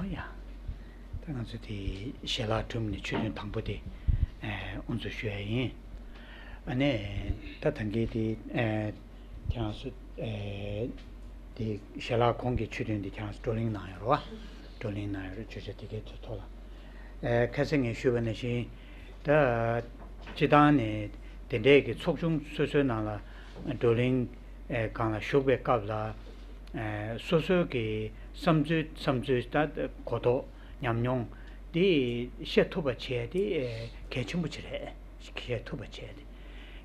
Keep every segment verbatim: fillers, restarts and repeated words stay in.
ཡ། ད་ང་ཚོ་དེ་ཞལ་ལག་གྲུབ་ནས་ཆོས་ཐུན་དང་པོ་དེ་ཨེ་དབུ་འཛུགས་ཞུ་ཡ་ཡིན། ཨ་ནས་ད་ཐང་གི་དེ་ཨེ་ཁྱེད་རང་ཚོ་ཨེ་དེ་ཞལ་ལག་གོང་གི་ཆོས་ཐུན་དེ་ཁྱེད་རང་ཚོ་བགྲོ་གླེང་གནང་ཡོད་རེད་བ། བགྲོ་གླེང་གནང་ཡོད་རེད། བརྗོད་བྱ་དེ་གའི་ཐོག་ལ་ཨེ་ཁ་སང་ངས་ཞུས་པ་ནང་བཞིན། ད་སྤྱི་བཏང་ནས་དེ་འདྲའི་གི་ཚོགས་ཆུང་སོ་སོའི་ནང་ལ་བགྲོ་གླེང་ཨེ་སྒང་ལ་ཞུགས་པའི་སྐབས་ལ་ཨེ་སོ་སོའི་གི་བསམ་ཚུལ་བསམ་ཚུལ་ད་གོ་རྟོགས་ཉམས་མྱོང་དེ་བཤད་ཐུབ་པ་བྱས་ཏེ་ཨེ་གལ་ཆེན་པོ་ཅིག་རེད། བཤད་ཐུབ་པ་བྱས་ཏེ་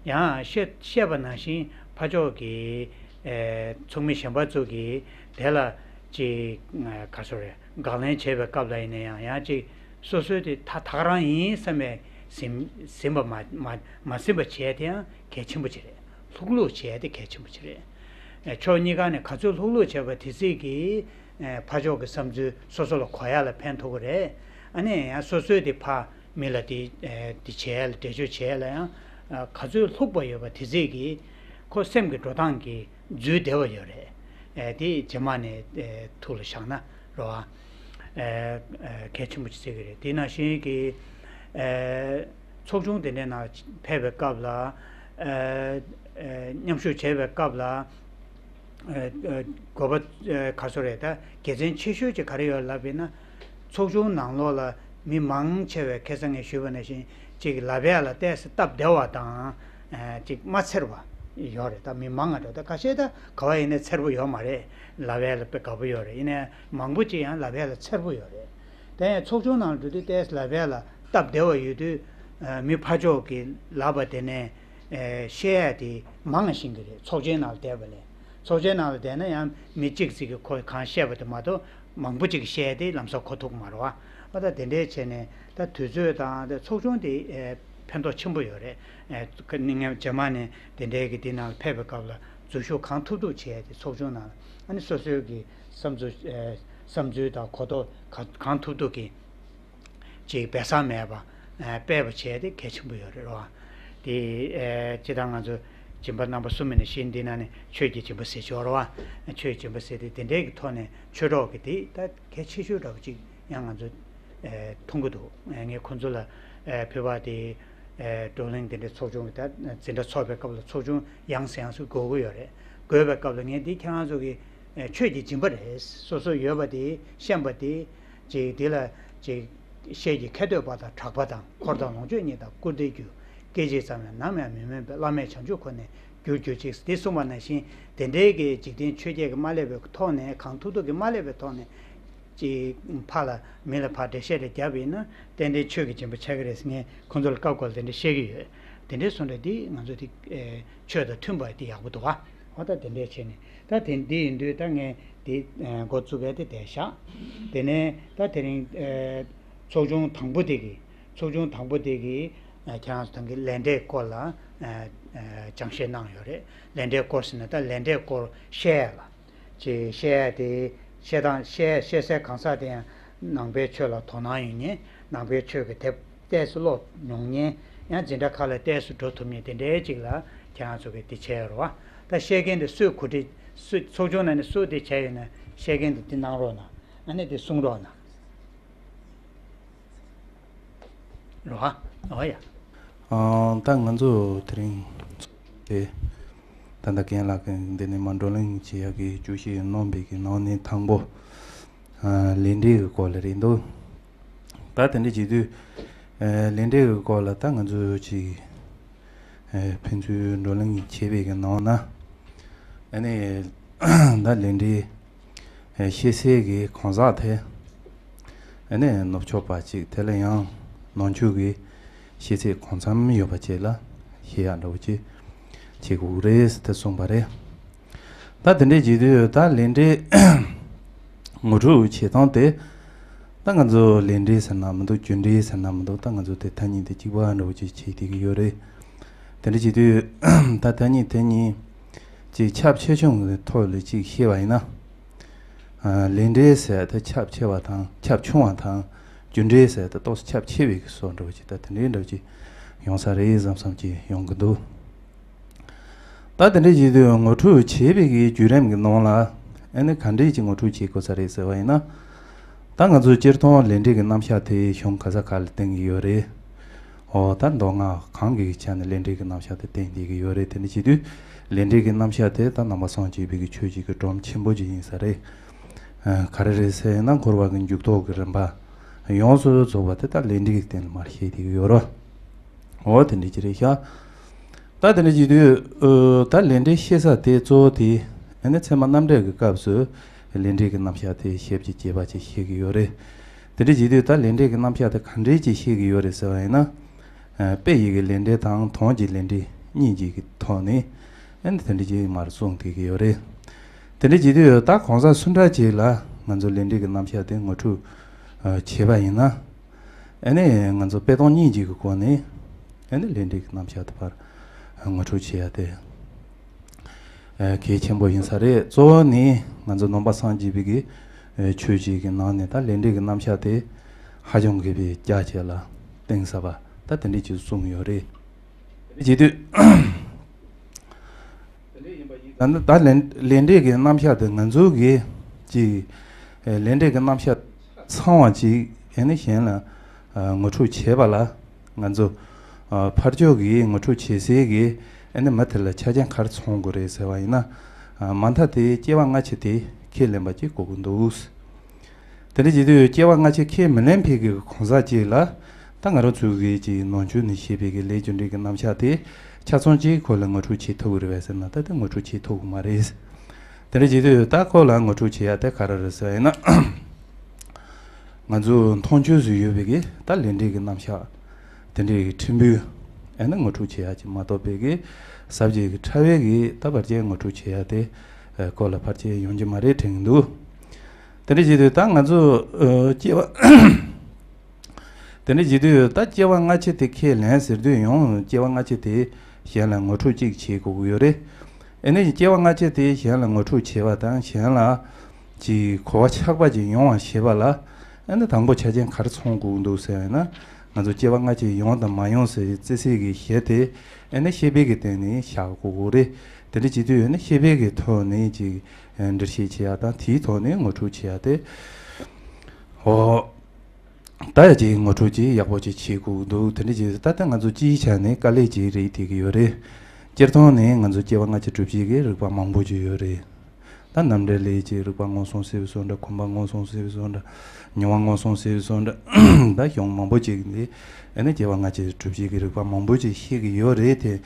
ཡང་བཤད་བཤད་པ་ནང་བཞིན་ཕར་ཕྱོགས་ཀྱི་ཨེ་ཚོགས་མི་གཞན་པ་ཚོ་གིས་དེ་ལ་ཅིག་ག་སོ་རེད། དགག་ལན་བྱས་པའི་སྐབས་ལ་ཡིན་ན་ཡང་ཡང་ཅིག་སོ་སོའི་དེ་ད་ད་ག་རང་ཡིན་བསམ་པའི་ཟིན་ཟིན་པ་མ་མ་མ་ཟིན་པ་བྱས་དེ་ཡང་གལ་ཆེན་པོ་ཅིག་རེད། ལྷུག་ལྷུག་བྱས་དེ་གལ་ཆེན་པོ་ཅིག་རེད། ཨེ་ཕྱོགས་གཉིས་ཀ་ནས་ག་ཚོད་ལྷུག་ལྷུག་བྱས་པ་དེ་ཚིག་གིས་ཨེ་ཕར་ཕྱོགས་ཀྱི་བསམ་ཚུལ་སོ་སོ་ལ་གོ་ཡ་ལ་ཕན་ཐོགས་ཀྱི་རེད། ཨ་ནི་ཡང་སོ་སོའི་དེ་ཕ་མི་ལ་དེ་ཨེ་དེ་བྱས་ལ་འགྲེལ་བརྗོད་བྱས་ལ་ཡང་ཨ་ག་ཚོད་ལྷུག་པ་ཡོད་པ་དེ་ཚིག་གིས་ཁོ་སེམས་ཀྱི་འགྲོ་སྟངས་ཀྱི་འཛུལ་བདེ་བ་ཡོད་རེད། ཨེ་དེ་རྗེས་མ་ནས་ཨེ་ཐུགས་ལ་བཞག་ན་རོ། ཨ་ཨེ་ཨེ་གལ་ཆེན་པོ་ཅིག་བརྩི་གི་རེད། དེ་ནང་བཞིན་གྱི་ཨེ་ཚོགས་ཆུང་དེ་འདྲའི་ནང་ཕེབས་པའི་སྐབས་ལ་ཨེ་ཨེ་མཉམ་ཞུགས་བྱས་པའི་སྐབས་ལ་ཨེ་ཨེ་དགོས་པ་ཨེ་ག་ཚོད་རེད། ད་དགེ་མཚན་ཆེ་ཤོས་ཅིག་ག་རེ་ཡོད་ལབ་པ་ཡིན་ན། ཚོགས་ཆུང་ནང་ལོགས་ལ་མི་མང་ཆེ་བས་ཁ་སང་ངས་ཞུས་པ་ནང་བཞིན་ཅིག་ལབ་ཡ་ལ་ཏོག་ཙམ་སྟབས་བདེ་བ་དང་ཨ་ཅིག་མ་འཚེར་བ་ཡོད་རེད། ད་མི་མང་ང་འགྲོ་ད་ཁ་ཤས་ད་ག་བ་ཡིན་ན་འཚེར་པོ་ཡོད་མ་རེད། ལབ་ཡ་ལ་དཔེ་དགའ་པོ་ཡོད་རེད། ཡིན་ནའི་མང་པོ་ཅིག་ཡང་ལབ་ཡ་ལ་འཚེར་པོ་ཡོད་རེད། དེ་ཡང་ཚོགས་ཆུང་ནང་འགྲོ་དུས་ཏོག་ཙམ་ལབ་ཡ་ལ་སྟབས་བདེ་བ་ཡོད་དུས་ཨ་མི་ཕར་ཕྱོགས་ཀྱི་ལབ་པ་དེ་ནས་ཨ་བཤད་ཡ་དེ་མང་ང་ཤེས་ཀྱི་རེད། ཚོགས་ཆེན་ནང་ལ་བསྡད་པ་ལས། ཚོགས་ཆེན་ནང་ལ་བསྡད་ན་ཡང་མི་གཅིག་ཅིག་གིས་ཁོས་གང་བཤད་པ་དེ་མ་གཏོགས་མང་པོ་ཅིག་གིས་བཤད་དེ་ལམ་སང་གོ་ཐུབ་ཀྱི་མ་རེད་བ། ཨ་ད་དེ་འདྲའི་བྱས་ནས་ད་དུས་ཚོད་དང་དེ་ཚོགས་ཆུང་དེ་ཨེ་ཕན་ཐོགས་ཆེན་པོ་ཡོད་རེད། ཨེ་ཁ་ནི་ངས་རྗེས་མ་ནས་དེ་འདྲའི་གི་དེ་ནང་ལ་ཕེབས་པའི་སྐབས་ལ་འཛུལ་ཞུགས་གང་ཐུབ་ཐུབ་བྱས་ཏེ་ཚོགས་ཆུང་ནང་ལ་ཨ་ནི་སོ་སོའི་གི་བསམ་ཚུལ་ཨེ་བསམ་ཚུལ་དང་གོ་རྟོགས་ག་གང་ཐུབ་ཐུབ་ཀྱིས་ཅིག་སྦས་གསང་མེད་པ་ཨ་སྤེལ་བ་བྱས་ཏེ་གལ་ཆེན་པོ་ཡོད་རེད་བ། དེ་ཨ་སྤྱིར་བཏང་ང་ཚོ་སྦྱིན་པ་རྣམ་པ་གསུམ་ཡིན་ན་བཞི་འདི་ནང་ནས་ཆོས་ཀྱི་སྦྱིན་པ་ཟེར་གྱི་ཡོད་རེད་བ། ཆོས་ཀྱི་སྦྱིན་པ་ཟེར་ཏེ་དེ་འདྲའི་གི་ཐོག་ནས་ཆོས་གྲོགས་ཀྱི་དེ་ད་གལ་ཆེ་ཤོས་འདྲ་པོ་ཅིག་ཡང་ང་ཚོ་ཨ་མཐོང་གི་འདུག་ཨ་ངས་ཁོང་ཚོ་ལ་ཨ་ཕུལ་བ་དེ་ཨ་བགྲོ་གླེང་དེ་འདྲའི་ཚོགས་ཆུང་གི་ད་འཛིན་གྲྭ་ཚོགས་པའི་སྐབས་ལ་ཚོགས་ཆུང་ཡང་སེ་ཡང་སེ་དགོས་ཀྱི་ཡོད་རེད། དགོས་པའི་སྐབས་ལ་ངས་འདི་ཁྱེད་རང་ཚོ་གི་ཨ་ཆོས་ཀྱི་སྦྱིན་པ་རེད། སོ་སོ་ཡོད་པ་དེ་ཤེས་པ་དེ། ཅིག་འདི་ལ་ཅིག་ཤེས་ཀྱི་ཁ་ཐོས་པ་དང་གྲགས་པ་དང་འཁོར་དང་ལོངས་སྤྱོད་གཉིས་དང་བཀུར་སྟིའི་རྒྱུ། སྐད་ཅིག་ཙམ་ཡང་ནམ་ཡང་མི་སྨོན་པའི། བླ་མེད་བྱང་ཆུབ་ཁོ་ནས་རྒྱུར་གྱུར་ཅིག་འདི་གསུངས་པ་ནང་བཞིན་དེ་འདྲའི་གི་འཇིག་རྟེན་ཆོས་བརྒྱད་ཀྱི་མ་བསླད་པའི་ཐོག་ནས་གང་ཐུབ་ཐུབ་ཀྱི་མ་བསླད་པའི་ཐོག་ནས་ཅིག་ཕར་ལ་མི་ལ་ཕར་འགྲེལ་བཤད་རེ་བརྒྱབ་པ་ཡིན་ན་ཏན་ཏན་ཆོས་ཀྱི་སྦྱིན་པ་ཆགས་ཀྱི་རེད་ཟེར་ངས་ཁོང་ཚོ་ལ་སྐབས་སྐབས་ལ་དེ་འདྲ་བཤད་ཀྱི་ཡོད། དེ་འདྲའི་སོང་འདྲ་འདི་ང་ཚོ་འདི་ཨེ་ཆོས་དང་མཐུན་པ་འདི་ཡག་པོ་འདུག་ཨ། འོ་ད་དེ་འདྲས་བྱས་ནས་ད་དེ་འདི་ཡིན་དུས་ད་ངས་འདི་ཨེ་འགོ་བཙུགས་པའི་དེ་བསྡད་བཞག་དེ་ནས་ད་དེ་རིང་ཨེ་ཚོགས་ཆུང་དང་པོ་དེ་གི་ཚོགས་ཆུང་དང་པོ་དེ་གི་ཨེ་ཁྱེད་རང་ཚོ་ད་གིན་ལས་འབྲས་སྐོར་ལ་ཨེ་ཨེ་སྦྱང་བཤད་གནང་ཡོད་རེད། ལས་འབྲས་སྐོར་ཟེར་ན་ད་ལས་འབྲས་སྐོར་བཤད་ཡ་ལ་ཅིག་བཤད་ཡ་དེ་བཤད་སྟངས་བཤད་བཤད་སའི་གང་ཟག་དེ་ཡང་ནང་པའི་ཆོས་ལ་དོ་སྣང་ཡོད་མཁན། ནང་པའི་ཆོས་ཀྱི་དེབ་ཏོག་ཙམ་ཀློག་མྱོང་མཁན། ཡང་འཛིན་གྲྭ་ཁག་ལ་ཏོག་ཙམ་འགྲོ་ཐུབ་མཁན་དེ་འདྲའི་ཅིག་ལ་ཁྱེད་རང་ཚོ་གིས་འདི་བྱས་ཡོད་རེད་བ། ད་བཤད་མཁན་དེ་སུས་གོ་སྒྲིག་སུ་ཚོགས་ཆུང་ནང་ནས་སུ་དེ་བྱས་ཡོད་ན་བཤད་མཁན་དེ་འདི་གནང་རོགས་གནང་། ཨ་ནི་དེ་གསུང་རོགས་གནང་། རོ་ཨ། ཨོ་ཡ། ཨ་ད་ང་ཚོ་དེ་རིང་དེ་ད་ལྟ་རྒན་ལགས་ཀྱིས་འདི་ནས་མར་བགྲོ་གླེང་བྱེད་ཡག་གི་བརྗོད་གཞི་གནང་བའི་གི་ནང་ནས་དང་པོ་ཨ་ལས་འབྲས་ཀྱི་སྐོར་ལ་རེད་འདུག་ད་དེ་འདྲ་བྱེད་དུས་ཨ་ལས་འབྲས་ཀྱི་སྐོར་ལ་ད་ང་ཚོ་ཅིག་ཨ་ཕན་ཚུན་བགྲོ་གླེང་བྱེད་པའི་གི་ནང་ན་ཨ་ནི་ད་ལས་འབྲས་ཤེས་ཚད་ཀྱི་གང་ཟག་དེ། ཨ་ནི་ནུབ་ཕྱོགས་པ་གཅིག་དེ་ལ་ཡང་ནང་ཆོས་ཀྱི་ཤེས་ཚད་གང་འཚམ་ཡོད་པ་བཅས་ལ་ཤེས་ཡག་འདྲ་བོ་ཅིག་བྱེད་དགོས་རེད་ཟེར་ཏེ་གསུངས་པ་རེད། ད་དེ་འདྲའི་བྱེད་དུས་ད་ལས་འབྲས་ངོ་སྤྲོད་བྱེད་སྟངས་དེ་ད་ང་ཚོ་ལས་འབྲས་ཟེར་ན་མི་འདུག་རྒྱུ་འབྲས་ཟེར་ན་མི་འདུག་ད་ང་ཚོ་དེ་ཐ་སྙད་དེ་གཅིག་པ་འདྲ་བོ་ཅིག་བྱེད་བསྡད་ཀྱི་ཡོད་རེད། དེ་འདྲ་བྱེད་དུས་ད་ཐ་སྙད་དེ་གཉིས་ཅིག་ཁྱབ་ཆེ་ཆུང་གི་ཐོག་ལ་ཅིག་བཤད་པ་ཡིན་ན། ཨ་ལས་འབྲས་ཟེར་ད་ཁྱབ་ཆེ་བ་དང་ཁྱབ་ཆུང་བ་དང་རྒྱུ་འབྲས་ཟེར་ད་ཏོག་ཙམ་ཁྱབ་ཆེ་བའི་གི་བཟོ་འདྲ་བོ་ཅིག་ད་དེ་འདྲའི་འདྲ་བོ་ཅིག་ཡོང་ས་རེད་བསམ་བསམ་ཅིག་ཡོང་གི་འདུག་ད་དེ་འདྲ་བྱེད་དུས་ངོ་སྤྲོད་བྱེད་པའི་གི་བརྒྱུད་རིམ་གི་ནང་ལ་ཨ་ནི་ག་འདྲས་ཅིག་ངོ་སྤྲོད་བྱེད་དགོས་ས་རེད་ཟེར་བ་ཡིན་ན། ད་ང་ཚོས་སྤྱིར་བཏང་ལས་འབྲས་ཀྱི་རྣམ་གཞག་དེ་གཞུང་ག་ས་ག་ལ་བསྟན་གྱི་ཡོད་རེད། འོ་ད་མདོ་སྔགས་གང་གི་ཆ་ནས་ལས་འབྲས་ཀྱི་རྣམ་གཞག་དེ་བསྟན་བསྡད་ཀྱི་ཡོད་རེད། དེ་འདྲ་བྱེད་དུས་ལས་འབྲས་ཀྱི་རྣམ་གཞག་དེ་ད་ནང་པ་སངས་རྒྱས་པའི་གི་ཆོས་ཀྱི་གི་སྒྲོམ་ཆེན་པོ་ཅིག་ཡིན་ས་རེད། ཨ་ག་རེ་རེད་ཟེར་ན་འཁོར་བ་གི་འཇུག་ལྡོག་གི་རིམ་པ་ཡོངས་སུ་རྫོགས་པ་དེ་ད་ལས་འབྲས་ཀྱི་སྟེང་ལ་མར་བཤད་བསྡད་ཀྱི་ཡོད་རེད། འོ་དེ་འདྲ་ཅིག་རེད་ཤག་ད་དེ་འདྲ་བྱེད་དུས་ཨོ་ད་ལས་འབྲས་བཤད་ས་དེ་གཙོ་བོ་དེ་ཨ་ནི་ཚད་མ་རྣམ་འགྲེལ་གྱི་སྐབས་སུ་ལས་འབྲས་ཀྱི་རྣམ་གཞག་དེ་ཞིབ་ཅིང་རྒྱས་པ་ཅིག་བཤད་ཀྱི་ཡོད་རེད། དེ་འདྲ་བྱེད་དུས་ད་ལས་འབྲས་ཀྱི་རྣམ་གཞག་དེ་ག་འདྲས་ཅིག་བཤད་ཀྱི་ཡོད་རེད་ཟེར་བ་ཡིན་ན། ཨ་དཔེ་ཡི་གི་ལས་འབྲས་དང་དོན་གྱི་ལས་འབྲས་གཉིས་ཀྱི་གི་ཐོག་ནས་ཨ་ནི་དེ་འདྲ་ཅིག་མར་གསུངས་བསྡད་ཀྱི་ཡོད་རེད། དེ་འདྲ་བྱེད་དུས་ད་གང་ཟག་སུ་འདྲ་ཅིག་ལ་ང་ཚོ་ལས་འབྲས་ཀྱི་རྣམ་གཞག་དེ་ངོ་སྤྲོད་ཨ་བྱས་པ་ཡིན་ན། ཨ་ནི་ང་ཚོ་དཔེ་དོན་གཉིས་ཀྱི་སྒོ་ནས་ཨ་ནི་ལས་འབྲས་ཀྱི་རྣམ་གཞག་དེ་ཕར་ངོ་སྤྲོད་བྱེད་ཡ་དེ་ཨ་གལ་ཆེན་པོ་ཡིན་ས་རེད། གཙོ་བོ་ནི་ང་ཚོ་ནང་པ་སངས་རྒྱས་པའི་གི་ཨ་ཆོས་བརྒྱུད་ཀྱི་ནང་ནས་ད་ལས་འབྲས་ཀྱི་རྣམ་གཞག་དེ་ཧ་ཅང་གི་བའི་རྒྱ་ཆེ་ལ་གཏིང་ཟབ་པ་ད་དེ་འདྲས་ཅིག་གསུངས་ཡོད་རེད། དེ་འདྲ་བྱེད་དུས། ད་ནི་ད་ལས་ལས་འབྲས་ཀྱི་རྣམ་གཞག་དེ་ང་ཚོ་གིས་ཀྱི་ལས་འབྲས་ཀྱི་རྣམ་གཞག་ཚང་བ་ཅིག་ཨ་ནི་གཞན་ལ་ངོ་སྤྲོད་བྱེད་པ་ལ་ང་ཚོ་ཕར་ཕྱོགས་ཀྱི་ངོ་སྤྲོད་བྱེད་སའི་གི་ཨ་ནི་མི་དེ་ལ་ཆ་རྐྱེན་ག་རེ་ཚང་དགོས་རེད་ཟེར་བ་ཡིན་ན། མ་མཐའ་དེ་སྐྱེ་བ་སྔ་ཕྱི་དེ་ཁས་ལེན་པ་ཅིག་དགོས་ཀྱི་འདུག་དེ་འདྲ་བྱེད་དུས་སྐྱེ་བ་སྔ་ཕྱི་ཁས་མི་ལེན་པའི་གི་གང་ཟག་ཅིག་ལ་ད་ང་རང་ཚོའི་གི་ཅིག་ནང་ཆོས་ནས་བཤད་པའི་གི་ལས་རྒྱུ་འབྲས་ཀྱི་རྣམ་གཞག་དེ་ཆ་ཚང་ཅིག་ཁོ་ལ་ངོ་སྤྲོད་བྱེད་ཐུབ་ཀྱི་རེད་པས་ཟེར་ན་ད་དེ་ངོ་སྤྲོད་བྱེད་ཐུབ་ཀྱི་མ་རེད། དེ་འདྲ་བྱེད་དུས་ད་ཁོ་ལ་ངོ་སྤྲོད་བྱེད་ཡ་དེ་ག་རེ་རེད་ཟེར་ཡིན་ན། ང་ཚོ་མཐོང་ཆོས་སུ་ཡོད་པའི་གི་ད་ལས་འབྲས་ཀྱི་རྣམ་གཞག་དེ་འདྲའི་གི་ཕྲན་བུ་ཨ་ནི་ངོ་སྤྲོད་བྱེད་ཡ་ཅིག་མ་གཏོགས་པའི་གི་ཟབ་ཅིང་གི་ཕྲ་བའི་གི་ད་ཕར་ཅིག་ངོ་སྤྲོད་བྱེད་ཡ་དེ་ཁོ་ལ་ཕར་ཅིག་ཡོང་གི་མ་རེད་དྲན་གྱི་འདུག་དེ་འདྲ་བྱེད་དུས་ད་ང་ཚོ་ཨ་སྐྱེ་བ་དེ་འདྲ་བྱེད་དུས་ད་སྐྱེ་བ་སྔ་ཕྱི་དེ་ཁས་ལེན་ཟེར་དུས་ཡང་སྐྱེ་བ་སྔ་ཕྱི་དེ་གཞན་ལ་ངོ་སྤྲོད་ཅིག་བྱེད་དགོས་ཀྱི་ཡོད་རེད། ཨ་ནི་སྐྱེ་བ་སྔ་ཕྱི་དེ་གཞན་ལ་ངོ་སྤྲོད་བྱེད་པ་དང་གཞན་ལ་ཅིག་གོ་བ་ཆགས་པ་ཅིག་ཡོང་བ་བྱེད་པ་ལ་ཨ་ནི་དང་པོ་ཆ་རྐྱེན་ག་རེ་ཚང་དགོས་ཀྱི་འདུག་ཟེར་བ་ཡིན་ན། ང་ཚོ་སྐྱེ་བ་སྔ་ཕྱི་ཡོང་དང་མ་ཡོང་ཟེར་བའི་རྩི་སྲིད་ཀྱི་གཞི་དེ་ཨ་ནི་ཤེས་པའི་གི་སྟེང་ནས་བཞག་དགོས་ཀྱི་རེད། དེ་འདྲ་བྱེད་དུས་ཨ་ནི་ཤེས་པའི་གི་ཐོག་ནས་ཅིག་འགྲེལ་བཤད་བྱེད་ཡ་དང་དེའི་ཐོག་ནས་ངོ་སྤྲོད་བྱེད་ཡ་དེ། འོ། ད་ཡ་ཅིག་ངོ་སྤྲོད་ཅིག་ཡག་པོ་ཅིག་བྱེད་དགོས་འདུག་དེ་འདྲ་ཅིག་ད་ལྟ་ང་ཚོ་སྤྱིའི་ཆ་ནས་དཀའ་ལས་ཅིག་རེད་བསྡད་ཀྱི་ཡོད་རེད། སྤྱིར་བཏང་ནས་ང་ཚོ་སྐྱེ་བ་སྔ་ཕྱི་སྒྲུབ་བྱེད་ཀྱི་རིགས་པ་མང་པོ་ཅིག་ཡོད་རེད། ད་རྣམ་འགྲེལ་ལས་ཀྱི་རིགས་པ་མངོན་སུམ་ཟེར་བའི་བཟོ་འདྲ། གོམས་པ་མངོན་སུམ་ཟེར་བའི་བཟོ་འདྲ། མྱོང་བ་མངོན་སུམ་ཟེར་བའི་བཟོ་འདྲ། ད་གཞུང་མང་པོ་ཅིག་ནས་ཨ་ནི་སྐྱེ་བ་སྔ་ཕྱི་སྒྲུབ་བྱེད་ཀྱི་རིགས་པ་མང་པོ་ཅིག་ཤེས་ཀྱི་ཡོད་རེད་དེ།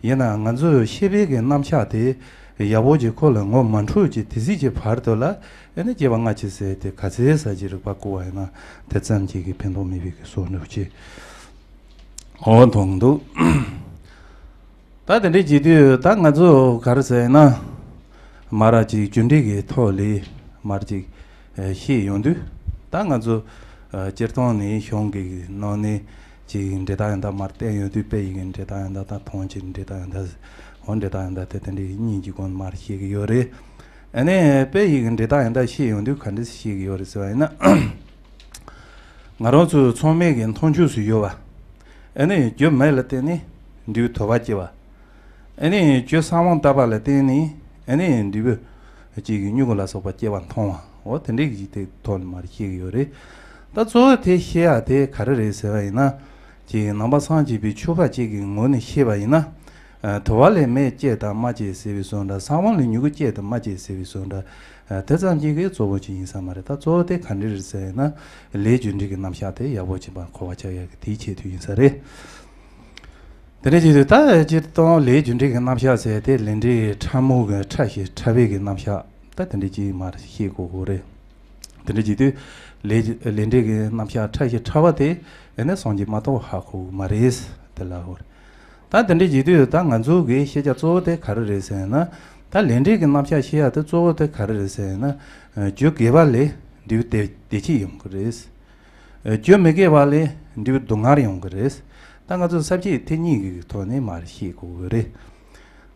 ཡིན་ནའང་ང་ཚོས་ཤེས་པའི་གི་རྣམ་གཞག་དེ་ཡག་པོ་ཅིག་ཁོ་ལ་ངོ་མ་འཕྲོད་ཅིག་དེ་སྲིད་ཀྱི་བར་དུ་ལ་ཨ་ནི་སྐྱེ་བ་སྔ་ཕྱི་ཟེར་དེ་ག་ཚད་ཟ་ཅིག་རིགས་པ་བསྐུར་བ་ཡིན་ན་དེ་ཙམ་ཅིག་གི་ཕན་ཐོགས་མེད་པའི་གི་བཟོ་འདྲ་ཅིག་འོ་མཐོང་འདུག་ད་དེ་འདྲའི་བྱེད་དུས་ད་ང་ཚོ་ག་རེ་ཟེར་ན། མར་ཅིག་རྒྱུ་འབྲས་ཀྱི་ཐོག་ལས་མར་ཅིག་ཨ་བཤད་ཡོང་དུས། ད་ང་ཚོ་ཨ་སྤྱིར་བཏང་ནས་གཞུང་གི་ནང་ནས་ཅིག་འབྲས་རྟགས་ཡང་དག་མར་བསྟན་ཡོང་དུས་དཔེ་ཡི་གི་འབྲས་རྟགས་ཡང་དག་དང་དོན་གྱི་འབྲས་རྟགས་ཡང་དག་འོ་འབྲས་རྟགས་ཡང་དག་དེ་དེ་འདྲའི་གཉིས་ཀྱི་སྒོ་ནས་མར་བཤད་ཀྱི་ཡོད་རེད། ཨ་ནི་དཔེ་ཡི་གི་འབྲས་རྟགས་ཡང་དག་བཤད་ཡོང་དུས་ག་འདྲས་བཤད་ཀྱི་ཡོད་རེད་ཟེར་བ་ཡིན་ན། ང་རང་ཚོ་ཚང་མས་ཀྱི་མཐོང་ཆོས་སུ་ཡོད་པ། ཨ་ནི་རྒྱུ་མེད་ལ་བརྟེན་ནས་འབྲས་བུ་དོར་བ་སྐྱེ་བ། ཨ་ནི་རྒྱུ་གསང་བ་བཏབ་པ་ལ་བརྟེན་ནས་ཨ་ནི་འབྲས་བུ་གཅིག་གི་མྱུ་གུ་ལ་སོགས་པ་སྐྱེ་བ་མཐོང་བ། འོ་དེ་འདྲའི་གི་དེ་ཐོག་ནས་མར་བཤད་ཀྱི་ཡོད་རེད། ད་གཙོ་བོ་དེ་བཤད་ཡ་དེ་ག་རེ་རེད་ཟེར་བ་ཡིན་ན། ཅིག་ནང་པ་སངས་རྒྱས་པའི་ཆོས་པ་གཅིག་གི་ངོས་ནས་བཤད་པ་ཡིན་ན། ཨ་དུ་བ་ལས་མེ་སྐྱེས་དང་རྨ་སྐྱེས་ཟེར་བའི་བཟོ་འདྲ། གསང་བ་ལས་མྱུ་གུ་སྐྱེས་དང་རྨ་སྐྱེས་ཟེར་བའི་བཟོ་འདྲ། ཨ་དེ་ཙམ་གཅིག་གི་གཙོ་བོ་གཅིག་ཡིན་ས་མ་རེད། ད་གཙོ་བོ་དེ་ག་འདྲ་རེད་ཟེར་ན། ལས་རྒྱུ་འབྲས་ཀྱི་རྣམ་གཞག་དེ་ཡག་པོ་ཅིག་པ་གོ་བ་ཆགས་ཡག་གི་དེའི་ཆེད་དུ་ཡིན་ས་རེད། དེ་འདྲ་བྱེད་དུས་ད་སྤྱིར་བཏང་ལས་རྒྱུ་འབྲས་ཀྱི་རྣམ་གཞག་ཟེར་དེ་ལས་འབྲས་ཕྲ་མོ་གི་ཕྲ་ཞིང་ཕྲ་བའི་གི་རྣམ་གཞག་ད་དེ་འདྲ་ཅིག་མར་བཤད་དགོས་ཀྱི་རེད། དེ་འདྲ་བྱེད་དུས་ལས་ལས་འབྲས་ཀྱི་རྣམ་གཞག་ཕྲ་ཞིང་ཕྲ་བ་དེ་ཨ་ནི་སངས་རྒྱས་མ་གཏོགས་ཧ་གོ་གི་མ་རེད། དེ་ལ་འོ། ད་དེ་འདྲ་བྱེད་དུས་ད་ང་ཚོ་གི་ཤེས་བྱ་གཙོ་བོ་དེ་ག་རེ་རེད་ཟེར་ན། ད་ལས་འབྲས་ཀྱི་རྣམ་གཞག་ཤེས་ཡ་དེ་གཙོ་བོ་དེ་ག་རེ་རེད་ཟེར་ན། རྒྱུ་དགེ་བ་ལས་འབྲས་བུ་བདེ་བདེ་སྐྱིད་ཡོང་གི་རེད། རྒྱུ་མི་དགེ་བ་ལས་འབྲས་བུ་སྡུག་བསྔལ་ཡོང་གི་རེད། ད་ང་ཚོ་ས་བཅད་ཐེངས་གཉིས་ཀྱི་ཐོག་ནས་མར་ཤེས་དགོས་ཀྱི་རེད།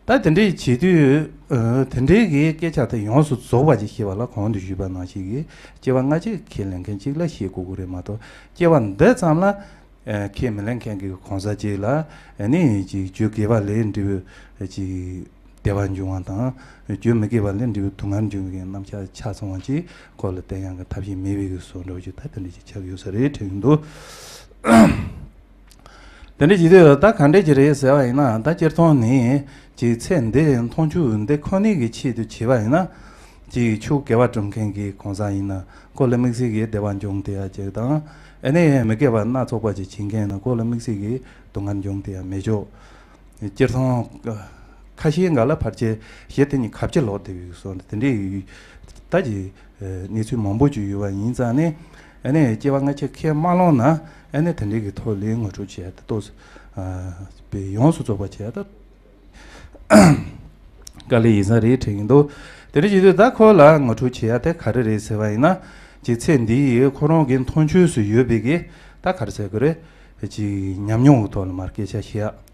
ད་དེ་འདྲའི་བྱེད་དུས། ཨ་དེ་འདྲའི་གི་སྐད་ཆ་དེ་ཡོངས་སུ་རྫོགས་པ་ཅིག་བཤད་པ་ལ་གོང་དུ་ཞུས་པ་ནང་བཞིན་གྱི་སྐྱེ་བ་སྔ་ཕྱི་ཁས་ལེན་མཁན་གཅིག་ལ་བཤད་དགོས་ཀྱི་རེད་མ་གཏོགས། སྐྱེ་བ་འདི་ཙམ་ལ་ཨ་ཁས་མི་ལེན་མཁན་གྱི་གང་ཟག་ཅིག་ལ་ཨ་ནི་ཅིག་རྒྱུ་དགེ་བ་ལས་འབྲས་བུ་ཅིག་ བདེ་བ་འབྱུང་བ་དང་། རྒྱུ་མི་དགེ་བ་ལས་འབྲས་བུ་སྡུག་བསྔལ་འབྱུང་བའི་རྣམ་གཞག་ཆ་ཚང་བ་ཅིག་ཁོ་ལ་བསྟན་ཡག་གི་ཐབས་ཤེས་མེད་པའི་གི་བཟོ་འདྲ་བོ་ཅིག་ད་དེ་འདྲ་ཅིག་ཆགས་ཡོད་ས་རེད་དྲན་གྱི་འདུག་དེ་འདྲ་བྱེད་དུས་ད་ག་འདྲ་ཅིག་རེད་ཟེར་བ་ཡིན་ན། ད་སྤྱིར་བཏང་ནས་ཅིག་ཚེ་འདི་མཐོང་ཆོས་འདི་ཁོ་ནའི་གི་ཆེད་དུ་བྱས་པ་ཡིན་ན། ཅིག་ཆོས་དགེ་བ་སྒྲུབ་མཁན་གྱི་གང་ཟག་ཡིན་ན་ཁོ་ལ་དམིགས་བསལ་གྱི་བདེ་བ་འབྱུང་བསྡད་ཡག་ཅིག་དང་། ཨ་ནི་མི་དགེ་བ་སྣ་ཚོགས་པ་ཅིག་བྱེད་མཁན་ཡིན་ན་ཁོ་ལ་དམིགས་བསལ་གྱི་སྡུག་བསྔལ་འབྱུང་བསྡད་ཡག་མེད་ཆོག་སྤྱིར་བཏང་། ཁ་ཤས་འགའ་ལ་ཕལ་ཆེར་གཞི་དེ་ཉིད་ཁ་ལྕེ་ལོག་བསྡད་པའི་བཟོ་འདྲ་དེ་འདྲའི་ད་ཀྱི་གནས་ཚུལ་མང་པོ་ཅིག་ཡོད་པ་ཡིན་ཙང་ནས། ཨ་ནི་སྐྱེ་བ་སྔ་ཕྱི་ཁས་མ་བླངས་ན་ཨ་ནི་དེ་འདྲའི་གི་ཐོག་ལ་ངོ་སྤྲོད་བྱེད་ཡག་དེ་ཏོག་ཙམ་ཡོངས་སུ་རྫོགས་པ་བྱེད་ཡག་ད་དཀའ་ལས་ཡིན་ས་རེད་དྲན་གྱི་འདུག་དེ་འདྲ་བྱེད་དུས་ད་ཁོ་ལ་ངོ་སྤྲོད་བྱེད་ཡག་དེ་ག་རེ་རེད་ཟེར་བ་ཡིན་ན། ཅིག་ཚེ་འདི་ཡི་ཁོ་རང་གི་མཐོང་ཆོས་སུ་ཡོད་པའི་གི་ད་ག་རེ་ཟེར་དགོས་རེད། ཅིག་ཉམས་མྱོང་གི་ཐོག་ལ་མར་སྐད་ཆ་བཤད་ཡག་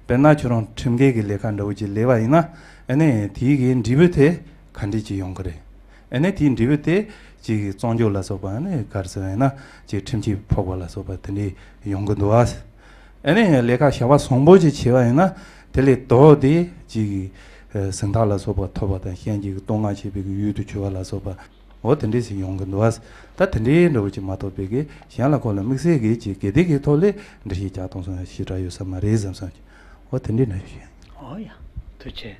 དཔེར་ན་ཁྱོད་རང་ཁྲིམས་འགལ་གྱི་ལས་ཀ་འདྲ་བོ་ཅིག་ལས་པ་ཡིན་ན། ཨ་ནི་དེའི་གི་འབྲས་བུ་དེ་ག་འདྲས་ཅིག་ཡོང་གི་རེད། ཨ་ནི་དེའི་འབྲས་བུ་དེ་ཅིག་བཙོན་འཇུག་ལ་སོགས་པ། ཨ་ནི་ག་རེ་ཟེར་བ་ཡིན་ན་ཅིག་ཁྲིམས་ཆད་ཕོག་པ་ལ་སོགས་པ་དེ་འདྲས་ཡོང་གི་འདུག་ཨ། ཨ་ནི་ལས་ཀ་བྱ་བ་བཟང་པོ་ཅིག་བྱས་པ་ཡིན་ན་དེ་ལས་ལྡོག་སྟེ་ཅིག་གཟེངས་རྟགས་ལ་སོགས་པ་ཐོབ་པ་དང་། གཞན་གྱིས་བསྟོད་བསྔགས་བྱེད་པའི་གི་ཡུལ་དུ་གྱུར་པ་ལ་སོགས་པ། འོ་དེ་འདྲས་ཤིག་ཡོང་གི་འདུག་ཨ། ད་དེ་འདྲའི་འདྲ་བོ་ཅིག་མ་གཏོགས་པའི་གི་གཞན་ལ་ཁོ་ལ་དམིགས་བསལ་གྱི་ཅིག་དགེ་སྡིག་གི་ཐོག་ལས་འགྲེལ་བཤད་རྒྱག་གཏོང་སོང་ཞེ་དྲག་ཡོད་ས་མ་རེད་བསམ་སོང་། འོ་དེ་འདྲའི་འདྲ་ཞིག་འོ་ཡ། ཐུགས་རྗེ་ཆེ།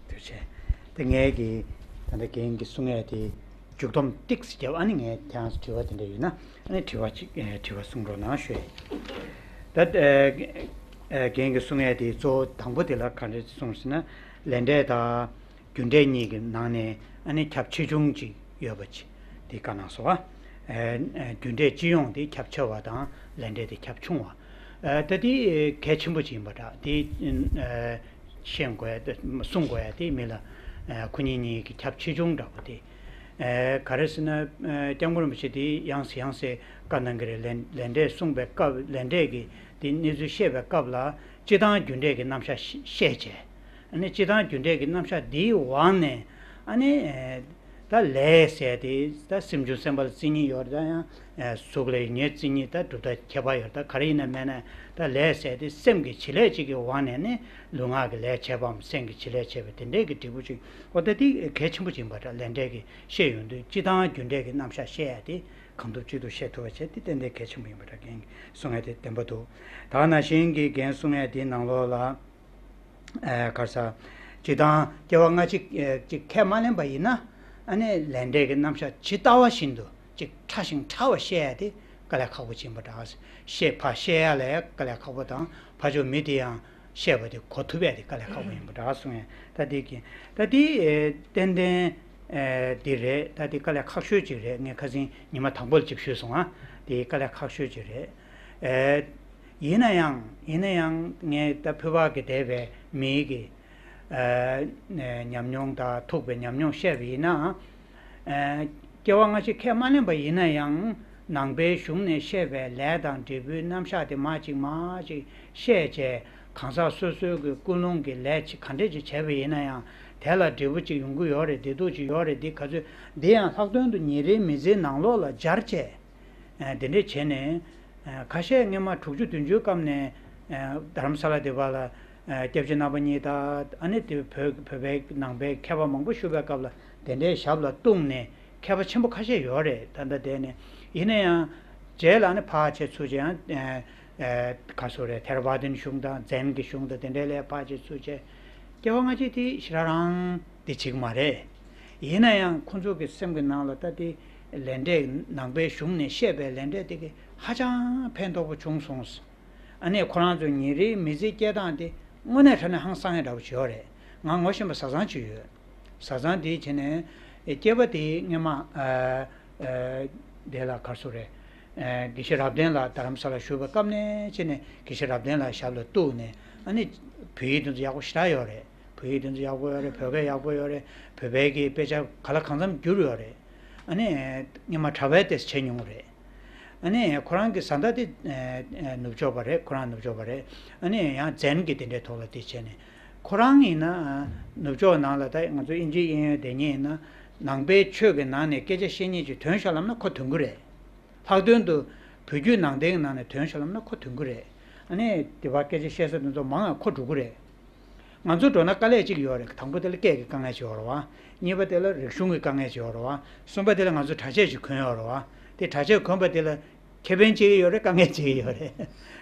ཐུགས་རྗེ་ཆེ། དེ་ངས་ཀྱི་ད་ལྟ་རྒན་གྱི་གསུང་ཡས་དེ་མཇུག་སྡོམ་ཏིག་ཙམ་བརྒྱབ། ཨ་ནི་ངས་ཁྱེད་རང་ཚོ་དྲི་བ་དེ་འདྲ་ཡོད་ན་ཨ་ནི་དྲི་བ་ཅིག་ཨེ་དྲི་བ་གསུང་རོགས་གནང་ཞུ་ཡས། ད་ཨེ་ཨེ་རྒན་གྱི་གསུང་ཡས་དེ་གཙོ་བོ་དང་པོ་དེ་ལ་ག་འདྲ་གསུངས་ཟེར་ན། ལས་འབྲས་དང་རྒྱུ་འབྲས་གཉིས་ཀྱི་ནང་ནས་ཨ་ནི་ཁྱབ་ཆེ་ཆུང་ཅིག་ཡོད་པ་ཅིག་དེ་བཀའ་གནང་སོང་བ། ཨ་ཨ་རྒྱུ་འབྲས་སྤྱི་ཡོངས་དེ་ཁྱབ་ཆེ་བ་དང་ལས་འབྲས་དེ་ཁྱབ་ཆུང་བ། ཨ་ད་དེ་གལ་ཆེན་པོ་ཅིག་ཡིན་པ་འདྲ། དེ་ཨ་ཤེས་དགོས་ཡ་དེ་གསུང་དགོས་ཡ་དེ་མི་ལ་ཨ་ཁོ་གཉིས་གཉིས་ཀྱི་ཁྱབ་ཆེ་ཆུང་འདྲ་པོ་དེ། ཨ་ག་རེ་ཟེར་ན། ཨ་སྐྱབས་མགོན་རིན་པོ་ཆེ་དེ་ཡང་སེ་ཡང་སེ་བཀའ་གནང་གི་རེད། ལས་ལས་འབྲས་གསུངས་པའི་སྐབས་ལས་འབྲས་ཀྱི་དེ་གནས་ཚུལ་བཤད་པའི་སྐབས་ལ་སྤྱི་དང་རྒྱུ་འབྲས་ཀྱི་རྣམ་གཞག་བཤད་བྱས། ཨ་ནི་སྤྱི་དང་རྒྱུ་འབྲས་ཀྱི་རྣམ་གཞག་འདིའི་འོག་ནས་ཨ་ནི་ཨ་ད་ལས་ཟེར་དེ་ད་སེམས་བྱུང་སེམས་པ་ལ་བརྩི་མཁན་ཡོད་རེད། ད་ཡང་ཨ་གཟུགས་ལ་ཡིན་ནའི་བརྩི་མཁན། ད་གྲུབ་མཐའ་ཁྱད་པར་ཡོད་རེད། ད་ག་རེ་ཡིན་ན་མེད་ན་ད་ལས་ཟེར་དེ་སེམས་ཀྱི་བྱེད་ལས་གཅིག་གི་འོག་ནས་ནི་ལུས་ངག་གི་ལས་བྱས་པའམ་སེམས་ཀྱི་བྱེད་ལས་བྱས་པའི་དེ་འདྲས་ཀྱི་འབྲས་བུ་ཅིག་འོ་ད་དེ་གལ་ཆེན་པོ་ཅིག་ཡིན་པ་འདྲ། ལས་འབྲས་ཀྱི་བཤད་ཡོང་དུས་སྤྱི་དང་རྒྱུ་འབྲས་ཀྱི་རྣམ་གཞག་བཤད་ཡ་དེ་གང་ཐུབ་ཅི་ཐུབ་བཤད་ཐུབ་པ་བྱས་དེ་ཏན་ཏན་གལ་ཆེན་པོ་ཡིན་པ་འདྲ། རྒན་གྱིས་གསུང་ཡ་དེ་བདེན་པ་འདུག་ད་ནང་བཞིན་གྱི་རྒན་གསུང་ཡ་དེའི་ནང་ལོགས་ལ། ཨ་ག་རེ་ཟེར། སྤྱི་དང་སྐྱེ་བ་སྔ་ཕྱི་ཨ་ཅིག་ཁས་མ་ལེན་པ་ཡིན་ན། ཨ་ནི་ལས་འབྲས་ཀྱི་རྣམ་གཞག་ཇི་ལྟ་བ་བཞིན་དུ་ཅིག་ཕྲ་ཞིང་ཕྲ་བ་བཤད་ཡ་དེ་དཀའ་ལས་ཁག་པོ་ཅིག་ཡིན་པ་འདྲ། བཤད་ཕར་བཤད་ཡ་ལ་ཡ་དཀའ་ལས་ཁག་པོ་དང་། ཕར་ཕྱོགས་མི་དེ་ཡང་བཤད་པ་དེ་གོ་ཐུབ་ཡ་དེ་དཀའ་ལས་ཁག་པོ་ཡིན་པ་འདྲ་གསུང་ཡ། ད་དེ་གི་ད་དེ་ཨེ་ཏན་ཏན་ཨེ་དེ་རེད། ད་དེ་དཀའ་ལས་ཁག་ཤོས་ཅིག་རེད། ངས་ཁ་སང་ཉི་མ་དང་པོ་ལ་ཅིག་ཞུས་སོང་ཨ། དེ་དཀའ་ལས་ཁག་ཤོས་ཅིག་རེད། ཨེ་ཡིན་ན་ཡང་ཡིན་ན་ཡང་ངས་ད་བོད་པ་གི་འདས་པའི་མིའི་གི་ཨ་ཉམས་མྱོང་དང་ཐུག་པའི་ཉམས་མྱོང་བཤད་པ་ཡིན་ན། ཨ་སྐྱེ་བ་སྔ་ཕྱི་ཁས་མ་ལེན་པ་ཡིན་ན་ཡང་། ནང་པའི་གཞུང་ནས་བཤད་པའི་ལས་དང་འབྲས་བུའི་རྣམ་གཞག་དེ་མར་ཅིག་མར་ཅིག་བཤད་བྱས། གང་ཟག་སོ་སོའི་གི་ཀུན་སློང་གི་ལས་ཅིག་ག་འདྲས་ཅིག་བྱས་པ་ཡིན་ན་ཡང་། དེ་ལ་འབྲས་བུ་ཅིག་ཡོང་གི་ཡོད་རེད། བདེ་སྡུག་ཅིག་ཡོད་རེད། འདི་ག་ཚོད་འདི་ཡང་ལྷག་དོན་དུ་ཉིན་རེའི་མི་ཚེའི་ནང་ལོགས་ལ་སྦྱར་བྱས། ཨ་དེ་འདྲས་བྱས་ནས། ཨ་ཁ་ཤས་སྔོན་མ་དྲུག་ཅུ་བདུན་ཅུའི་སྐབས་ནས་ཨ་རྡ་རམ་ས་ལ་དེ་བ་ལ་ཨ་སྐྱབས་རྗེ་རྣམ་པ་གཉིས་དང་། ཨ་ནི་དེ་བོད་བོད་པའི་ནང་པའི་མཁས་པ་མང་པོ་བཞུགས་པའི་སྐབས་ལ་དེ་འདྲའི་ཞབས་ལ་གཏུགས་ནས་མཁས་པ་ཆེན་པོ་ཁ་ཤས་ཡོད་རེད། ད་ལྟ་བསྡད་ནས་ཡིན་ན་ཡང་རྗེས་ལ་ནི་ཕར་ཆེ་ཚུར་ཆེ་ཡང་ཨ་ཨ་ག་སོ་རེད། ཐེ་ར་བ་དིན་གཞུང་དང་ཛེན་གྱི་གཞུང་དང་དེ་འདྲའི་ལས་ཕར་ཆེ་ཚུར་ཆེ། སྐྱེ་བ་སྔ་ཕྱི་དེ་ཞེ་དྲག་རང་དེ་བྱེད་ཀྱི་མ་རེད། ཡིན་ན་ཡང་ཁོང་ཚོ་གི་སེམས་ཀྱི་ནང་ལ་ད་དེ་ལས་འབྲས་ནང་པའི་གཞུང་ནས་བཤད་པའི་ལས་འབྲས་དེ་གི་ཧ་ཅང་ཕན་ཐོགས་པོ་བྱུང་སོང་། ཨ་ནི་ཁོ་རང་ཚོ་ཉིན་རེའི་མི་ཚེ་སྐྱེལ་སྟངས་དེ་དངོས་གནས་དྲང་གནས་ཧང་སང་ཡ་འདྲ་པོ་ཅིག་ཡོད་རེད། ང་ངོ་ཤེས་པ་བཟའ་ཚང་ཅིག་ཡོད། བཟའ་ཚང་དེའི་བྱས་ནས་སྐྱེས་པ་དེ་སྔོན་མ་ཨ་ཨ་དེ་ལ་ག་རེ་ཟེར་དགོས་རེད། ཨ་དགེ་བཤེས་རབ་བརྟན་ལགས་རྡ་རམ་ས་ལ་བཞུགས་པའི་སྐབས་ནས་བྱས་ནས་དགེ་བཤེས་རབ་བརྟན་ལགས་ཞབས་ལ་གཏུགས་ནས། ཨ་ནི་བོད་ཡིག་དེ་ཚོ་ཡག་པོ་ཞེ་དྲག་ཡོད་རེད། བོད་ཡིག་དེ་ཚོ་ཡག་པོ་ཡོད་རེད། བོད་སྐད་ཡག་པོ་ཡོད་རེད། བོད་པའི་གི་དཔེ་ཆ་ག་ལ་གང་འཚམ་བསྒྱུར་ཡོད་རེད། ཨ་ནི་སྔོན་མ་དྲ་བའི་ཏོག་ཙམ་བྱེད་མྱོང་རེད། ཨ་ནི་ཁོ་རང་གི་བཟའ་ཟླ་དེ་ཨ་ཨ་ནུབ་ཕྱོགས་པ་རེད། ཁོ་རང་ནུབ་ཕྱོགས་པ་རེད། ཨ་ནི་ཡང་ཛེན་གྱི་དེ་འདྲའི་ཐོག་ལ་དེ་བྱས་ནས། ཁོ་རང་ཡིན་ན་ཨ་ནུབ་ཕྱོགས་ནང་ལ་ད་ང་ཚོ་དབྱིན་ཇིའི་གཡས་གཡོན་བསྡད་མཁན་ཡིན་ན། ནང་པའི་ཆོས་ཀྱི་ནང་ནས་སྐད་ཆ་བཤད་མཁན་ཅིག་ཐོན་ཤོག་ལབ་ན་ཁོ་ཐོན་གི་རེད། ལྷག་དོན་དུ་བོད་བརྒྱུད་ནང་བསྟན་གྱི་ནང་ནས་ཐོན་ཤོག་ལབ་ན་ཁོ་ཐོན་གི་རེད། ཨ་ནི་དེ་བ་སྐད་ཆ་བཤད་ས་དེ་ཚོ་མང་ང་ཁོ་འགྲོ་གི་རེད། ང་ཚོ་འགྲོ་ན་དཀའ་ལས་གཅིག་ཡོད་རེད། དང་པོ་དེ་ལ་སྐད་ཀྱི་དཀའ་ངལ་ཅིག་ཡོད་རེད་བ། གཉིས་པ་དེ་ལ་རིག་གཞུང་གི་དཀའ་ངལ་ཅིག་ཡོད་རེད་བ། གསུམ་པ་དེ་ལ་ང་ཚོ་གྲྭ་ཆས་ཅིག་གོན་ཡོད་རེད་བ། དེ་གྲྭ་ཆས་གོན་པ་དེ་ལ་ཁེ་ཕན་ཅིག་ཡོད་རེད། དཀའ་ངལ་ཅིག་ཡོད་རེད།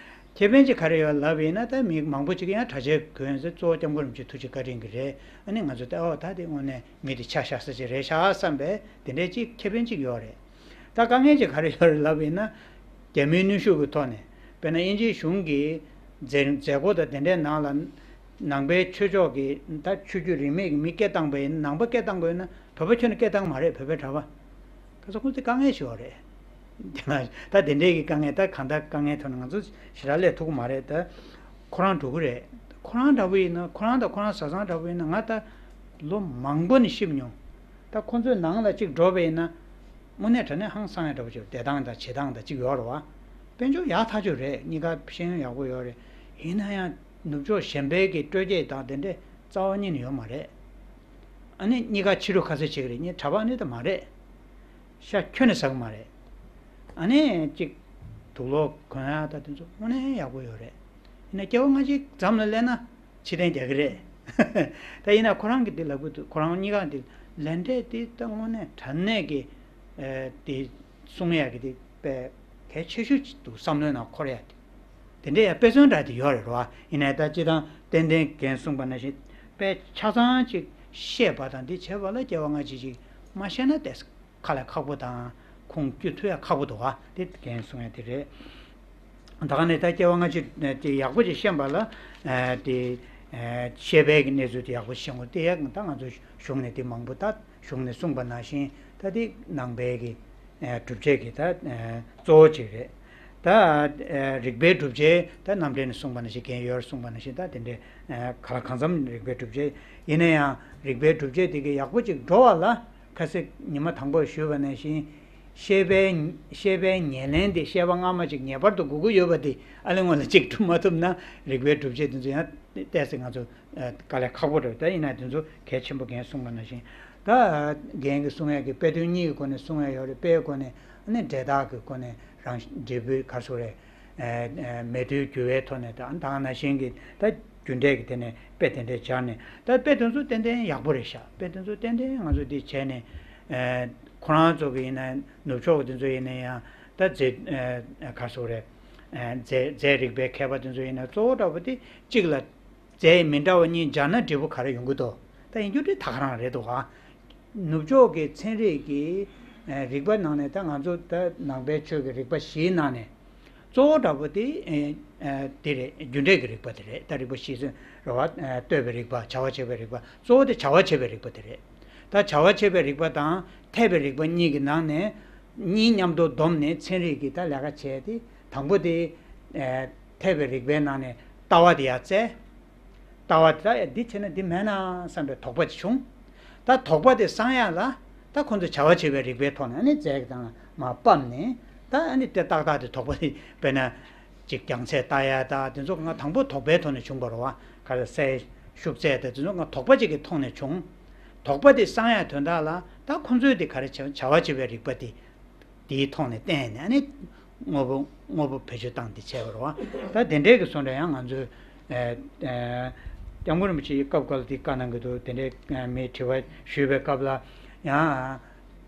ཁེ་ཕན་ཅིག་ག་རེ་ཡོད་ལབ་ཡིན་ན། ད་མི་མང་པོ་ཅིག་ཡང་གྲྭ་ཆས་གོན་ཟེར། གཙོ་བོ་སྐྱབས་མགོན་རིན་པོ་ཆེ་ཐུགས་རྗེ་བཀའ་དྲིན་གྱིས་རེད། ཨ་ནི་ང་ཚོ་ད་ཨོ་ད་དེ་དངོས་གནས་མི་དེ་ཆ་བཞག་ས་ཅིག་རེད་ཤག་བསམ་པས། དེ་འདྲའི་ཅིག་ཁེ་ཕན་ཅིག་ཡོད་རེད། ད་དཀའ་ངལ་ཅིག་ག་རེ་ཡོད་རེད་ལབ་ཡིན་ན། རྒྱ་མིའི་གནོན་ཤུགས་ཀྱི་ཐོག་ནས། དཔེར་ན་དབྱིན་ཇིའི་གཞུང་གི་མཛད་མཛད་སྒོ་དང་དེ་འདྲའི་ནང་ལ། ནང་པའི་ཆོས་ཕྱོགས་ཀྱི་ད་ཆོས་བརྒྱུད་རིས་མེད་ཀྱི་མི་སྐད་བཏང་པ་ཡིན་ན། ནང་པ་སྐད་བཏང་དགོས་ཡིན་ན། བོད་པ་ཁྱོན་ནས་སྐད་བཏང་མ་རེད། བོད་པའི་གྲྭ་པ། ཁ་སང་ཁོང་ཚོའི་དཀའ་ངལ་ཞིག་ཡོད་རེད། ད་དེ་འདྲའི་གི་དཀའ་ངལ། ད་གང་ལྟར་དཀའ་ངལ་ཐོག་ནས་ང་ཚོ་ཞེ་དྲག་སླེབས་ཐུབ་ཀྱི་མ་རེད། ད་ཁོ་རང་འགྲོ་གི་རེད། ཁོ་རང་འདྲ་པོ་ཡིན་ན། ཁོ་རང་དང་ཁོ་རང་བཟའ་ཚང་འདྲ་པོ་ཡིན་ན། ང་ད་ལོ་མང་པོ་ནས་ཤེས་མྱོང་། ད་ཁོང་ཚོའི་ནང་ལ་གཅིག་འགྲོ་བ་ཡིན་ན། དངོས་གནས་དྲང་གནས་ཧང་སང་ཡ་འདྲ་པོ་ཅིག་བསྡད་སྟངས་དང་བྱེད་སྟངས་དང་ཅིག་ཡོད་རེད་བ། དཔལ་འབྱོར་ཡག་ཐག་ཆོད་རེད། གཉིས་ཀ་ཤེས་ཡོན་ཡག་པོ་ཡོད་རེད། ཡིན་ན་ཡང་ནུབ་ཕྱོགས་གཞན་པའི་གི་སྤྲོ་སྐྱིད་དང་དེ་འདྲས་རྩ་བ་ཉིད་ནས་ཡོད་མ་རེད། ཨ་ནི་གཉིས་ཀ་ཕྱི་རུ་ཁ་གསལ་བྱེད་ཀྱི་རེད། གཉིས་གྲྭ་པ་ནི་ད་མ་རེད། ཤ་ཁྱོན་ནས་ཟ་གི་མ་རེད། ཨ་ནི་གཅིག་དུག་ལོག་གོན་ཡ་ད་དེ་ཚོ་དངོས་གནས་ཡག་པོ་ཡོད་རེད། ཡིན་ན་སྐྱེ་བ་སྔ་ཕྱི་མཚམས་ལ་སླེབས་ན་ཕྱིར་འཐེན་རྒྱག་གི་རེད། ད་ཡིན་ན་ཁོ་རང་གིས་འདི་ལབ་གི་འདུག་ཁོ་རང་གཉིས་ཀ་འདི་ལས་འབྲས་འདི་ད་དངོས་གནས་དྲང་གནས་ཀྱི་ཨེ་འདི་གསུང་ཡ་གི་འདི་དཔེ་གལ་ཆེ་ཤོས་ཅིག་འདུག་བསམ་བློའི་ནང་འཁོར་ཡ་འདི། དེ་འདྲའི་ཡ་དཔེ་མཚོན་འདྲ་དེ་ཡོད་རེད་རོ། ཡིན་ནའི་ད་སྤྱིར་བཏང་ཏན་ཏན་རྒན་གསུངས་པ་ནང་བཞིན། དཔེ་ཆ་ཚང་ཅིག་བཤད་པ་དང་འདི་བྱས་པ་ལ་སྐྱེ་བ་སྔ་ཕྱི་ཅིག་མ་བཤད་ན་ཏོག་ཙམ་ཁ་ལ་ཁག་པོ་དང་། ཁུངས་བཅོལ་ཐུབ་ཡ་ཁག་པོ་འདུག་ག་དེ་རྒན་གསུང་ཡ་དེ་རེད། ད་ག་ནས་ད་སྐྱེ་བ་སྔ་ཕྱི་དེ་ཡག་པོ་ཅིག་ཤེས་པ་ལ། ཨ་དེ་ཨ་བཤད་པའི་གི་གནས་ཚུལ་དེ་ཡག་པོ་ཤེས་དགོས། དེ་ཡང་ད་ང་ཚོ་གཞུང་ནས་དེ་མང་པོ། ད་གཞུང་ནས་གསུངས་པ་ནང་བཞིན། ད་དེ་ནང་པའི་གི་ཨ་སྒྲུབ་བྱེད་ཀྱི་ད་ཨ་གཙོ་བོ་ཅིག་རེད། ད་ཨ་རིགས་པའི་སྒྲུབ་བྱེད། ད་རྣམ་འགྲེལ་ནས་གསུངས་པ་ནང་བཞིན། རྒན་ཡོལ་གསུངས་པ་ནང་བཞིན། ད་དེ་འདྲའི་ཨ་གང་ལ་གང་འཚམ་རིགས་པའི་སྒྲུབ་བྱེད། ཡིན་ན་ཡང་རིགས་པའི་སྒྲུབ་བྱེད་དེ་གི་ཡག་པོ་ཅིག་འགྲོ་བ་ལ། ཁ་སང་ཉི་མ་དང་པོར་ཞུས་པ་ནང་བཞིན། བཤད་པའི་བཤད་པའི་ཉེར་ལེན་དེ། བཤད་པ་སྔ་མ་ཅིག་ངེས་པར་དུ་དགོས་ཀྱི་ཡོད་པ་དེ། ཨ་ལས་སྔོན་ལ་ཅིག་སྒྲུབ་མ་ཐུབ་ན། རིགས་པའི་སྒྲུབ་བྱེད་དེ་ཚོ་ཡང་ཏོག་ཙམ་ང་ཚོ་ཨ་དཀའ་ལས་ཁག་པོ་རེད། ད་ཡིན་ན་དེ་ཚོ་གལ་ཆེན་པོ། རྒན་གསུངས་པ་ནང་བཞིན། ད་རྒན་གྱིས་གསུང་ཡ་གི་དཔེ་དོན་གཉིས་ཀྱི་སྒོ་ནས་གསུང་ཡ་ཡོད་རེད། དཔེའི་སྒོ་ནས། ཨ་ནི་འབྲས་རྟགས་ཀྱི་སྒོ་ནས། རང་འབྲས་བུའི་ག་རེ་ཟེར་དགོས་རེད། ཨ་ཨ་མེད་དོའི་འགྱུར་བའི་ཐོག་ནས། ད་ད་ནང་བཞིན་གྱི་ད་རྒྱུ་འབྲས་ཀྱི་དེ་ནས་དཔེ་དེ་འདྲས་སྦྱར་ནས། ད་དཔེ་དེ་ཚོ་ཏན་ཏན་ཡག་པོ་རེད་ཤག་དཔེ་དེ་ཚོ་ཏན་ཏན་ང་ཚོ་འདི་བྱས་ནས། ཨ་ཁོ་རང་ཚོ་གི་ཡིན་ན། ནུབ་ཕྱོགས་ཀྱི་དེ་ཚོ་ཡིན་ན་ཡང་། ད་རྫས་ཨ་ག་རེ་ཟེར་དགོས་རེད། ཨ་རྫས་རྫས་རིག་པའི་མཁས་པ་དེ་ཚོ་ཡིན་ན། གཙོ་བོ་འདྲ་པོ་དེ་གཅིག་ལ། རྫས་མི་འདྲ་བ་གཉིས་སྦྱར་ན་འབྲས་བུ་ག་རེ་ཡོང་གི་འདུག་ད་ཡིན་རྒྱུ་དེ་ད་ག་རང་རེད་འདུག་ག་ནུབ་ཕྱོགས་ཀྱི་ཚན་རིག་གི་ཨ་རིག་པ་ནང་ནས། ད་ང་ཚོ་ད་ནང་པའི་ཆོས་ཀྱི་རིག་པ་བཞིའི་ནང་ནས་གཙོ་བོ་འདྲ་པོ་དེ་ཨ་ཨ་དེ་རེད། རྒྱུ་འབྲས་ཀྱི་རིག་པ་དེ་རེད། ད་རིག་པ་བཞི་ཟེར་རེད་བ། ཨ་ལྟོས་པའི་རིག་པ། བྱ་བ་བྱེད་པའི་རིག་པ། གཙོ་བོ་དེ་བྱ་བ་བྱེད་པའི་རིག་པ་དེ་རེད། ད་བྱ་བ་བྱེད་པའི་རིག་པ་དང་འཐད་པའི་རིག་པ་གཉིས་ཀྱི་ནང་ནས། གཉིས་མཉམ་དུ་བསྡོམས་ནས་ཚན་རིག་གི་ད་ལས་ཀ་བྱས་ཏེ། དང་པོ་དེ་ཨ་འཐད་པའི་རིག་པའི་ནང་ནས་ལྟ་བ་དེ་ཡར་བཙལ། ལྟ་བ་དེ་ད་འདི་བྱས་ན་འདི་མེད་ན་བསམ་པའི་དོགས་པ་ཅིག་བྱུང་། ད་དོགས་པ་དེ་སངས་ཡ་ལ། ད་ཁོ་ཚོས་བྱ་བ་བྱེད་པའི་རིག་པའི་ཐོག་ནས། ཨ་ནི་རྫས་ཀྱི་སྟེང་ལ་མར་ཕབ་ནས། ད་ཨ་ནི་དེ་ཏག་ཏག་དེ་དོགས་པ་དེ། དཔེར་ན་ཅིག་རྒྱང་ཚད་ལྟ་ཡ། ད་དེ་ཚོ་ང་དང་པོ་དོགས་པའི་ཐོག་ནས་བྱུང་བ་རེད་བ། ག་རེ་ཟེར། ཤུགས་ཚད་དང་དེ་ཚོ་ང་དོགས་པ་ཅིག་གི་ཐོག་ནས་བྱུང་། དོགས་པ་དེ་སངས་ཡ་དོན་དག་ལ། ད་ཁོ་ཚོས་དེ་ག་རེ་བྱ་བྱ་བ་བྱེད་པའི་རིག་པ་དེ། དེའི་ཐོག་ནས་བསྟན་ནས། ཨ་ནི་དངོས་པོ་དངོས་པོ་བེད་སྤྱོད་བཏང་དེ་བྱས་པ་རེད་བ། ད་དེ་འདྲའི་གི་བཟོ་འདྲ་ཡང་ང་ཚོས་ཨ་ཨ་སྐྱབས་མགོན་རིན་པོ་ཆེ་ཡིས་སྐབས་འགའ་ལ་དེ་བཀའ་གནང་གི་འདུག་དེ་འདྲའི་ཨ་མིའི་དྲི་བ་ཞུས་པའི་སྐབས་ལ་ཡང་།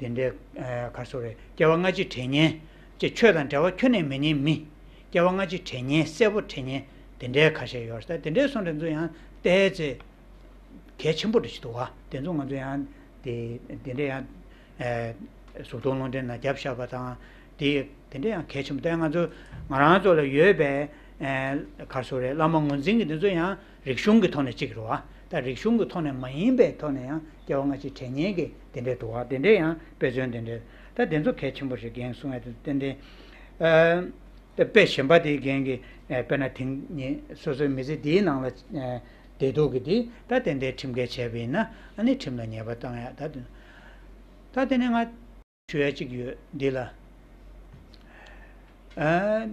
དེ་འདྲའི་ཨ་ག་རེ་ཟེར་དགོས་རེད། སྐྱེ་བ་སྔ་ཕྱི་དྲན་མཁན་ཅིག་ཆོས་དང་འབྲེལ་བ་ཁྱོན་ནས་མེད་མཁན་མི། སྐྱེ་བ་སྔ་ཕྱི་དྲན་མཁན། གསལ་པོ་དྲན་མཁན་དེ་འདྲའི་ཁ་ཤས་ཡོད་རེད། ད་དེ་འདྲའི་བཟོ་འདྲ་ཚོ་ཡང་བལྟས་ཚེ་གལ་ཆེན་པོ་འདྲ་ཞིག་འདུག་བ། དེ་ཚོ་ང་ཚོ་ཡང་དེ་དེ་འདྲ་ཡང་ཨ་གཟུགས་མཐོང་ལུང་འདྲེན་ནང་བརྒྱབ་བཞག་པ་དང་། དེ་དེ་འདྲ་ཡང་གལ་ཆེན་པོ། ད་ང་ཚོ་ང་རང་ཚོ་ལ་ཡོད་པའི་ཨ་ག་རེ་ཟེར་དགོས་རེད། བླ་མ་ངོས་འཛིན་གྱི་དེ་ཚོ་ཡང་རིག་གཞུང་གི་ཐོག་ནས་གཅིག་རེད་བ། ད་རིག་གཞུང་གི་ཐོག་ནས་མ་ཡིན་པའི་ཐོག་ནས་ཡང་སྐྱེ་བ་སྔ་ཕྱི་དྲན་མཁན་གྱི་དེ་འདྲ་འདུག་བ། དེ་འདྲ་ཡང་དཔེ་མཚོན་དེ་འདྲ། ད་དེ་ཚོ་གལ་ཆེན་པོ་རེད། རྒན་གསུང་ཡ་དེ་ཏན་ཏན། ཨ་ད་དཔེ་གཞན་པ་དེ་རྒན་གྱིས་ཨ་དཔེར་ན་དེང་ཉིན་སོ་སོའི་མི་ཚེ་འདིའི་ནང་ལ་ཨ་བདེ་སྡུག་གི་དེ་ད་ཏན་ཏན་ཁྲིམས་འགལ་བྱས་པ་ཡིན་ན། ཨ་ནི་ཁྲིམས་ལ་ཉེས་པ་བཏང་ཡ། ད་དེ་ད་དེ་ནས་ང་ཞུ་ཡ་གཅིག་ཡོད་འདི་ལ། ཨ་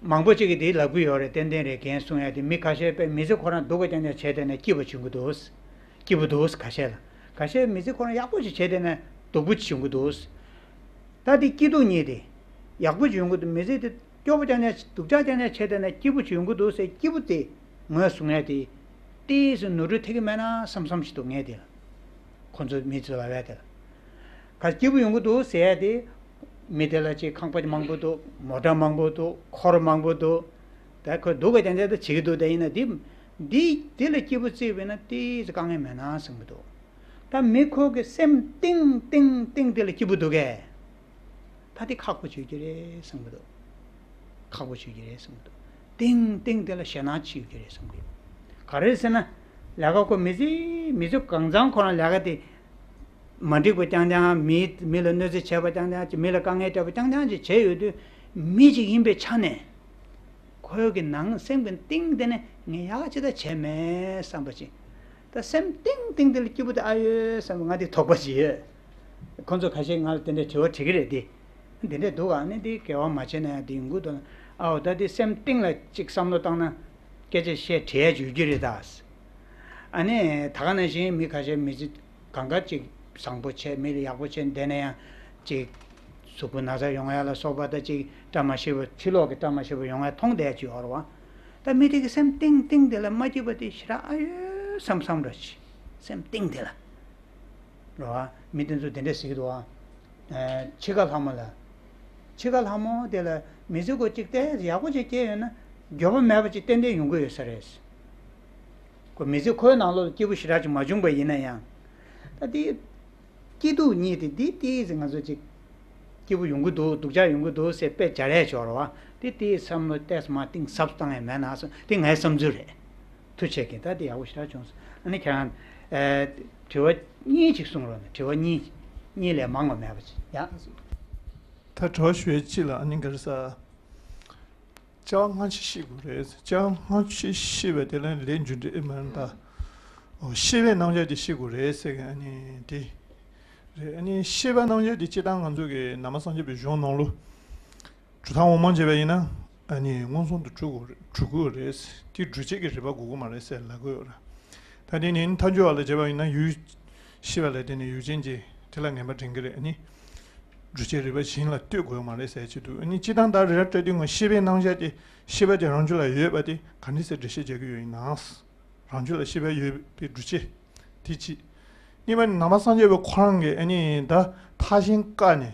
མང་པོ་ཅིག་གིས་འདི་ལབ་ཀྱི་ཡོད་རེད། ཏན་ཏན་རེད། རྒན་གསུང་ཡ་དེ། མི་ཁ་ཤས་དཔེ་མི་ཚེ་ཁོ་རང་སྡུག་ག་རྐྱང་རྐྱང་བྱས་བསྡད་ན་སྐྱིད་པོ་བྱུང་གི་འདུག་སྐྱིད་པོ་འདུག་ཁ་ཤས་ལ། ཁ་ཤས་མི་ཚེ་ཁོ་རང་ཡག་པོ་ཞིག་བྱས་བསྡད་ན་སྡུག་པོ་ཞིག་བྱུང་གི་འདུག་ད་དེ་སྐྱིད་སྡུག་གཉིས་དེ། ཡག་པོ་ཞིག་ཡོང་གི་འདུག་མི་ཚེ་དེ་སྐྱོ་པོ་རྐྱང་རྐྱང་། སྡུག་ཅག་རྐྱང་རྐྱང་བྱས་བསྡད་ན་སྐྱིད་པོ་ཞིག་ཡོང་གི་འདུག་ཟེར། སྐྱིད་པོ་དེ་ངོས་བཟུང་ཡ་དེ། ཏིས་ནོར་འཁྲུལ་ཐེབས་ཀྱི་མེད་ན་བསམ་བསམ་ཞིག་འདུག་ངས་དེ་ལ། ཁོ་ཚོ་མི་ཚོ་ལ་བས་དེ་ལ། ག་སྐྱིད་པོ་ཡོང་གི་འདུག་ཟེར་ཡ་དེ། མི་དེ་ལ་ཅིག་ཁང་པ་མང་པོ་འདུག་མོ་ཊ་མང་པོ་འདུག་འཁོར་མང་པོ་འདུག་ད་ཁོས་སྡུག་ག་ཏན་ཏན་ད་བྱེད་ཀྱི་འདུག་ད་ཡིན་ན་འདི། འདི་འདི་ལ་སྐྱིད་པོ་བརྩིས་པས་ན་ཏིས་དཀའ་ངལ་མེད་ན་བསམ་གྱི་འདུག་ད་མི་ཁོ་གི་སེམས་གཏིང་གཏིང་གཏིང་དེ་ལ་སྐྱིད་པོ་འདུག་གས། ད་དེ་ཁག་པོ་བྱེད་ཀྱི་རེད་བསམ་གྱི་འདུག་ཁག་པོ་བྱེད་ཀྱི་རེད་བསམ་གྱི་འདུག་གཏིང་གཏིང་དེ་ལ་ཞེད་སྣང་བྱེད་ཀྱི་རེད་བསམ་གྱི་ཡོད། ག་རེ་ཟེར་ན། ལས་ཀ་ཁོ་མི་ཚེ་མི་ཚེ་གང་ཚང་ཁོ་རང་ལས་ཀ་དེ། མ་འགྲིག་པ་རྐྱང་རྐྱང་མི་མི་ལ་གནོད་འཚེ་བྱས་པ་རྐྱང་རྐྱང་ཅིག་མི་ལ་དཀའ་ངལ་སྤྲད་པ་རྐྱང་རྐྱང་ཅིག་བྱས་ཡོད་དུས། མི་ཅིག་ཡིན་པའི་ཆ་ནས། ཁོའི་གི་ནང་སེམས་ཀྱི་གཏིང་དེ་ནས་ངས་ཡག་ཅི་ད་བྱས་མེད་བསམ་པ་ཅིག་ད་སེམས་གཏིང་གཏིང་དེ་ལ་སྐྱིད་པོ་དེ་ཨ་ཡོད་བསམ་པ་ང་དེ་དོགས་པ་ཅིག་ཡོད། ཁོ་ཚོ་ཁ་ཤས་ང་ལ་དེ་འདྲའི་དྲི་བ་དྲི་གི་རེད་དེ། འདི་འདྲ་འདུག་ཨ་ནི་འདི་འགལ་བ་མ་བྱས་ན་ཡང་འདི་ཡོང་གི་འདུག་ན། ཨའོ་ད་འདི་སེམས་གཏིང་ལ་ཅིག་བསམ་བློ་བཏང་ན། སྐད་ཆ་བཤད་བྲལ་ཡོད་ཀྱི་རེད་ད། ཨ་ནི་ད་ག་ནང་བཞིན་མི་ཁ་ཤས་མི་ཚེ་གང་ག་ཅིག་བཟང་པོ་བྱས་མི་ལ་ཡག་པོ་བྱས་བསྡད་ན་ཡང་ཅིག་གཟུགས་པོ་ན་ཚ་ཡོང་ཡ་ལ་སོགས་པ་ད་ཅིག་བཀྲ་མ་ཤིས་པ་ཕྱི་ལོགས་ཀྱི་བཀྲ་མ་ཤིས་པ་ཡོང་ཡ་མཐོང་བསྡད་ཀྱི་ཡོད་རེད་བ། ད་མི་དེ་གི་སེམས་གཏིང་གཏིང་དེ་ལ་མ་སྐྱིད་པ་དེ་ཞེ་དྲག་ཨ་ཡོད་བསམ་བསམ་འདྲ་ཅིག་སེམས་གཏིང་དེ་ལ། རེད་བ། མི་དེ་ཚོ་དེ་འདྲས་ཟེར་གྱི་འདུག་ཨ། ཨེ། འཆི་ཁ་ལྷ་མོ་ལ། འཆི་ཁ་ལྷ་མོ་དེ་ལ་མི་ཚེ་གོ་གཅིག་བལྟས་ཡག་པོ་ཅིག་སྐྱེལ་ཡོད་ན། འགྱོད་པ་མེད་པ་ཅིག་ཏན་ཏན་ཡོང་གི་ཡོད་ས་རེད། ཁོ་མི་ཚེ་ཁོའི་ནང་ལོགས་སྐྱིད་པོ་ཞེ་དྲག་ཅིག་མ་བྱུང་པ་ཡིན་ན་ཡང་། ད་དེ། སྐྱིད་སྡུག་གཉིས་དེ་འདི་ཏིས་ང་ཚོ་ཅིག་སྐྱིད་པོ་ཡོང་གི་འདུག་སྡུག་ཅག་ཡོང་གི་འདུག་ཟེར་དཔེ་སྦྱར་ཡས་ཆོག་རེད་བ། དེ་དེའི་བསམ་བློ་ཏོག་ཙམ་གཏིང་ཟབ་བཏང་ཡས་མེད་ན་སོང་དེ་ངའི་བསམ་ཚུལ་རེད། ཐུགས་རྗེ་ཆེ་གི་ད་དེ་ཡག་པོ་ཞེ་དྲག་བྱུང་སོང་། ཨ་ནི་ཁྱེད་རང་། ཨེ། དྲི་བ་གཉིས་ཅིག་གསུངས་རོགས་གནང་དྲི་བ་གཉིས། གཉིས་ལས་མང་བ་མེད་པ་ཅིག་ཡ། ད་དྲི་བ་ཞུ་ཡས་གཅིག་ལ་ཨ་ནི་ག་རེ་ཟ། སྐྱེ་བ་སྔ་ཕྱི་ཤི་དགོས་རེད། སྐྱེ་བ་སྔ་ཕྱི་ཤི་བའི་དེ་ལ་ལས་རྒྱུ་འབྲས་ཨེ་མ་རེད་ད། ཨོ་ཤི་བའི་རྣམ་གཞག་དེ་ཤི་དགོས་རེད་ཟེར་གི་ཨ་ནི་དེ། རེད་ཨ་ནི་ཤི་བའི་རྣམ་གཞག་དེ་སྤྱིར་བཏང་ང་ཚོ་གི་ནང་པ་སངས་རྒྱས་པའི་གཞུང་ནང་ལོ། གྲུབ་མཐའ་འོག་མ་བྱས་པ་ཡིན་ན། ཨ་ནི་མངོན་སུམ་དུ་གྲུབ་དགོས་རེད་གྲུབ་དགོས་རེད། དེ་སྒྲུབ་བྱེད་ཀྱི་རིགས་པ་དགོས་ཀྱི་མ་རེད་ཟེར་ལབ་ཀྱི་ཡོད་རེད། ད་དེ་ནི་མཐའ་འཁྱོལ་བ་ལ་བྱས་པ་ཡིན་ན་ཡུལ་ཤི་བ་ལ་བརྟེན་ནས་ཡུལ་ཅན་གྱི་དེ་ལ་ངན་པ་འདྲེན་གྱི་རེད་ཨ་ནི། སྒྲུབ་བྱེད་རིགས་པ་གཞན་ལ་ལྟོས་དགོས་ཀྱི་མ་རེད་ཟེར་གྱི་འདུག་ཨ་ནི་སྤྱིར་བཏང་ད་རེ་ར་སྤྲོད་དུས་ང་ཤི་བའི་རྣམ་གཞག་དེ་ཤི་བ་དེ་རང་རྒྱུད་ལ་ཡོད་པ་དེ་ག་འདྲ་སེ་འགྲེལ་བཤད་རྒྱག་གི་ཡོད་ཡིན་ནའང་། རང་རྒྱུད་ལ་ཤི་བ་ཡོད་པའི་སྒྲུབ་བྱེད་དེ་གཅིག་གཉིས་པ་ནི་ནང་པ་སངས་རྒྱས་པའི་ཁོ་རང་གིས་ཨ་ནི་ད་མཐའ་གཞན་བཀག་ནས།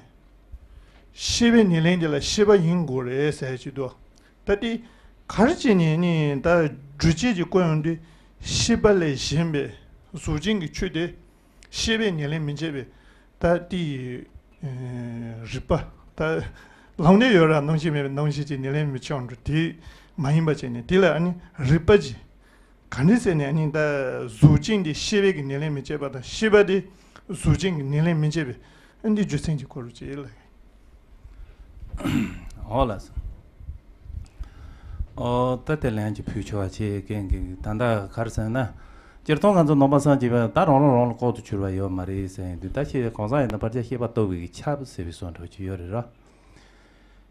ཤེས་པའི་ཉེར་ལེན་དེ་ལ་ཤེས་པ་ཡིན་དགོས་རེད་ཟེར་གྱི་འདུག་ད་དེ་ག་རེ་བྱས་ནས་ནི་ད་སྒྲུབ་བྱེད་ཀྱི་སྐོར་ཡོང་དུས་ཤེས་པ་ལས་གཞན་པའི་གཟུགས་ཅན་གྱི་ཆོས་དེ་ཤེས་པའི་ཉེར་ལེན་མི་བྱེད་པའི་ད་དེ་ཡི་རིགས་པ་ད་ལམ་ནས་ཡོད་ར་རྣམ་ཤེས་མེད་པའི་རྣམ་ཤེས་ཀྱི་ཉེར་ལེན་མི་བྱེད་འགྲོ་དེ་མ་ཡིན་པ་བྱས་ནས་དེ་ལ་ཨ་ནི་རིགས་པ་ཅིག་ག་འདྲ་ཟེར་ནས་ཨ་ནི་ད་གཟུགས་ཅན་དེ་ཤེས་པའི་གི་ཉེར་ལེན་མི་བྱེད་པ་དང་ཤེས་པ་དེ་གཟུགས་ཅན་གྱི་ཉེར་ལེན་མི་བྱེད་པའི་ཨ་འདི་རྒྱུ་མཚན་གྱི་སྐོར་ལ་ཅིག་ལ། འོ་ལགས་སོ། ཨོ་ད་དེ་ལན་གྱི་ཕུལ་ཆོག་པ་བྱེད་མཁན་གྱི་ད་ལྟ་ག་རེ་ཟེར་ན། སྤྱིར་བཏང་ང་ཚོ་ནང་པ་སངས་རྒྱས་པ་ད་རང་རང་རང་ལ་ལྐོག་ཏུ་གྱུར་པ་ཡོད་མ་རེད་ཟེར་ཡིན་དུས་ད་ཁྱེད་གང་ཟག་ཡིན་ན་བར་ཆད་ཤེས་པ་རྟོགས་པའི་གི་ཁྱབ་ཟེར་བའི་བཟོ་འདྲ་ཅིག་ཡོད་རེད་ར།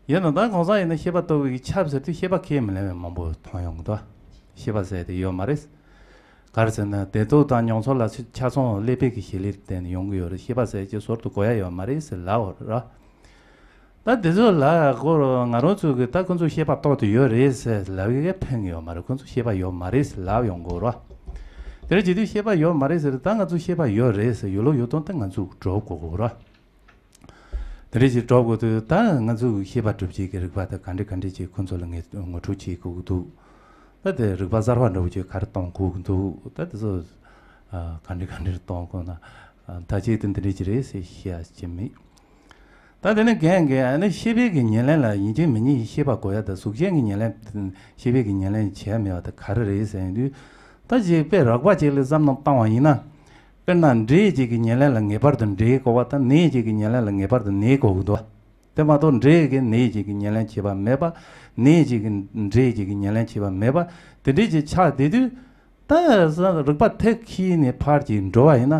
ཡིན་ན་ད་གང་ཟག་ཡིན་ན་ཤེས་པ་རྟོགས་པའི་ཁྱབ་ཟེར་དུས་ཤེས་པ་ཁས་མི་ལེན་པའི་མང་པོ་མཐོང་ཡོང་གི་འདུག་ཤེས་པ་ཟེར་དེ་ཡོད་མ་རེད། ག་རེ་ཟེར་ན་བདེ་སྡུག་དང་མྱོང་ཚོར་ལ་ཆ་ཚང་ཀླད་པའི་གི་བྱེད་ལས་བརྟེན་ནས་ཡོང་གི་ཡོད་རེད། ཤེས་པ་ཟེར་གྱི་ཟུར་དུ་གོ་ཡ་ཡོད་མ་རེད་ཟེར་ལབ་པ་རེད། ད་དེ་ཚོ་ལ་ཁོ་ང་རང་ཚོ་གི་ད་ཁོ་ཚོ་ཤེས་པ་རྟོགས་ཏེ་ཡོད་རེད་ཟེར་ལབ་ཡས་ཕན་གི་ཡོད་མ་རེད། ཁོ་ཚོ་ཤེས་པ་ཡོད་མ་རེད་ཟེར་ལབ་ཡོང་གི་ཡོད་རེད། དེ་རེད་བྱེད་དུས་ཤེས་པ་ཡོད་མ་རེད་ཟེར་ད་ང་ཚོ་ཤེས་པ་ཡོད་རེད་ཟེར་ཡོད་ལུགས་ཡོད་དོན་ད་ང་ཚོ་སྒྲུབ་དགོས་ཀྱི་ཡོད་རེད། དེ་འདྲ་ཞིག་སྒྲུབ་དགོས་དུས་ད་ང་ཚོ་ཤེས་པ་སྒྲུབ་བྱེད་ཀྱི་རིགས་པ་དེ་ག་འདྲ་ག་འདྲ་ཅིག་ཁོ་ཚོ་ལ་ངས་ངོ་སྤྲོད་བྱེད་དགོས་ཀྱི་འདུག་ད་དེ་རིགས་པ་གསར་པ་འདྲ་བོ་ཅིག་ག་རེ་གཏོང་དགོས་ཀྱི་འདུག་ད་དེ་ཚོ་ག་འདྲ་ག་འདྲ་གཏོང་དགོས་ན་ད་ཅིག་དེ་འདི་འདྲ་ཅིག་རེད་ཟེར་བཤད་ཡ་ཅིག་མེད། ད་དེ་ནས་རྒན་གྱིས་ཨ་ནི་ཤེས་པའི་གི་ཉེར་ལེན་ལ་ཡིན་གཅིག་མིན་གཉིས་ཤེས་པ་དགོས་ཡ་ད་གཟུགས་ཅན་གྱི་ཉེར་ལེན་ཤེས་པའི་གི་ཉེར་ལེན་བྱས་མེད་པ་ད་ག་རེ་རེད་ཟེར་ཡོང་དུས་ད་ཅིག་དཔེ་རགས་པ་ཅིག་ལ་བསམ་བློ་བཏང་བ་ཡིན་ན། དཔེར་ན་འབྲས་ཀྱི་གི་ཉེར་ལེན་ལ་ངེས་པར་དུ་འབྲས་དགོས་པ་དང་ནས་ཀྱི་གི་ཉེར་ལེན་ལ་ངེས་པར་དུ་ནས་དགོས་ཀྱི་འདུག་དེ་མ་གཏོགས་འབྲས་ཀྱི་ནས་ཀྱི་གི་ཉེར་ལེན་བྱེད་པ་མེད་པ། ནས་ཀྱི་གི་འབྲས་ཀྱི་གི་ཉེར་ལེན་བྱེད་པ་མེད་པ། དེ་འདྲས་ཀྱི་ཆགས་བསྡད་དུས། ད་རིགས་པ་ཐེག་ཁྱིས་ནས་ཕར་གྱི་འགྲོ་བ་ཡིན་ན།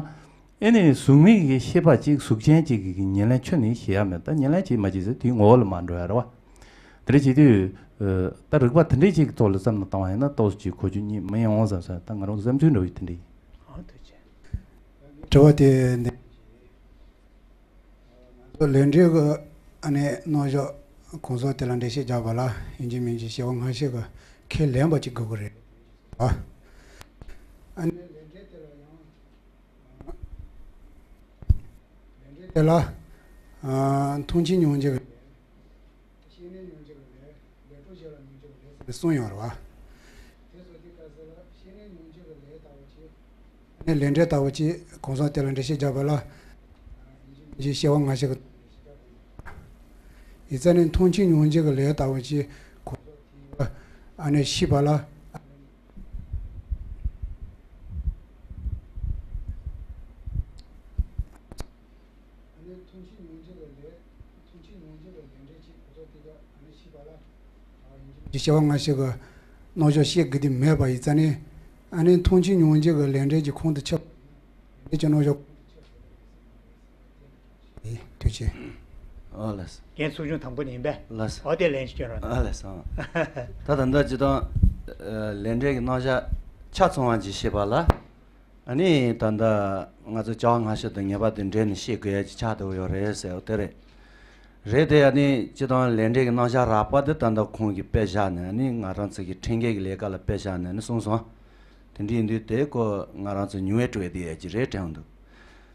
ཨེ་ནས་གཟུགས་མེད་ཀྱི་ཤེས་པ་གཅིག་གཟུགས་ཅན་གཅིག་གི་གི་ཉེར་ལེན་ཁྱོན་ནས་བྱེད་ཡ་མེད་ད་ཉེར་ལེན་བྱེད་མ་བྱེད་ཟེར་དེའི་ངོ་བོ་ལ་མ་འགྲོ་ཡ་རེད་བ། དེ་འདྲ་བྱེད་དུས། ད་རིགས་པ་དེ་འདྲས་ཅིག་གི་ཐོག་ལ་བསམ་བློ་བཏང་བ་ཡིན་ན་ཏོག་ཙམ་ཅིག་གོ་རྒྱུ་རྙེད་མི་ཡོང་བསམ་ས་ད་ང་རང་བསམ་ཚུལ་འདྲ་བོ་ཞིག་དེ་འདྲ་ཡིན། ཨོ་ཐུགས་རྗེ་ཆེ། དྲི་བ་དེ་འདི། ང་ཚོ་ལས་འབྲས་ཀྱི་ཨ་ནི་རྣམ་གཞག་གང་ཟག་དེ་ལ་འགྲེལ་བཤད་རྒྱག་པ་ལ་ཡིན་གཅིག་མིན་གཅིག་ཤེས་པ་སྔ་ཕྱི་གི་ཁས་ལེན་པ་ཅིག་དགོས་ཀྱི་རེད། ཨ། ཨ་ནི་ལས་འབྲས་དེ་ལ་ཡང་། ལས་འབྲས་དེ་ལ། ཨ། མཐོང་ཆོས་མྱོང་བྱེད་ཀྱི་ལས། ཤེས་ནས་མྱོང་བྱེད་ཀྱི་ལས། ལས་གྲུབ་བྱེད་ལ་མྱོང་བྱེད་ཀྱི་ལས་ཟེར་ནས་གསུམ་ཡོད་རེད་བ། དེ་སོགས་དེ་ལྟར་ཟེར་ལ་ཤེས་ནས་མྱོང་བྱེད་ཀྱི་ལས་ལྟ་བུ་ཅིག་ནས་ལས་འབྲས་ལྟ་བུ་ཅིག་གང་ཟག་དེ་ལ་འགྲེལ་བཤད་རྒྱག་པ་ལ། ཡིན་གྱི་སྐྱེ་བ་སྔ་ཕྱི་གི། ཡིན་ཙང་ནི་མཐོང་ཆོས་མྱོང་བྱེད་ཀྱི་ལས་ལྟ་བུ་ཅིག་གང་ཟག་དེ་ལ་ཨ་ནི་ཤེས་པ་ལ། ཨ་ནི་མཐོང་ཆོས་མྱོང་བྱེད་ལ་ལས། མཐོང་ཆོས་མྱོང་བྱེད་ལ་ལས་འབྲས་ཀྱི་གོ་རྟོགས་དེ་ག་ཨ་ནི་ཤེས་པ་ལ། ཀྱི་སྐྱེ་བ་སྔ་ཕྱི་གི་རྣམ་གཞག་ཤེས་དགོས་དོན་མེད་པ་ཡིན་ཙང་ནི། ཨ་ནི་མཐོང་ཆོས་མྱོང་བྱེད་ཀྱི་ལས་འབྲས་ཀྱི་ཁོང་དུ་ཆུད། ལས་འབྲས་ཀྱི་རྣམ་གཞག་ཐུགས་རྗེ་ཆེ། ཨོ་ལགས། རྒན་ཚོགས་ཆུང་དང་པོ་ཡིན་པས། ལགས། ཨོ་དེ་ལན་ཞིག་སྐྱོན་རོགས། ཨ་ལགས་སོ། ད་ད་ལྟ་སྤྱིར་བཏང་ལས་འབྲས་ཀྱི་རྣམ་གཞག་ཆ་ཚང་བ་ཅིག་ཤེས་པ་ལ། ཨ་ནི་ད་ལྟ་ང་ཚོ་བྱ་བ་སྔ་ཕྱི་དང་ངེས་པ་དེ་འདྲེས་ནས་ཤེས་དགོས་ཡ་ཅིག་ཆགས་བསྡད་ཡོད་རེད་ཟེར་བ་དེ་རེད། རེད་དེ། ཨ་ནི་སྤྱིར་བཏང་ལས་འབྲས་ཀྱི་རྣམ་གཞག་རགས་པ་དེ་ད་ལྟ་ཁོང་གིས་དཔེ་བཞག་ནས། ཨ་ནི་ང་རང་ཚོ་གི་ཕྲན་སྐད་ཀྱི་ལས་ཀ་ལ་དཔེ་བཞག་ནས་ཨ་ནི་གསུངས་སོང་། དེ་འདྲ་ཡིན་དུས་དེ་ཁོ་ང་རང་ཚོ་མྱོང་བས་གྲུབ་པའི་དེ་ཡ་ཅིག་རེད་དྲན་འདུག་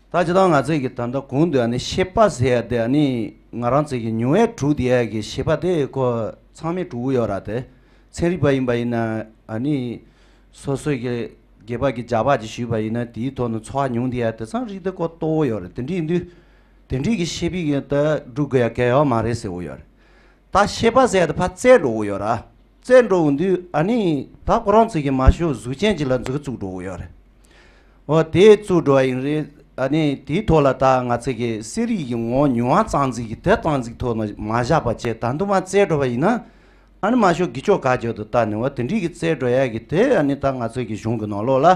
ད་སྤྱིར་བཏང་ང་ཚོས་ཀྱི་ད་ལྟ་གོང་དུ་ཨ་ནི་ཤེས་པ་ཟེར་ཡ་དེ། ཨ་ནི་ང་རང་ཚོས་ཀྱི་མྱོང་བས་གྲུབ་དེ་ཡ་གི་ཤེས་པ་དེ་ཁོ་ཚང་མས་གྲུབ་ཀྱི་ཡོད་ར། དེ་ཚན་རིག་པ་ཡིན་པ་ཡིན་ན། ཨ་ནི་སོ་སོའི་གི་སྒེར་པ་གི་སྦྱར་བ་ཅིག་ཞུས་པ་ཡིན་ན། དེའི་ཐོག་ནས་ཚོར་བ་མྱོང་དེ་ཡ་དེ་ཚང་རིགས་དེ་ཁོ་རྟོགས་ཀྱི་ཡོད་རེད། དེ་འདྲ་ཡིན་དུས་དེ་འདྲའི་གི་ཤེས་པའི་གི་ད་སྒྲུབ་དགོས་ཡ་གལ་ཡོད་མ་རེད་ཟེར་གྱི་ཡོད་རེད། ད་ཤེས་པ་ཟེར་ཡ་དེ་ཕར་རྩལ་འགྲོ་གི་ཡོད་ར། རྩལ་འགྲོ་གི་འདུག་ཨ་ནི་ད་ཁོ་རང་ཚོ་གིས་མ་ཤོད་གཟུགས་ཅན་ཅིག་ལ་འཛུགས་བཙུགས་འགྲོ་གི་ཡོད་རེད། འོ་དེ་བཙུགས་འགྲོ་བ་ཡིན་རེད། ཨ་ནི་དེའི་ཐོག་ལ་ད་ང་ཚོ་གི་གསོ་རིག་གི་ངོ་བོ་མྱོང་བ་ཙམ་ཅིག་གི་དེ་ཙམ་ཅིག་ཐོག་ནས་མ་བཞག་པ་བྱས། ད་དུང་མར་རྩལ་འགྲོ་བ་ཡིན་ན། ཨ་ནི་མ་ཤོད་དགེ་ཕྱོགས་ག་ཅོག་ཏུ་བལྟས་ནས། འོ་དེ་འདྲའི་གི་རྩལ་འགྲོ་ཡ་གི་དེ་ཨ་ནི་ད་ང་ཚོ་གི་གཞུང་གི་ནང་ལོགས་ལ་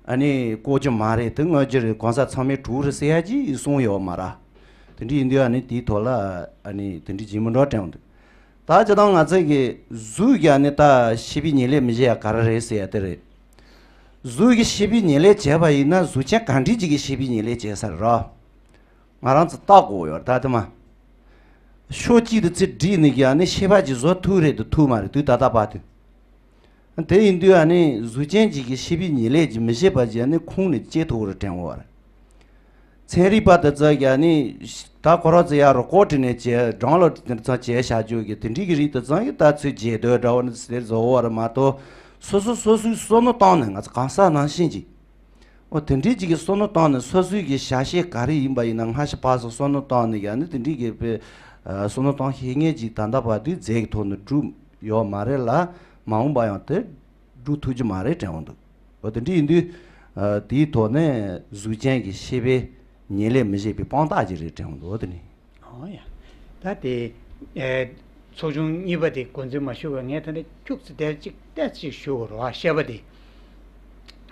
ཨ་ནི་བཀོལ་རྒྱུ་མ་རེད། དེ་དངོས་རྒྱུ་རེད། གང་ཟག་ཚང་མས་གྲུབ་རེད་ཟེར་ཡ་ཅིག་གསུངས་ཡོད་མ་རེད། དེ་འདྲ་ཡིན་དུས་ཨ་ནི་དེའི་ཐོག་ལ་ཨ་ནི་དེ་འདྲ་ཅིག་མི་འགྲོ་དྲན་འདུག་ད་སྤྱིར་བཏང་ང་ཚོ་གི་གཟུགས་ཀྱི་ཨ་ནི་ད་ཤེས་པའི་ཉེར་ལེན་མི་བྱེད་ཡ་ག་རེ་རེད་ཟེར་ཡ་དེ་རེད། གཟུགས་ཀྱི་ཤེས་པའི་ཉེར་ལེན་བྱས་པ་ཡིན་ན་གཟུགས་ཅན་གང་འདྲ་ཅིག་གི་ཤེས་པའི་ཉེར་ལེན་བྱས་ས་རེད། ང་རང་ཚོ་བལྟ་དགོས་ཡོད་ད་དེ་མ། ཕྱོགས་གཅིག་ཏུ་ཚེ་བསྒྲིགས་ནས་ཀྱི་ཨ་ནི་ཤེས་པ་ཅིག་བཟོ་ཐུབ་རེད་དང་ཐུབ་མ་རེད། དུས་ད་ལྟ་བར་དུ། དེ་ཡིན་དུས་ཨ་ནི་གཟུགས་ཅན་ཅིག་གི་ཤེས་པའི་ཉེར་ལེན་ཅིག་མི་བྱེད་པ་ཅིག་ཨ་ནི་ཁུངས་ནས་སྐྱེ་ཐུབ་རེད་དྲན་འོ་རེད། ཚན་རིག་པ་དེ་ཚོ་གིས་ཨ་ནི་ད་ཁོ་རང་ཚོ་ཡར་རོ་ཀོ་བྲིས་ནས་བྱས། སྦྲང་ལོ་དེ་ཚོ་བྱས་བཞག་རྒྱུ་གི་དེ་འདྲའི་གི་རིགས་དེ་ཚོ་གིས་ད་ཚོད་བརྗེད་འདོད་འདྲ་བོ་ནི་ཟེར་བཟོ་བ་རེད་མ་གཏོགས། སོ་སོ་སོ་སོའི་བསམ་བློ་བཏང་ནས། ང་ཚོ་གང་ཟག་ནང་བཞིན་ཅིག་འོ་དེ་འདྲའི་ཅིག་གི་བསམ་བློ་བཏང་ནས་སོ་སོའི་གི་བྱ་བྱེད་ག་རེ་ཡིན་པ་ཡིན་ན་སྔ་ཕྱི་བར་གསུམ་བསམ་བློ་བཏང་ནས་ཀྱང་ནི་དེ་འདྲའི་གི་དཔེ་བསམ་བློ་བཏང་ཤེས་མཁན་ཅིག་ད་ལྟ་བར་དུ་རྫས་ཀྱི་ཐོག་ནས་གྲུབ་ཡོད་མ་རེད་ལ། མ་འོངས་པ་ཡང་དེ་གྲུབ་ཐུབ་ཀྱི་མ་རེད་དྲན་འོང་འདུག་འོ་དེ་འདྲ་ཡིན་དུས་དེའི་ཐོག་ནས་གཟུགས་ཅན་གྱི་ཤེས་པས་ཉེར་ལེན་མི་བྱེད་པའི་དཔང་རྟགས་ཅིག་རེད་དྲན་འོང་འདུག་འོ་དེ་ནི། ཨོ་ཡ། ད་དེ། ཨེ། ཚོགས་ཆུང་གཉིས་པ་དེ་འགོ་འཛིན་མ་ཞུ་བར་ངས་ད་ནི་ཁྱུག་ཙམ་དེར་གཅིག་ཏོག་ཙམ་ཞུ་དགོས་རེད་བ། བཤད་པ་དེ།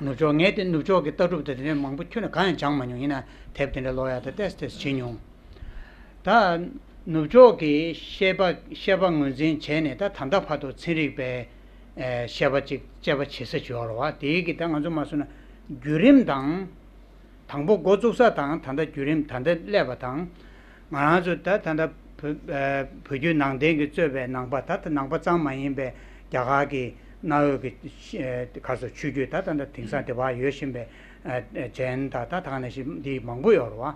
ནུབ་ཕྱོགས། ངས་དེ་ནུབ་ཕྱོགས་ཀྱི་ལྟ་གྲུབ་དང་དེ་འདྲའི་མང་པོ་ཁྱོན་ནས་གང་ཡང་སྦྱངས་མ་མྱོང་། ཡིན་ན་དེབ་དེ་འདྲ་ཀློག་ཡ་ད་ཏོག་ཙམ་ཏོག་ཙམ་བྱེད་མྱོང་། ད་ནུབ་ཕྱོགས་ཀྱི་བཤད་པ་བཤད་པ་ངོས་འཛིན་བྱས་ནས་ད་ད་ལྟ་བར་དུ་ཚན་རིག་པའི་ཨེ་བཤད་པ་ཅིག་དཔྱད་པ་བྱེད་ས་ཅིག་ཡོད་རེད་བ། དེའི་གི་ད་ང་ཚོ་མ་སོང་ན་བརྒྱུད་རིམ་དང་། དང་པོ་འགོ་བཙུགས་ས་དང་ད་ལྟ་བརྒྱུད་རིམ་ད་ལྟ་སླེབས་པ་དང་། ང་རང་ཚོ་ད་ད་ལྟ་བོད་ཨ་བོད་བརྒྱུད་ནང་བསྟན་གྱིས་གཙོས་པའི་ནང་པ། ད་ལྟ་ནང་པ་ཙམ་མ་ཡིན་པའི་རྒྱ་གར་གྱི་གནའ་བོའི་གི་ཨ་ག་རེ་ཟེར་ཆོས་བརྒྱུད། ད་ད་ལྟ་དེང་སང་དེ་བར་ཡོད་བཞིན་པའི་ཨ་ཨ་ཇེན་དང་ད་ད་ག་ནང་བཞིན་འདི་མང་པོ་ཡོད་རེད་བ།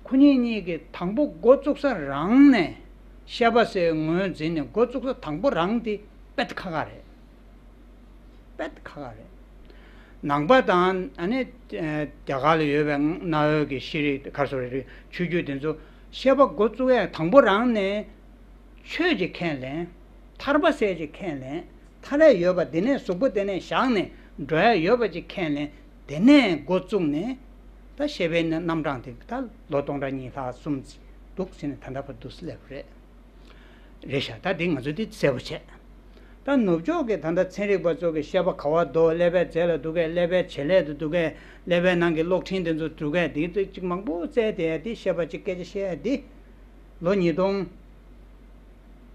ཁོ་གཉིས་གཉིས་ཀྱིས་དང་པོ་འགོ་བཙུགས་ས་རང་ནས། བཤད་པ་ཟེར་ངོས་འཛིན་ནས་འགོ་བཙུགས་ས་དང་པོ་རང་དེ་དཔེ་ཁག་ཁག་རེད། དཔེ་ཁག་ཁག་རེད། ནང་པ་དང་ཨ་ནི་ཨ་རྒྱ་གར་ལ་ཡོད་པའི་གནའ་བོའི་གི་ཤེས་རིག་ག་རེ་ཟེར་རེད། ཆོས་བརྒྱུད་དེ་ཚོ་བཤད་པ་འགོ་བཙུགས་ཡས་དང་པོ་རང་ནས་ཆོས་ཀྱི་ཁས་ལེན། ཐར་པ་ཟེར་ཅིག་ཁས་ལེན། ཐར་ཡས་ཡོད་པ་དེ་ནས་གཟུགས་པོ་དེ་ནས་བཞག་ནས་འགྲོ་ཡས་ཡོད་པ་ཅིག་ཁས་ལེན། དེ་ནས་འགོ་བཙུགས་ནས་ད་བཤད་པའི་རྣམ་གྲངས་དེ་ད་ལོ་སྟོང་ཕྲག་གཉིས་ལྷག་གསུམ་ཅིག་འདུག་ཟེར་ནས་ད་ལྟ་བར་དུ་སླེབས་རེད། རེད་ཤག་ད་དེ་ང་ཚོས་དེ་གསལ་པོ་བྱས། ད་ནུབ་ཕྱོགས་ཀྱི་ད་ལྟ་ཚན་རིག་པ་ཚོ་གི་བཤད་པ་ག་བ་འདུག་ཀླད་པའི་རྫས་ལ་འདུག་གས། ཀླད་པའི་བྱེད་ལས་དེ་འདུག་གས། ཀླད་པའི་ནང་གི་གློག་འཕྲིན་དེ་ཚོ་འདུག་གས། དེ་ཚོ་ཅིག་མང་པོ་བཙལ་བསྡད་ཡ་དེ། བཤད་པ་ཅིག་སྐད་ཆ་བཤད་ཡ་དེ། ལོ་ཉིས་སྟོང་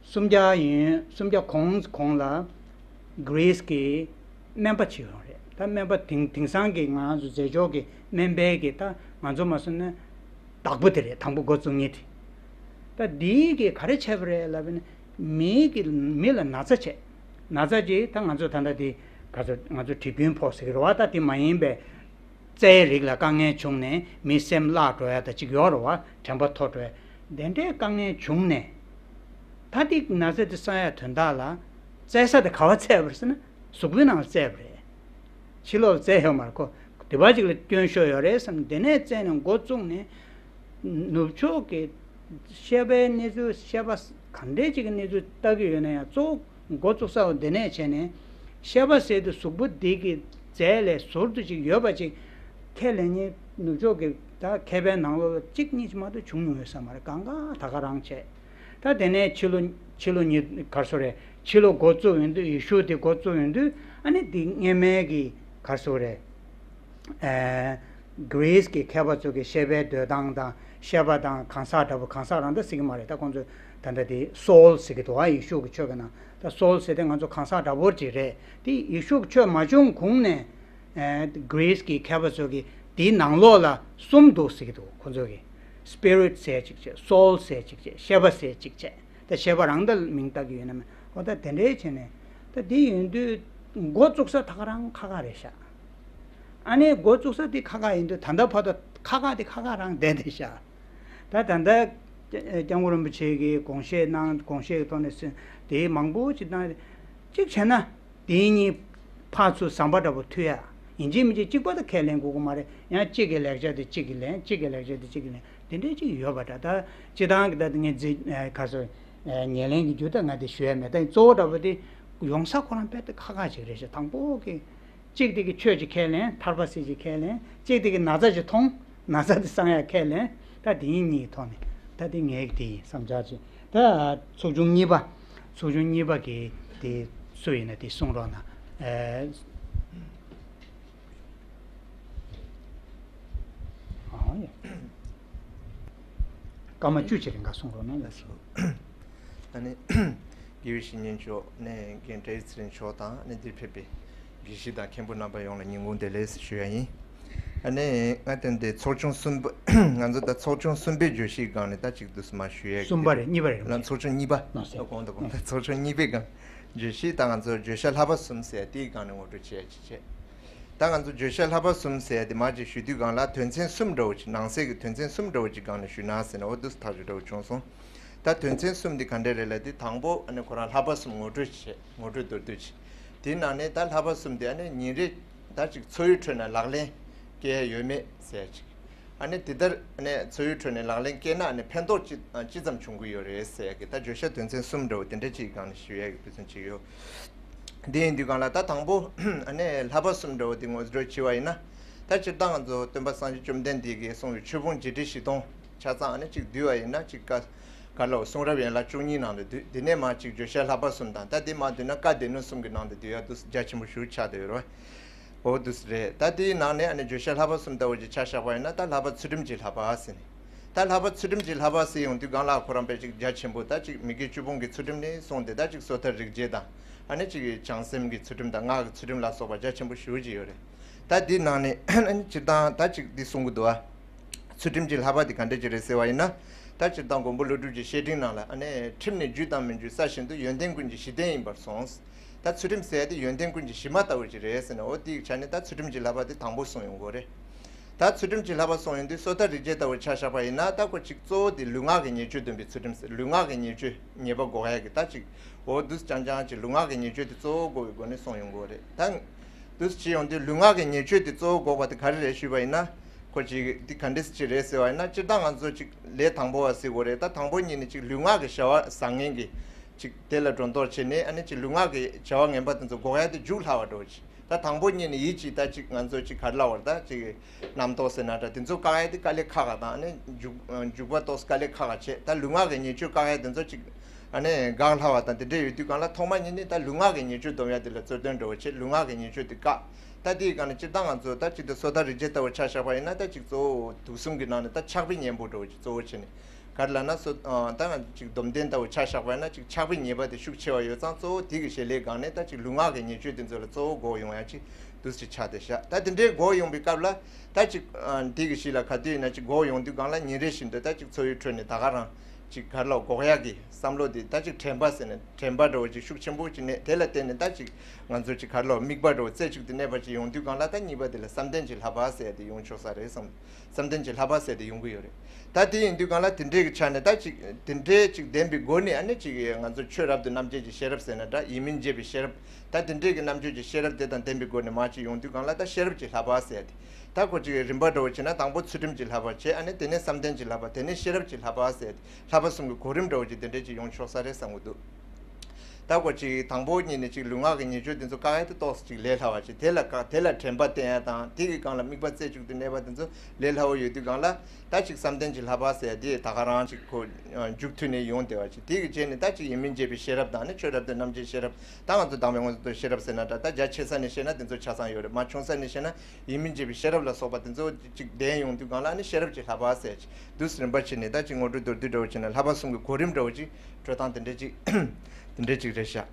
སུམ་བརྒྱ་ཡིན། སུམ་བརྒྱ་གོང་གོང་ལ་གྷི་རིས་ཀྱི་སྨན་པ་ཅིག་ཡོང་རེད། ད་སྨན་པ་དེང་དེང་སང་གི་ང་ཚོ་རྫས་སྦྱོར་གྱི་སྨན་པའི་གི་ད་ང་ཚོ་མ་སོང་ན་བདག་པོ་དེ་རེད། དང་པོ་འགོ་བཙུགས་མཁན་དེ། ད་འདིའི་གི་ག་རེ་བྱས་པ་རེད་ལབ་ན། མིའི་གི་མི་ལ་ན་ཚ་བྱས། ན་ཚ་ཅིག་ད་ང་ཚོ་ད་ལྟ་དེ་ ག་ཚོད་ང་ཚོ་གྲི་རྒྱུན་ཕོག་ཟེར་གི་རེད་བ། ད་དེ་མ་ཡིན་པའི་རྩའི་རིགས་ལ་དཀའ་ངལ་བྱུང་ནས་མི་སེམས་བརླག་འགྲོ་ཡ་ད་ཅིག་ཡོད་རེད་བ། དྲན་པ་འཐོར་འགྲོ་ཡ་དེ་འདྲའི་དཀའ་ངལ་བྱུང་ནས། ད་དེ་ན་ཚ་དེ་སངས་ཡ་དོན་དག་ལ་བཙལ་ས་དེ་ག་བ་བཙལ་བ་རེད་ཟེར་ན་གཟུགས་པོའི་ནང་ལ་བཙལ་བ་རེད། ཕྱི་ལོགས་ལ་བཙལ་ཡོད་མ་རེད། ཁོ་དེ་བ་ཅིག་ལ་སྐྱོན་ཤོར་ཡོད་རེད་བསམ་དེ་ནས་བཙལ་ནས་འགོ་བཙུགས་ནས། ནུབ་ཕྱོགས་ཀྱི་ཤེས་པའི་གནས་ཚུལ་ཤེས་པ་ག་འདྲས་ཅིག་གི་གནས་ཚུལ་ལྟ་གི་ཡོད་ན་ཡང་གཙོ་བོ་འགོ་བཙུགས་ས་བ་འདི་ནས་བྱས་ནས། ཤེས་པ་ཟེར་དུས་གཟུགས་པོ་འདི་གི་རྫས་ལས་ཟུར་དུ་ཅིག་ཡོད་པ་ཅིག་ཁས་ལེན་མཁན་ནུབ་ཕྱོགས་ཀྱི་ད་མཁས་པའི་ནང་ལོགས་ལ་གཅིག་གཉིས་ཅིག་མ་གཏོགས་བྱུང་མྱོང་ཡོད་ས་མ་རེད། གང་ག་ད་ག་རང་བྱས། ད་དེ་ནས་ཕྱི་ལོ་ཕྱི་ལོ་ཉིས་གར་སོ་རེད། ཕྱི་ལོ་འགོ་བཙུགས་ཡོང་དུས་ཡེ་ཤུ་དེ་འགོ་བཙུགས་ཡོང་དུས་ཨ་ནི་འདི་སྔས་མའི་གི་གར་སོ་རེད། ཨེ། གྷི་རིས་ཀྱི་མཁས་པ་ཚོ་གི་ཤེས་པའི་འདོད་སྟངས་དང་ཤེས་པ་དང་གང་ཟག་འདྲ་པོ། གང་ཟག་རང་ད་ཟེར་གི་མ་རེད། ད་ཁོང་ཚོས་ད་ལྟ་དེ་སོལ་ཟེར་གི་འདུག་ཨ། ཡེ་ཤུ་གི་ཆོས་ཀྱི་ནང་ད་སོལ་ཟེར་དེ་ང་ཚོ་གང་ཟག་འདྲ་པོ་ཅིག་རེད། དེ་ཡེ་ཤུ་གི་ཆོས་མ་བྱུང་གོང་ནས། ཨེ། གྷི་རིས་ཀྱི་མཁས་པ་ཚོ་གི་དེའི་ནང་ལོགས་ལ་གསུམ་འདུག་ཟེར་གི་འདུག་ཁོང་ཚོ་གི་སི་པི་རིཊ་ཟེར་གཅིག་བྱས། སོལ་ཟེར་གཅིག་བྱས། ཤེས་པ་ཟེར་གཅིག་བྱས། ད་ཤེས་པ་རང་ད་མིང་བཏགས་ཀྱི་ཡོད་ན་མེད། འོ་ད་དེ་འདྲའི་བྱས་ནས་ད་དེ་ཡིན་དུས་འགོ་བཙུགས་ས་ད་ག་རང་ཁག་ཁག་རེད་ཤག་ཨ་ནི་འགོ་བཙུགས་ས་དེ་ཁག་ཁག་ཡིན་དུས་ད་ལྟ་བར་དུ་ཁག་ཁག་དེ་ཁག་ཁག་རང་བསྡད་བསྡད་ཤག་ད་ད་ལྟ་སྐྱབས་མགོན་རིན་པོ་ཆེ་གིས་དགོངས་བཞེས་གནང་། དགོངས་བཞེས་ཀྱི་ཐོག་ནས་སེ་དེ་མང་པོ་ཅིག་བཏང་། གཅིག་བྱས་ན་དེ་གཉིས་ཕར་ཚུར་ཟམ་པ་འདྲ་པོ་མཐུད་ཡ། ཡིན་གཅིག་མིན་གཅིག་གཅིག་པ་དང་ཁས་ལེན་དགོས་ཀྱི་མ་རེད། ཡང་གཅིག་གི་ལེགས་ཆ་དེ་གཅིག་གིས་ལེན། གཅིག་གི་ལེགས་ཆ་དེ་གཅིག་གིས་ལེན། དེ་འདྲའི་གཅིག་ཡོད་པ་འདྲ། ད་སྤྱིར་བཏང་གི་ད་ངས་འཛི་ཨ་ག་ཚོད་ཨ་ཉེར་ལེན་གྱི་རྒྱུ་ད་ང་དེ་ཞུ་ཡ་མེད། ད་གཙོ་བོ་འདྲ་པོ་དེ་ཡོང་ས་ཁོ་རང་དཔེ་ད་ཁག་ཁག་ཅིག་རེད་ཤག་དང་པོ་གི་གཅིག་དེ་གི་ཆོས་ཅིག་ཁས་ལེན། ཐར་པ་ཟེར་ཅིག་ཁས་ལེན། གཅིག་དེ་གི་ན་ཚ་ཅིག་མཐོང་། ན་ཚ་དེ་སངས་ཡ་ཁས་ལེན། ད་དེ་གཉིས་ཐོག་ནས་ད་དེ་ངའི་གི་དེ་ཡིན་བསམ་འཆར་ཅིག་ད་ཚོགས་ཆུང་གཉིས་པ། ཚོགས་ཆུང་གཉིས་པ་གི་དེ་སུ་ཡིན་ན་དེ་གསུང་རོགས་གནང་། ཨ། ཨ་ཡ། སྐར་མ་བཅུ་ཅིག་རིང་ག་གསུང་རོགས་གནང་། ལགས་སོ། ཨ་ནི་དགེ་བའི་བཤེས་གཉེན་མཆོག་ནས་རྒན་བཀྲ་ཤིས་ཚེ་རིང་མཆོག་དང་ཨ་ནི་འདིར་ཕེབས་པའི་དགེ་བཤེས་དང་མཁན་པོ་རྣམ་པ་ཡོངས་ལ་ཉིན་གུང་བདེ་ལེགས་ཞུ་ཡ་ཡིན། ཨ་ནི་ང་ཏན་ཏན་ཚོགས་ཆུང་གསུམ་པ། ང་ཚོ་ད་ཚོགས་ཆུང་གསུམ་པའི་བརྗོད་གཞིའི་སྒང་ནས་ད་ཅིག་ཏུ་མ་ཞུ་ཡས་གསུམ་པ་རེད། གཉིས་པ་རེད། ལ་ཚོགས་ཆུང་གཉིས་པ། ལགས་སོ། གོང་དུ་གོང་དུ་ཚོགས་ཆུང་གཉིས་པའི་སྒང་བརྗོད་གཞི་ད་ང་ཚོ་བརྗོད་བྱ་བསླབ་པ་གསུམ་ཟེར་དེའི་སྒང་ནས་ངོ་སྤྲོད་བྱེད་ཡ་ཅིག་བྱས། ད་ང་ཚོ་བརྗོད་བྱ་བསླབ་པ་གསུམ་ཟེར་ཡ་དེ་མ་ཅིག་ཞུ་དུས་སྒང་ལ་དོན་ཚན་གསུམ་འདྲ་བོ་ཅིག་ནང་གསེས་ཀྱི་དོན་ཚན་གསུམ་འདྲ་བོ་ཅིག་སྒང་ནས་ཞུས་ན་ཟེར་ནས་འོ་འདུག་ཐག་ཆོད་འདྲ་བོ་བྱུང་སོང་། ད་དོན་ཚན་གསུམ་དེ་ག་འདྲས་རེད་ལབ་དུས་དང་པོ་ཨ་ནི་ཁོ་རང་བསླབ་པ་གསུམ་ངོ་སྤྲོད་བྱས། ངོ་སྤྲོད་མདོར་བསྡུས་བྱས། དེའི་ནང་ནས་ད་བསླབ་པ་གསུམ་དེ་ཨ་ནི་ཉིན་རེ་ད་ཅིག་འཚོ་བའི་ཁྲོད་ནས་ལག་ལེན་སྐྱེལ་ཡ་ཡོད་མེད་ཟེར་ཡ་ཅིག་ཨ་ནི་དེ་ལྟར་ཨ་ནི་འཚོ་བའི་ཁྲོད་ནས་ལག་ལེན་སྐྱེལ་ན་ཨ་ནི་ཕན་ཐོགས་ཅི་ཨ་ཅི་ཙམ་བྱུང་གི་ཡོད་རེད་ཟེར་ཡ་གི་ད་བརྗོད་བྱ་དོན་ཚན་གསུམ་འདྲ་བོ་དེ་འདྲ་ཅིག་སྒང་ནས་ཞུ་ཡ་གི་དཔེ་མཚོན་ཅིག་ཡོད། དེ་ཡིན་དུས་སྒང་ལ་ད་དང་པོ་ཨ་ནི་བསླབ་པ་གསུམ་འདྲ་བོ་དེ་ངོ་སྤྲོད་བྱས་པ་ཡིན་ན། ད་སྤྱིར་བཏང་ང་ཚོ་སྟོན་པ་སངས་རྒྱས་བཅོམ་ལྡན་འདས་ཀྱིས་གསུངས་པའི་ཆོས་ཕུང་བརྒྱད་ཁྲི་བཞི་སྟོང་ཆ་ཚང་ཨ་ནི་ཅིག་བསྡུས་པ་ཡིན་ན་ཅིག་བཀའ་བཀའ་སློབ་གསུང་རབ་ཡན་ལག་བཅུ་གཉིས་ནང་དུ་བསྡུས། དེ་ནས་མར་ཅིག་བརྗོད་བྱ་བསླབ་པ་གསུམ་དང་ད་དེ་མར་བསྡུས་ན་བཀའ་སྡེ་སྣོད་གསུམ་གྱི་ནང་དུ་བསྡུས་ཡ་འདུག་རྒྱ་ཆེན་པོ་ཞེ་པོ་ཆགས་བསྡད་ཡོད་རེད་བ། འོ་འདུག་སེ་རེད། ད་དེའི་ནང་ནས་ཨ་ནི་བརྗོད་བྱ་བསླབ་པ་གསུམ་ལྟ་བུ་ཅིག་ཆ་བཞག་པ་ཡིན་ན་ད་བསླབ་པ་ཚུལ་ཁྲིམས་ཀྱི་བསླབ་པ་ཟེར་ནས། ད་བསླབ་པ་ཚུལ་ཁྲིམས་ཀྱི་བསླབ་པ་ཟེར་ཡོང་དུས་སྒང་ལ་ཁོ་རང་དཔེ་ཅིག་རྒྱ་ཆེན་པོ་ད་ཅིག་མི་དགེ་བཅུ་སྤོང་གི་ཚུལ་ཁྲིམས་ནས་བཟུང་སྟེ་ད་ཅིག་སོ་ཐར་རིགས་བརྒྱད་དང་ཨ་ནི་ཅིག་བྱང་སེམས་ཀྱི་ཚུལ་ཁྲིམས་དང་སྔགས་ཀྱི་ཚུལ་ཁྲིམས་ལ་སོགས་པ་རྒྱ་ཆེན་པོ་ཞེ་པོ་ཅིག་ཡོད་རེད། ད་དེའི་ནང་ནས་ཨ་ནི་སྤྱིར་བཏང་ད་ཅིག་འདི་གསུང་གི་འདུག་ཨ། ཚུལ་ཁྲིམས་ཀྱི་བསླབ་པ་དེ་ག་འདྲ་ཅིག་རེད་ཟེར་བ་ཡིན་ན། ད་སྤྱིར་བཏང་མགོན་པོ་ཀླུ་སྒྲུབ་ཀྱི་བཤེས་སྤྲིང་ནང་ལ་ཨ་ནི་ཁྲིམས་ནི་རྒྱུད་དང་མི་རྒྱུད་གསལ་བཞིན་དུ་ཡོན་ཏན་ཀུན་གྱི་གཞི་རྟེན་ཡིན་པར་གསུངས། ད་ཚུལ་ཁྲིམས་ཟེར་ཡ་དེ་ཡོན་ཏན་ཀུན་གྱི་གཞི་མ་ལྟ་བུ་ཅིག་རེད་ཟེར་ནས་འོ་དེའི་ཆ་ནས་ད་ཚུལ་ཁྲིམས་ཀྱི་བསླབ་པ་དེ་དང་པོ་གསུངས་ཡོང་གི་རེད། ད་ཚུལ་ཁྲིམས་ཀྱི་བསླབ་པ་གསུངས་ཡོང་དུས་སོ་ཐར་རིགས་བརྒྱད་ལྟ་བུ་ཆ་བཞག་པ་ཡིན་ན་ད་ཁོ་ཅིག་གཙོ་བོ་དེ་ལུས་ངག་གི་ཉེས་སྤྱོད་སྡོམ་པའི་ཚུལ་ཁྲིམས་ཟེར། ལུས་ངག་གི་ཉེས་སྤྱོད་ཉེས་པ་འགོག་ཡ་གི་ད་ཅིག་འོ་འདུག་སེ་རྐྱང་རྐྱང་ཅིག་ལུས་ངག་གི་ཉེས་སྤྱོད་དེ་གཙོ་བོ་འགོག་པའི་སྒོ་ནས་གསུངས་ཡོང་གི་རེད། ད་འདུག་སེ་བྱེད་ཡོང་དུས་ལུས་ངག་གི་ཉེས་སྤྱོད་དེ་གཙོ་བོ་འགོག་པ་དེ་ག་རེ་རེད་ཞུས་པ་ཡིན་ན། ཁོ་ཅིག་འདི་ག་འདྲས་ཅིག་རེད་ཟེར་བ་ཡིན་ན་སྤྱིར་བཏང་ང་ཚོ་ཅིག་ལས་དང་པོ་བ་ཟེར་དགོས་རེད། ད་དང་པོ་ཉིད་ནས་ཅིག་ལུས་ངག་གི་བྱ་བ་བཟང་ངན་གྱི་ཅིག་དེ་ལ་སྒྲོ་འདོགས་བྱས་ནས་ཨ་ནི་ཅིག་ལུས་ངག་གི་བྱ་བ་ངན་པ་དེ་ཚོ་འགོག་ཡ་དེ་མཇུག་སླ་བ་འགྲོ་ཅིག་ད་དང་པོ་ཉིད་ནས་ཡིད་ཀྱིས་ད་ཅིག་ང་ཚོ་ཅིག་ག་རེ་ལབ་དགོས་རེད། ད་ཅིག་རྣམ་རྟོག་ཟེར་ན་འདྲ་དེ་ཚོ་བཀག་ཡ་དེ་དཀའ་ལས་ཁག་ག་དང་ཨ་ནི་འཇུག་འཇུག་པ་ཏོག་ཙམ་དཀའ་ལས་ཁག་ག་བྱེད། ད་ལུས་ངག་གི་ཉེས་སྤྱོད་བཀག་ཡ་དེ་ཚོ་ཅིག་ཨ་ནི་འགག་སླ་བ་དང་དེ་འདྲ་ཡོད་དུས་སྒང་ལ་ཐོག་མ་ཉིད་ནས་ད་ལུས་ངག་གི་ཉེས་སྤྱོད་སྡོམ་ཡ་དེ་ལ་གཙོ་དོན་འགྲོ་བ་བྱེད། ལུས་ངག་གི་ཉེས་སྤྱོད་དེ་བཀག་ད་དེའི་སྒང་ནས་སྤྱིར་བཏང་ང་ཚོ་ད་ཅིག་ད་སོ་ཐར་རིགས་བརྒྱད་ལྟ་བུ་ཆ་བཞག་པ་ཡིན་ན་ད་ཅིག་གཙོ་བོ་དུག་གསུམ་གྱི་ནང་ནས་ད་ཆགས་པའི་གཉེན་པོ་འགྲོ་བ་ཅིག་གཙོ་བོ་བྱས་ནས། ག་རེ་ལབ་ན་སོ་ཨ་ད་ཅིག་སྡོམ་ལྡན་ལྟ་བུ་ཆ་བཞག་པ་ཡིན་ན་ཅིག་ཆགས་པའི་ཉེས་པ་དེ་ཤུགས་ཆེ་བ་ཡོད་ཙང་གཙོ་བོ་དེ་གི་བྱེད་ལས་སྒང་ནས་ད་ཅིག་ལུས་ངག་གི་ཉེས་སྤྱོད་དེ་ཚོ་ལ་གཙོ་བོ་འགོག་ཡོང་ཡ་ཅིག་འདུག་སེ་ཆགས་བསྡད་ཤག་ད་དེ་འདྲའི་འགོག་ཡོང་པའི་སྐབས་ལ་ད་ཅིག་ཨ་དེ་གི་གཞི་ལ་ག་དུས་ཡིན་ན་ཅིག་འགོག་ཡོང་དུས་སྒང་ལ་ཉིན་རེ་བཞིན་དུ་ད་ཅིག་འཚོ་བའི་ཁྲོད་ནས་ད་ག་རང་ ཅིག་ག་རེ་ལབ་དགོས་ཡག་གི་བསམ་བློ་དེ་ད་ཅིག་དྲན་པ་ཟེར་ནས་དྲན་པ་འདྲ་བོ་ཅིག་ཤུགས་ཆེན་པོ་ཅིག་གནས། དེ་ལ་བརྟེན་ནས་ད་ཅིག་ང་ཚོ་ཅིག་ག་རེ་ལབ་དམིགས་པ་འདྲ་བོ་རྩེ་གཅིག་ཏུ་གནས་པ་ཅིག་ཡོང་དུས་སྒང་ལ། ད་གཉིས་པ་དེ་ལ་བསམ་གཏན་གྱི་བསླབ་པ་ཟེར་ཡ་དེ་ཡོང་ཆོག་ས་རེད་བསམ། བསམ་གཏན་གྱི་བསླབ་པ་ཟེར་དེ་ཡོང་གི་ཡོད་རེད། ད་དེ་ཡིན་དུས་སྒང་ལ་དེ་འདྲའི་གི་ཆ་ནས་ད་ཅིག་དེ་འདྲའི་ཅིག་ལྡན་པའི་སྒོ་ནས་ཨ་ནི་ཅིག་ང་ཚོ་ཆོས་རབ་ཏུ་རྣམ་འབྱེད་ཀྱི་ཤེས་རབ་ཟེར་ན་འདྲ། ཡིད་མིན་བྱེད་པའི་ཤེས་རབ། ད་དེ་འདྲའི་གི་རྣམ་དཔྱོད་ཀྱི་ཤེས་རབ་དེ་དང་ལྡན་པའི་སྒོ་ནས་མར་ཅིག་ཡོང་དུས་སྒང་ལ། ད་ཤེས་རབ་ཀྱི་བསླབ་པ་ཟེར་ཡ་དེ། ད་ཁོ་ཅིག་རིམ་པ་འདྲ་བོ་བྱས་ན། དང་པོ་ཚུལ་ཁྲིམས་ཀྱི་བསླབ་པ་བྱས། ཨ་ནི་དེ་ནས་བསམ་གཏན་གྱི་བསླབ་པ། དེ་ནས་ཤེས་རབ་ཀྱི་བསླབ་པ་ཟེར་ཡ་དེ། བསླབ་པ་གསུམ་གྱི་གོ་རིམ་འདྲ་བོ་ཅིག་དེ་འདྲས་ཅིག་ཡོང་ཆོག་ས་རེད་བསམ་གྱི་འདུག་ད་ཁོ་ཅིག་དང་པོ་ཉིད་ནས་ཅིག་ལུས་ངག་གི་ཉེས་སྤྱོད་དེ་ཚོ་བཀག་ཡ་དེ་ཏོག་ཙམ་ཅིག་ལས་སླ་བ་ཅིག་དེ་ལ་བཀག་དེ་ལ་དྲན་པ་བསྟེན་ཡ་དང་། དེ་གི་སྒང་ལ་དམིགས་པ་རྩེ་གཅིག་ཏུ་གནས་པ་དེ་ཚོ་ལས་སླ་བོ་ཡོད་དུས་སྒང་ལ། ད་ཅིག་བསམ་གཏན་གྱི་བསླབ་པ་ཟེར་ཡ་དེ་ད་ག་རང་ཅིག་ཁོ་མཇུག་མཐུད་ནས་ཡོང་བསྡད་པ་ཅིག་དེ་གི་རྗེས་ནས་ད་ཅིག་ཡིད་མིན་བྱེད་པའི་ཤེས་རབ་དང་ནི་ཆོས་རབ་ཏུ་རྣམ་འབྱེད་ཤེས་རབ། ད་ང་ཚོ་དང་པོའི་ངོས་ཐོག་ཤེས་རབ་ཟེར་ན་འདྲ། ད་རྒྱ་ཆེ་ས་ནས་བཤད་ན་དེ་ཚོ་ཆ་ཚང་ཡོད་རེད། མར་ཆུང་ས་ནས་བཤད་ན་ཡིད་མིན་བྱེད་པའི་ཤེས་རབ་ལ་སོགས་པ་དེ་ཚོ་ཅིག་ལྡན་ཡོང་དུས་སྒང་ལ་ནི་ཤེས་རབ་ཀྱི་བསླབ་པ་ཟེར་ཅིག་འདུག་སེ་རིམ་པ་བྱས་ནས། ད་ཅིག་ངོ་སྤྲོད་མདོར་བསྡུས་འདྲ་བོ་བྱས་ན་བསླབ་པ་གསུམ་གྱི་གོ་རིམ་འདྲ་བོ་ཅིག་འགྲོ་སྟངས་དེ་འདྲ་ཅིག་དེ་འདྲ་ཅིག་རེད་ཤག་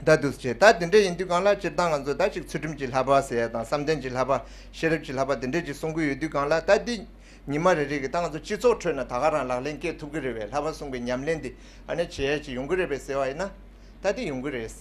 ད་འདུག་སེ་བྱས། ད་དེ་འདྲ་ཡིན་དུས་སྒང་ལ་སྤྱིར་བཏང་ང་ཚོ་ད་ཅིག་ཚུལ་ཁྲིམས་ཀྱི་བསླབ་པ་ཟེར་ཡ་དང་། བསམ་གཏན་གྱི་བསླབ་པ། ཤེས་རབ་ཀྱི་བསླབ་པ་དེ་འདྲ་ཅིག་གསུང་གི་ཡོད་དུས་སྒང་ལ། ད་འདི་ཉི་མ་རེ་རེ་གི་ད་ང་ཚོ་སྤྱི་ཚོགས་ཁྲོད་ན་ད་ག་རང་ལག་ལེན་སྐྱེལ་ཐུབ་ཀྱི་རེད་པས། བསླབ་པ་གསུམ་གྱི་ཉམས་ལེན་འདི་ཨ་ནི་བྱེད་ཡ་ཅིག་ཡོང་གི་རེད་པས་ཟེར་བ་ཡིན་ན། ད་དེ་ཡོང་གི་རེད།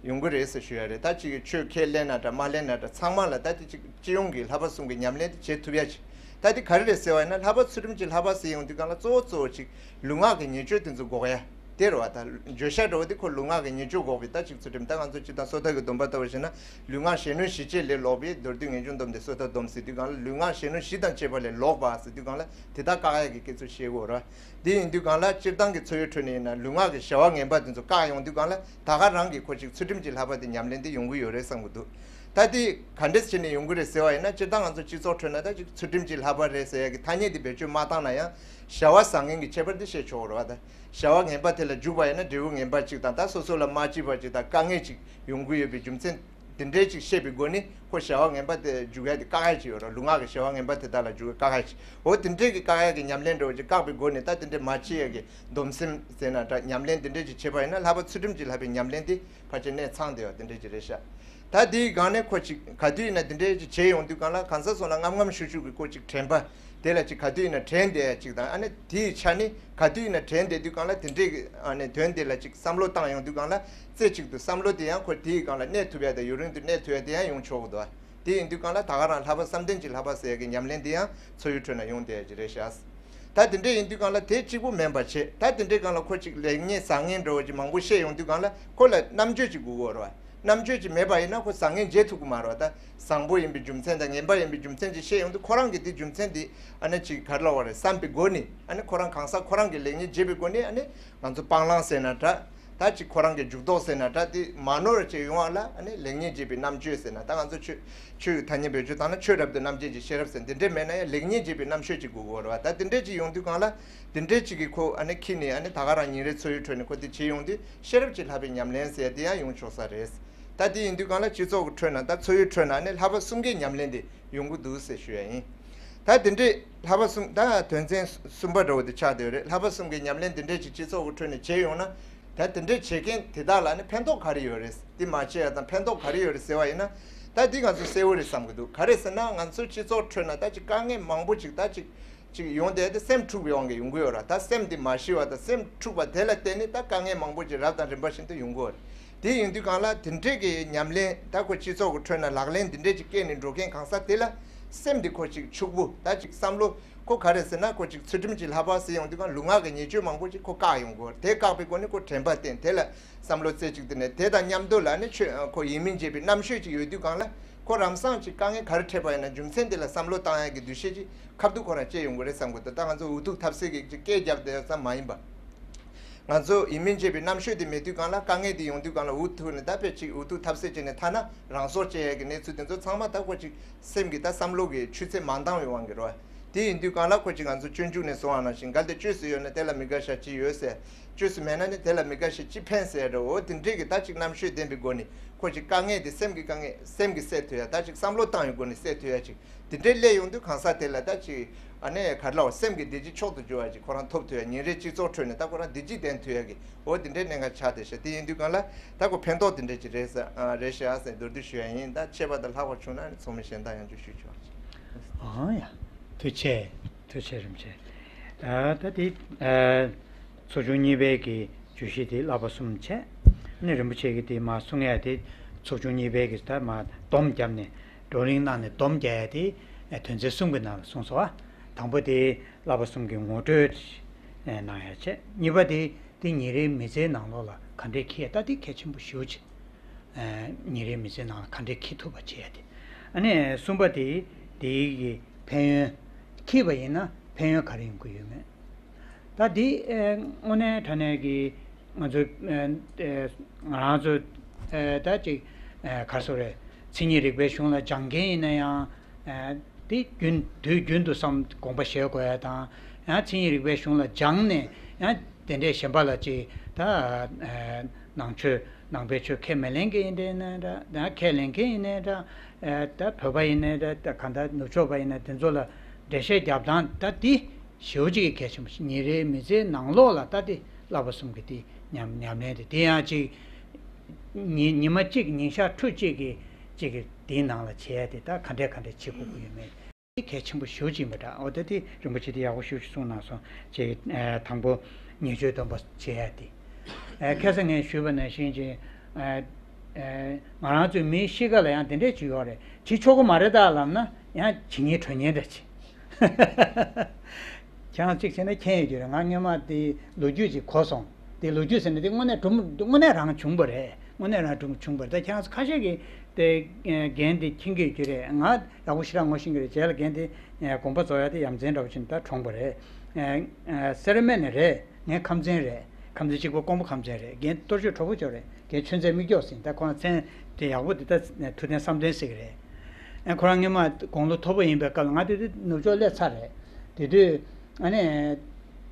ཡོང་གི་རེད་ཟེར་ཞུ་ཡ་རེད། ད་ཅིག་ཆོས་ཁས་ལེན་ན་འདྲ་མ་ལེན་ན་འདྲ། ཚང་མ་ལ་ད་དེ་ཅིག་སྤྱི་ཡོངས་ཀྱི་བསླབ་པ་གསུམ་གྱི་ཉམས་ལེན་དེ་བྱེད་ཐུབ་ཡ་ཅིག་ད་དེ་ག་རེ་རེད་ཟེར་བ་ཡིན་ན། བསླབ་པ་ཚུལ་ཁྲིམས་ཀྱི་བསླབ་པ་ཟེར་ཡོང་དུས་སྒང་ལ་གཙོ་བོ་གཙོ་བོ་ཅིག་ལུས་ངག་གི་ཉེས་སྤྱོད་དེ་ཚོ་འགོག་ཡ་དེ་རེད་པ། ད་བརྗོད་བྱ་འདྲ་བོ་དེ་ཁོ་ལུས་ངག་གི་ཉེས་སྤྱོད་འགོག་པའི་ད་ཅིག་ཚུལ་ཁྲིམས། ད་ང་ཚོ་སྤྱིར་བཏང་སོ་ཐར་གྱི་སྡོམ་པ་ལྟ་བུ་བྱས་ན། ལུས་ངག་གཞན་གནོད་གཞི་བཅས་ལས་ལོག་པའི་མདོར་བསྡུས་ངེས་འབྱུང་སྡོམ་སྟེ། སོ་ཐར་སྡོམ་ཟེར་དུས་སྒང་ལ། ལུས་ངག་གཞན་གནོད་གཞི་དང་བཅས་པ་ལས་ལོག་པ་ཟེར་དུས་སྒང་ལ་དེ་དག་བཀག་ཡ་གི་སྐད་ཆ་བཤད་ཀྱི་ཡོད་རེད་པ། དེ་ཡིན་དུས་སྒང་ལ་སྤྱིར་བཏང་གི་འཚོ་བའི་ཁྲོད་ནས་ཡིན་ན་ལུས་ངག་གི་བྱ་བ་ངན་པ་དེ་ཚོ་བཀག་ཡོང་དུས་སྒང་ལ་ད་ག་རང་གི་ཁོ་ཅིག་ཚུལ་ཁྲིམས་ཀྱི་བསླབ་པ་དེ་ཉམས་ལེན་དེ་ཡོང་གི་ཡོད་རེད་བསམ་གྱི་འདུག་ད་དེ་ག་འདྲས་བྱས་ནས་ཡོང་གི་རེད་ཟེར་བ་ཡིན་ན། སྤྱིར་བཏང་ང་ཚོ་སྤྱི་ཚོགས་ཁྲོད་ན་ད་ཅིག་ཚུལ་ཁྲིམས་ཀྱི་བསླབ་པ་རེད་ཟེར་ཡ་གི་ཐ་སྙད་དེ་བེད་སྤྱོད་མ་བཏང་ན་ཡང་། བྱ་བ་བཟང་ངན་གྱི་ཁྱད་པར་དེ་བཤད་ཆོག་རེད་པ། ད་བྱ་བ་ངན་པ་དེ་ལ་འཇུག་པ་ཡིན་ན་འབྲས་བུ་ངན་པ་ཅིག་དང་། ད་སོ་སོ་ལ་མ་སྐྱིད་པ་ཅིག་དང་དཀའ་ངལ་ཅིག་ཡོང་གི་ཡོད་པའི་རྒྱུ་མཚན་དེ་འདྲའི་ཅིག་བཤད་པའི་སྒོ་ནས་ཁོ་བྱ་བ་ངན་པ་དེ་འཇུག་ཡ་དེ་བཀག་ཡ་ཅིག་ཡོད་རེད། ལུས་ངག་གི་བྱ་བ་ངན་པ་དེ་དག་ལ་འཇུག་ཡ་བཀག་ཡ་ཅིག་འོ་དེ་འདྲའི་གི་བཀག་ཡ་གི་ཉམས་ལེན་འདྲ་བོ་ཅིག་བཀག་པའི་སྒོ་ནས། ད་དེ་འདྲའི་མ་བྱེད་ཡ་གི་སྡོམ་སེམས་ཟེར་ན་འདྲ། ཉམས་ལེན་དེ་འདྲའི་ཅིག་བྱེད་པ་ཡིན་ན། བསླབ་པ་ཚུལ་ཁྲིམས་ཀྱི་བསླབ་པའི་ཉམས་ལེན་དེ་ཕལ་ཆེར་གནས་ཚང་བསྡད་པ་དེ་འདྲའི་ཅིག་རེད་ཤག་ད་དེའི་སྒང་ནས་ཁོ་ཅིག་ག་དུས་ཡིན་ན་དེ་འདྲའི་ཅིག་བྱེད་ཡོང་དུས་སྒང་ལ། གང་ཟག་སོ་སོ་ལ་རྔམ་རྔམ་ཤུགས་ཤུགས་ཀྱི་ཁོ་ཅིག་དྲན་པ་དེ་ལ་ཅིག་ག་དུས་ཡིན་ན་དྲན་བསྡད་ཡ་ཅིག་དང་། ཨ་ནི་དེའི་ཆ་ནས་ག་དུས་ཡིན་ན་དྲན་བསྡད་དུས་སྒང་ལ་དེ་འདྲའི་གི་ཨ་ནི་དོན་དེ་ལ་ཅིག་བསམ་བློ་བཏང་ཡོང་དུས་སྒང་ལ། རྩེ་གཅིག་ཏུ་བསམ་བློ་དེ་ཡང་ཁོ་དེའི་སྒང་ལ་གནས་ཐུབ་ཡ་དང་ཡུན་རིང་དུ་གནས་ཐུབ་ཡ་དེ་ཡང་ཡོང་ཆོག་གི་འདུག་དེ་ཡིན་དུས་སྒང་ལ་ད་ག་རང་བསླབ་པ་བསམ་གཏན་གྱི་བསླབ་པ་ཟེར་ཡ་གི་ཉམས་ལེན་དེ་ཡང་འཚོ་བའི་ཁྲོད་ན་ཡོང་བསྡད་ཡ་ཅིག་རེད་ཤག་ད་དེ་འདྲ་ཡིན་དུས་སྒང་ལ་དེ་གཅིག་པུ་མིན་པ་བྱས། ད་དེ་འདྲའི་སྒང་ལ་ཁོ་ཅིག་ལེགས་ཉེས་བཟང་ངན་འདྲ་བོ་ཅིག་མང་པོ་བཤད་ཡོང་དུས་སྒང་ལ་ཁོ་ལ་རྣམ་དཔྱོད་ཅིག་དགོས་ཀྱི་ཡོད་རེད་པ། རྣམ་དཔྱོད་ཅིག་མེད་པ་ཡིན་ན་ཁོ་བཟང་ངན་འབྱེད་ཐུབ་ཀྱི་མ་རེད་པ། ད་བཟང་པོ་ཡིན་པའི་རྒྱུ་མཚན་དང་ངན་པ་ཡིན་པའི་རྒྱུ་མཚན་ཅིག་བཤད་ཡོང་དུས། ཁོ་རང་གིས་དེ་རྒྱུ་མཚན་དེ་ཨ་ནི་ཅིག་ག་རེ་ལབ་དགོས་རེད་བསམ་པའི་སྒོ་ནས། ཨ་ནི་ཁོ་རང་གང་ཟག་ཁོ་རང་གིས་ལེགས་ཉེས་འབྱེད་པའི་སྒོ་ནས། ཨ་ནི་ང་ཚོ་སྤང་བླང་ཟེར་ན་འདྲ། ད་ཅིག་ཁོ་རང་གི་འཇུག་ལྡོག་ཟེར་ན་འདྲ། དེ་མ་ནོར་བྱས་ཡོང་བ་ལ་ཨ་ནི་ལེགས་ཉེས་འབྱེད་པའི་རྣམ་དཔྱོད་ཟེར་ན། ད་ང་ཚོ་ཆོས་ཆོས་ཀྱི་ཐ་སྙད་བེད་སྤྱོད་བཏང་ན་ཆོས་རབ་ཏུ་རྣམ་འབྱེད་ཀྱི་ཤེས་རབ་ཟེར། དེ་འདྲས་མེད་ན་ཡང་ལེགས་ཉེས་འབྱེད་པའི་རྣམ་དཔྱོད་ཅིག་དགོས་ཀྱི་ཡོད་རེད་པ། ད་དེ་འདྲས་ཅིག་ཡོང་དུས་སྒང་ལ་དེ་འདྲས་ཅིག་གིས་ཁོ་ཨ་ནི་འཁྱེར་ནས། ཨ་ནི་ད་ག་རང་ཉིན་རེའི་འཚོ་བའི་ཁྲོད་ནས་ཁོ་དེ་བྱེད་ཡོང་དུས། ཤེས་རབ་ཀྱི་བསླབ་པའི་ཉམས་ལེན་ཟེར་དེ་ཡང་ཡོང་ཆོག་ས་རེད། ད་དེ་ཡིན་དུས་སྒང་ལ་སྤྱི་ཚོགས་ཀྱི་ཁྲོད་ན། ད་འཚོ་བའི་ཁྲོད་ན་ནི་བསླབ་པ་གསུམ་ཀའི་ཉམས་ལེན་དེ་ཡོང་གི་འདུག་ཟེར་ཞུ་ཡ་ཡིན། ད་དེ་འདྲས་བསླབ་པ་གསུམ། ད་དོན་ཚན་གསུམ་པ་འདྲ་བོ་དེ་ཆགས་བསྡད་ཡོད་རེད། བསླབ་པ་གསུམ་གྱི་ཉམས་ལེན་དེ་འདྲས་ཅིག་སྤྱི་ཚོགས་ཀྱི་ཁྲོད་ནས་བྱས་ཡོང་ན། ད་དེ་འདྲས་བྱེད་མཁན་དེ་དག་ལ་ནི་ཕན་ཐོགས་ག་རེ་ཡོད་རེད། དེ་མ་བྱས་ཡ་དང་ཕན་ཐོགས་ག་རེ་ཡོད་རེད་ཟེར་བ་ཡིན་ན། ད་འདི་ང་ཚོ་གསལ་བོ་རེད་བསམ་གྱི་འདུག་ག་རེ་ཟེར་ན། ང་ཚོ་སྤྱི་ཚོགས་ཁྲོད་ན་ད་ཅིག་དཀའ་ངལ་མང་པོ་ཅིག་ད་ཅིག་ཅིག་ཡོང་བསྡད་དེ་སེམས་འཁྲུགས་པའི་དབང་གིས་ཡོང་གི་ཡོད་རེད། ད་སེམས་འདི་མ་ཞི་བ་དང་སེམས་འཁྲུགས་པ་དེ་ལ་བརྟེན་ནས་ད་དཀའ་ངལ་མང་པོ་ཅིག་རབ་དང་རིམ་པ་བཞིན་དུ་ཡོང་གི་ཡོད་རེད། དེ་ཡིན་དུས་སྒང་ལ་དེ་འདྲས་ཀྱི་ཉམས་ལེན། ད་ཁོ་སྤྱི་ཚོགས་ཀྱི་ཁྲོད་ན་ལག་ལེན་དེ་འདྲས་ཅིག་སྐྱེལ་ནས་འགྲོ་མཁན་གང་ཟག་དེ་ལ་སེམས་འདི་ཁོ་ཅིག་ཕྱུག་པོ། ད་ཅིག་བསམ་བློ་ཁོ་ག་རེ་ཟེར་ན། ཁོ་ཅིག་ཚུལ་ཁྲིམས་ཀྱི་བསླབ་པ་ཟེར་ཡོང་དུས་སྒང་ལུས་ངག་གི་ཉེས་སྤྱོད་མང་པོ་ཅིག་ཁོ་བཀག་ཡོང་གི་ཡོད་རེད། དེ་བཀག་པའི་སྒོ་ནས་ཁོ་དྲན་པ་བསྟེན། དེ་ལ་བསམ་བློ་རྩེ་གཅིག་ཏུ་ནས། དེ་དང་མཉམ་དུ་ལ་ནི་ཆོས་ཁོ་ཡིན་མིན་འབྱེད་པའི་རྣམ་དཔྱོད་ཅིག་ཡོད་དུས་སྒང་ལ། ཁོ་རང་སང་ཅིག་དཀའ་ངལ་ག་རེ་འཕྲད་པ་ཡིན་ན་རྒྱུ་མཚན་དེ་ལ་བསམ་བློ་བཏང་ཡག་གི་འདུ་ཤེས་ཅིག་ཁ་ཐུག་ཁོ་རང་སྐྱེ་ཡོང་གི་རེད་བསམ་གྱི་འདུག་ད་ང་ཚོ་འུ་ཐུག་ཐབས་ཟད་ཀྱི་ཅིག་སྐད་རྒྱབ་བསྡད་ཡག་ཙམ་མ་ཡིན་པ། ང་ཚོ་ཡིན་མིན་འབྱེད་པའི་རྣམ་དཔྱོད་དེ་མེད་དུས་སྒང་ལ། དཀའ་ངལ་དེ་ཡོང་དུས་སྒང་ལ་འུ་ཐུག་ནས། ད་དཔེ་ཅིག་འུ་ཐུག་ཐབས་ཟད་བྱས་ནས་ཐ་ན་རང་སྲོག་བཅད་ཡག་གི་གནས་ཚུལ་དེ་ཚོ་ཚང་མ་ད་ཁོ་ཅིག་སེམས་ཀྱི་ད་བསམ་བློ་གི་ཆུ་ཚད་མ་འདང་བའི་དབང་གིས་རེད། དེ་ཡིན་དུས་སྒང་ལ་ཁོ་ཅིག་ང་ཚོ་སྤྱོད་འཇུག་ནས་གསུངས་པ་ནང་བཞིན། གལ་ཏེ་བཅོས་སུ་ཡོད་ན་དེ་ལ་མི་དགའ་བྱ་ཅི་ཡོད་ཟེར། བཅོས་སུ་མེད་ན་ནི་དེ་ལ་མི་དགའ་བྱ་ཅི་ཕན་ཟེར་འདྲ་བོ། དེ་འདྲས་ཀྱི་ད་ཅིག་རྣམ་དཔྱོད་ལྡན་པའི་སྒོ་ནས་ཁོ་ཅིག་དཀའ་ངལ་དེ་སེམས་ཀྱི་དཀའ་ངལ་སེམས་ཀྱིས་སེལ་ཐུབ་ཡ། ད་ཅིག་བསམ་བློ་བཏང་བའི་སྒོ་ནས་སེལ་ཐུབ་ཡ་ཅིག་དེ་འདྲས་སླེབས་ཡོང་དུས་གང་ཟག་དེ་ལ་ད་ཅིག་ཨ་ནི་ག་རེ་ལབ། སེམས་ཀྱི་བདེ་སྐྱིད་མཆོག་ཏུ་གྱུར་བ་ཅིག་ཁོ་རང་ཐོབ་ཐུབ་ཡ། ཉིན་རེའི་སྤྱི་ཚོགས་ཁྲོད་ནས་ད་ཁོ་རང་བདེ་སྐྱིད་ལྡན་ཐུབ་ཡ་གི། འོ་དེ་འདྲའི་གནད་འགག་ཆགས་བསྡད་ཤག་དེ་ཡིན་དུས་སྒང་ལ་ད་ཁོ་ཕན་ཐོགས་དེ་འདྲ་ཅིག་རེད་ས་རེད་ཤག་ཟེར་མདོར་བསྡུས་ཞུ་ཡ་ཡིན། ད་ཆད་པ་དང་ལྷག་པ་བྱུང་ན་ནི་ཚོགས་མི་གཞན་དག་ཡང་བསྐྱར་ཞུས་ཆོག་ཨང་། ཡ། ཐུགས་རྗེ་ཆེ། ཐུགས་རྗེ་ཆེ་རིན་པོ་ཆེ། ཨ། ད་དེ། ཨ། ཚོགས་ཆུང་གཉིས་པའི་གི་བརྗོད་གཞི་དེ་བསླབ་པ་གསུམ་བྱས། ཨ་ནི་རིན་པོ་ཆེ་གིས་དེ་མར་གསུང་ཡ་དེ་ཚོགས་ཆུང་གཉིས་པའི་གི་ད་མར་སྡོམ་བརྒྱབ་ནས་བགྲོ་གླེང་གནང་ནས་སྡོམ་རྒྱག་ཡ་དེ་དོན་ཚན་གསུམ་གི་ནང་ལ་གསུངས་སོང་བ། དང་པོ་དེ་བསླབ་པ་གསུམ་གི་ངོ་སྤྲོད་གནང་ཡ་བྱས། གཉིས་པ་དེ་དེ་ཉིན་རེའི་མི་ཚེའི་ནང་ལོགས་ལ་ག་འདྲས་འཁྱེར་ཡ། ད་དེ་གལ་ཆེན་པོ་ཞེ་པོ་ཅིག་ཉིན་རེའི་མི་ཚེའི་ནང་ལ་ག་འདྲས་འཁྱེར་ཐུབ་པ་བྱེད་ཡ་དེ། ཨ་ནི་གསུམ་པ་དེ་དེའི་གི་ཕན་ཡོན། འཁྱེར་བ་ཡིན་ན་ཕན་ཡོན་ག་རེ་ཡོང་གི་ཡོད་མེད། ད་འདི་ཨེ་དངོས་གནས་དྲང་གནས་ཀྱི་ང་ཚོ་ཨེ་ཨེ་ང་རང་ཚོ་ཨེ་ད་ཅིག་ཨེ་ག་རེ་ཟེར་དགོས་རེད། མཚན་ཉིད་རིག་པའི་གཞུང་ལ་སྦྱང་མཁན་ཡིན་ན་ཡང་ཨེ་དེ་རྒྱུན་དུས་རྒྱུན་དུ་བསམ་དགོངས་པ་བཞེས་དགོས་ཡ་དང་། ཡང་མཚན་ཉིད་རིག་པའི་གཞུང་ལ་སྦྱངས་ནས་ཡང་དེ་འདྲའི་གཞན་པ་ལ་ཅིག་ད་ཨེ་ནང་ཆོས་ནང་པའི་ཆོས་ཁས་མི་ལེན་མཁན་ཡིན་ནའི་འདྲ། ཡང་ཁས་ལེན་མཁན་ཡིན་ནའི་འདྲ། ཨེ་ད་བོད་པ་ཡིན་ནའི་འདྲ། ད་གང་ལྟར་ནུབ་ཕྱོགས་པ་ཡིན་ན་དེ་ཚོ་ལ་འགྲེལ་བཤད་རྒྱབ་སྟངས་ད་འདི་ཞེ་པོ་ཅིག་གལ་ཆེན་པོ་ཞིག་ཉིན་རེའི་མི་ཚེའི་ནང་ལོགས་ལ་ད་དེ་བསླབ་པ་གསུམ་གྱི་དེ་ཉམས་ཉམས་ལེན་དེ་དེ་ཡང་ཅིག་ཉི་ཉི་མ་གཅིག་ཉིན་ཞག་ཕྲུགས་གཅིག་གི་གཅིག་གི་དེའི་ནང་ལ་བྱས་ཏེ་ད་ག་འདྲས་ག་འདྲས་བྱེད་དགོས་ཀྱི་ཡོད་མེད་དེ་གལ་ཆེན་པོ་ཞེ་པོ་ཅིག་ཡིན་པ་འདྲ། འོ་ད་དེ་རིན་པོ་ཆེ་དེ་ཡག་པོ་ཞེ་པོ་ཅིག་གསུངས་གནང་སོང་། ཅིག་ཨ་དང་པོ་ཉེས་སྤྱོད་སྡོམ་པ་བྱེད་ཡ་དེ། ཨ་ཁ་སང་ངས་ཞུས་པ་ནང་བཞིན་ཅིག་ཨ་ཨ་ང་རང་ཚོའི་མིའི་གཤིས་ཀ་ལ་ཡང་དེ་འདྲས་ཅིག་ཡོད་རེད། བྱེད་ཆོག་གི་མ་རེད་ད་ལབ་ན་ཡང་བྱེད་སྙིང་འདོད་སྙིང་འདྲ་ཅིག་ཁྱེད་རང་གཅིག་བྱས་ན་མཁྱེན་ཡོད་ཀྱི་རེད། ང་སྔོན་མ་དེ་ལོ་རྒྱུས་ཅིག་གོ་སོང་། དེ་ལོ་རྒྱུས་ཟེར་ན་དེ་དངོས་གནས་སྒྲུང་དངོས་གནས་རང་བྱུང་བ་རེད། དངོས་གནས་རང་སྒྲུང་བྱུང་བ་རེད། ད་ཁྱེད་རང་ཚོ་ཁ་ཤས་ཀྱིས་དེ་ཨེ་རྒན་དེ་མཁྱེན་གྱི་ཡོད་ཀྱི་རེད། ང་ཡག་པོ་ཞེ་དྲག་ངོ་ཤེས་ཀྱི་རེད། རྗེས་ལ་རྒན་དེ་ཨེ་དགོངས་པ་རྫོགས་ཡ་དེ་ཡ་མཚན་འདྲ་པོ་ཅིག་ད་གྲོངས་པ་རེད། ཨེ་ཨེ་སེར་སྨད་ནས་རེད། ངའི་ཁམས་ཚན་རེད། ཁམས་ཚན་གཅིག་པོ་ཀོང་པོ་ཁམས་ཚན་རེད། རྒན་གཏོར་མཆོག་གྲོགས་པོ་ཅོག་རེད། རྒན་ཆོས་མཛད་མི་སྐྱོགས་ཟིན། ད་ཁོང་མཚན་དེ་ཡག་པོ་དེ་ད་ཐུབ་བསྟན་བསམ་གཏན་ཟེར་གྱི་རེད། ཨ་ཁོ་རང་སྔོན་མ་དགུང་ལོ་མཐོ་པོ་ཡིན་པའི་སྐབས་ལ་ང་དེ་དུས་ནུབ་ཕྱོགས་སླེབས་ཚར་རེད། དེ་དུས་ཨ་ནི་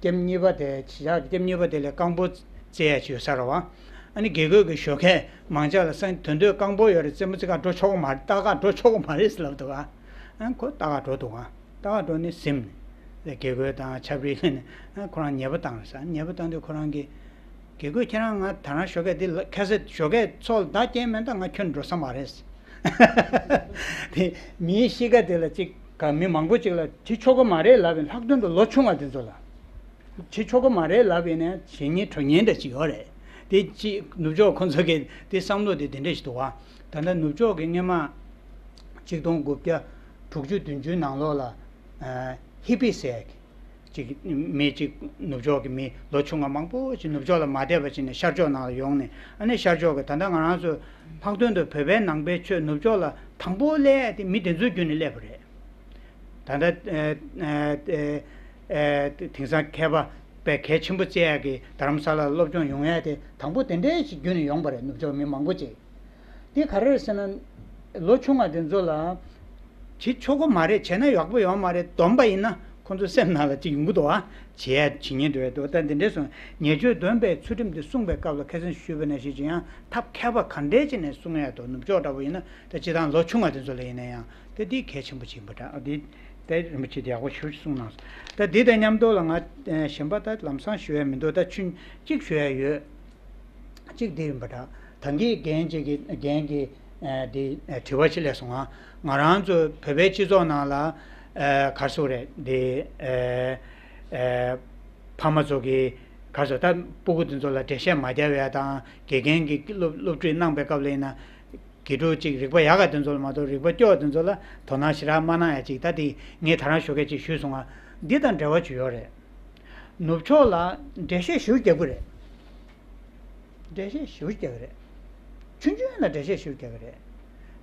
ལྕམ་གཉིས་པ་དེ་ཇི་ལྕམ་གཉིས་པ་དེ་ལ་རྐང་སྤོལ་རྩེ་ཡ་ཅིག་ཡོད་ས་རེད་བ། ཨ་ནི་དགེ་སྐོས་ཀྱི་ཞོགས་ཀས་མང་ཇ་ལ་སང་དོན་དུ་རྐང་སྤོལ་ཡོད་རེད། རྩེད་མོ་རྩེ་ག་འགྲོ་ཆོག་གི་མ་རེད། ལྟ་ག་འགྲོ་ཆོག་གི་མ་རེད་ཟེར་ལབ་འདུག་ཨ། ཨ་ཁོ་ལྟ་ག་འགྲོ་འདུག་ཨ། ལྟ་ག་འགྲོ་ནས་ཟིན། དགེ་སྐོས་དང་ཆབ་རིལ་ལེན་ནས་ཨ་ཁོ་རང་ཉེས་པ་བཏང་རེད་ཟེར། ཉེས་པ་བཏང་དུས་ཁོ་རང་གིས་དགེ་སྐོས་ཁྱེད་རང་ང་ད་རང་ཞོགས་ཀས་འདི་ལ་ཁ་ཟས་ཞོགས་ཀས་ཚོགས་ལ་བདག་རྐྱེན་མེད་ད་ང་ཁྱོད་འགྲོ་ས་མ་རེད། དེ་མིའི་གཤིས་ཀ་དེ་ལ་གཅིག་ག་མི་མང་པོ་གཅིག་ལ་བྱེད་ཆོག་གི་མ་རེད་ལབ་ཡིན། ལྷག་དོན་དུ་ལོ་ཆུང་བ་དེ་ཚོ་ལ་བྱེད་ཆོག་གི་མ་རེད་ལབ་ཡིན་ནའི་བྱེད་སྙིང་འདོད་སྙིང་འདྲ་ཅིག་ཡོད་རེད། དེ་གཅིག་ནུབ་ཕྱོགས་ཁོང་ཚོ་གི་དེ་བསམ་བློ་དེ་དེ་འདྲ་ཞིག་འདུག་བ། ད་ལྟ་ནུབ་ཕྱོགས་ཀྱི་སྔོན་མ་གཅིག་སྟོང་དགུ་བརྒྱ་དྲུག་ཅུ་བདུན་ཅུའི་ནང་ལོགས་ལ་ཨ་ཧི་པི་ཟེར་ཡ་གི་ཅིག་མི་གཅིག་ནུབ་ཕྱོགས་ཀྱི་མི་ལོ་ཆུང་བ་མང་པོ་ཅིག་ནུབ་ཕྱོགས་ལ་མ་བསྡད་པ་ཅིག་ནས་ཤར་ཕྱོགས་ནང་ལ་ཡོང་ནས། ཨ་ནི་ཤར་ཕྱོགས་ཀྱི་ད་ལྟ་ང་རང་ཚོ་ལྷག་དོན་དུ་བོད་པའི་ནང་པའི་ཆོས་ནུབ་ཕྱོགས་ལ་དང་པོ་སླེབས་ཏེ་མི་དེ་ཚོའི་བརྒྱུད་ནས་སླེབས་པ་རེད། ད་ལྟ་ཨ་ཨ་ཨ་ཨ་དེང་སང་མཁས་པ་དཔེ་གལ་ཆེན་པོ་བརྩི་ཡ་གི་རྡ་རམ་ས་ལ་སློབ་སྦྱོང་ཡོང་ཡ་དེ་དང་པོ་དེ་འདྲའི་ཞིག་བརྒྱུད་ནས་ཡོང་པ་རེད། ནུབ་ཕྱོགས་མི་མང་པོ་ཅིག་དེ་ག་རེ་རེད་ཟེར་ན། ལོ་ཆུང་བ་དེ་ཚོ་ལ་བྱེད་ཆོག་གི་མ་རེད། བྱས་ན་ཡག་པོ་ཡོང་མ་རེད། སྡོམ་པ་ཡིན་ན་ཁོང་ཚོ་སེམས་ནང་ལ་ཅིག་ཡོང་གི་འདུག་བ། བྱེད་ཡ་བྱེད་ཉེན་འདུག་བས་འདུག་ད་འདི་འདྲས་སོང་། ཉེས་སྤྱོད་སྡོམ་པའི་ཚུལ་ཁྲིམས་དེ་སྲུང་བའི་སྐབས་ལ་ཁ་སང་ཞུས་པ་ནང་བཞིན་ཅིག་ཡང་ཐབས་མཁས་པ་ག་འདྲས་ཅིག་ནས་སྲུང་ཡ་འདུག་ནུབ་ཕྱོགས་འདྲ་པོ་ཡིན་ན་ད་སྤྱིར་བཏང་ལོ་ཆུང་བ་དེ་ཚོ་ལ་ཡིན་ན་ཡང་ད་འདི་གལ་ཆེན་པོ་ཅིག་ཡིན་པ་འདྲ། འདི་ད་རིན་པོ་ཆེ་དེ་ཡག་པོ་ཞེ་པོ་ཅིག་གསུངས་གནང་སོང་། ད་འདི་དང་མཉམ་དུ་ལ་ང་གཞན་པ་ད་ལམ་སང་ཞུ་ཡ་མི་འདུག་ད་ཆུན་གཅིག་ཞུ་ཡ་ཡོད། གཅིག་འདི་ཡིན་པ་འདྲ། ད་གིན་རྒན་གཅིག་གིས་རྒན་གྱིས་ཨ་འདི་ཨ་དྲི་བ་ཅིག་སླེབས་སོང་ང་། ང་རང་ཚོ་བོད་པའི་སྤྱི་ཚོགས་ནང་ལ་ཨ་ག་རེ་ཟེར་དགོས་རེད། འདི་ཨ་ཨ་ཕ་མ་ཚོ་གིས་ག་རེ་ཟེར། ད་སྤུ་གུ་འདི་ཚོ་ལ་འགྲེལ་བཤད་མ་རྒྱབ་ཡ་དང་། དགེ་རྒན་གྱིས་སློབ་སློབ་ཁྲིད་གནང་པའི་སྐབས་ལ་ཡིན་ན་དགེ་ཕྲུག་ཅིག་རིག་པ་ཡག་ག་དེ་ཚོ་ལ་མ་གཏོགས་རིག་པ་སྐྱོ་བ་དེ་ཚོ་ལ་དོ་སྣང་ཞེ་དྲག་མ་གནང་ཡ་ཅིག་ད་དེ་ངས་ད་རང་ཞོགས་ཀས་ཅིག་ཞུས་སོང་ང་། འདི་དང་འབྲེལ་བ་ཅིག་ཡོད་རེད། ནུབ་ཕྱོགས་ལ་འགྲེལ་བཤད་ཞེ་པོ་རྒྱག་གི་རེད། འགྲེལ་བཤད་ཞེ་པོ་རྒྱག་གི་རེད། ཆུང་ཆུང་ལ་འགྲེལ་བཤད་ཞེ་པོ་རྒྱག་གི་རེད།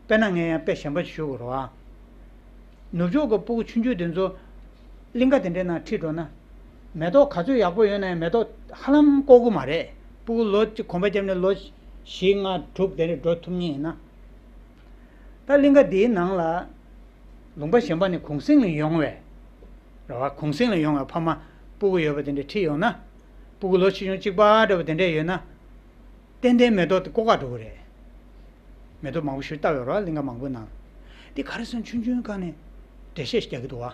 དཔེར་ན་ངས་ཡང་དཔེ་གཞན་པ་ཞིག་ཞུ་དགོས་རེད་བ། ནུབ་ཕྱོགས་ཀྱི་སྤུ་གུ་ཆུང་ཆུང་དེ་ཚོ་གླིང་ག་དེ་འདྲའི་ནང་ཁྲིད་འགྲོ་ན། མེ་ཏོག་ག་ཚོད་ཡག་པོ་ཡོད་ན་ཡང་མེ་ཏོག་ཧ་ལམ་བཀོག་གི་མ་རེད། སྤུ་གུ་ལོ་གཅིག་གོམ་པ་བརྒྱབ་ནས་ལོ་བཞི་ལྔ་དྲུག་དེ་འདྲ་འགྲོ་ཐུབ་མཁན་ཡིན་ན། ད་གླིང་ག་འདིའི་ནང་ལ་ལུང་པ་གཞན་པ་ནས་གུང་གསེང་ལ་ཡོང་བའི་རེད་བ། གུང་གསེང་ལ་ཡོང་བའི་ཕ་མ་སྤུ་གུ་ཡོད་པ་དེ་འདྲ་ཁྲིད་ཡོང་ན། སྤུ་གུ་ལོ་ཆེ་ཆུང་གཅིག་པ་འདྲ་བ་དེ་འདྲ་ཡོད་ན། ཏན་ཏན་མེ་ཏོག་དེ་བཀོག་ག་འགྲོ་གི་རེད། མེ་ཏོག་མང་པོ་ཞིག་བཏབ་ཡོད་རེད་བ། གླིང་ག་མང་པོའི་ནང་། དེ་ག་རེ་ཟེར་ན་ཆུང་ཆུང་སྒང་ནས་འགྲེལ་བཤད་ཞིག་རྒྱག་གི་འདུག་བ།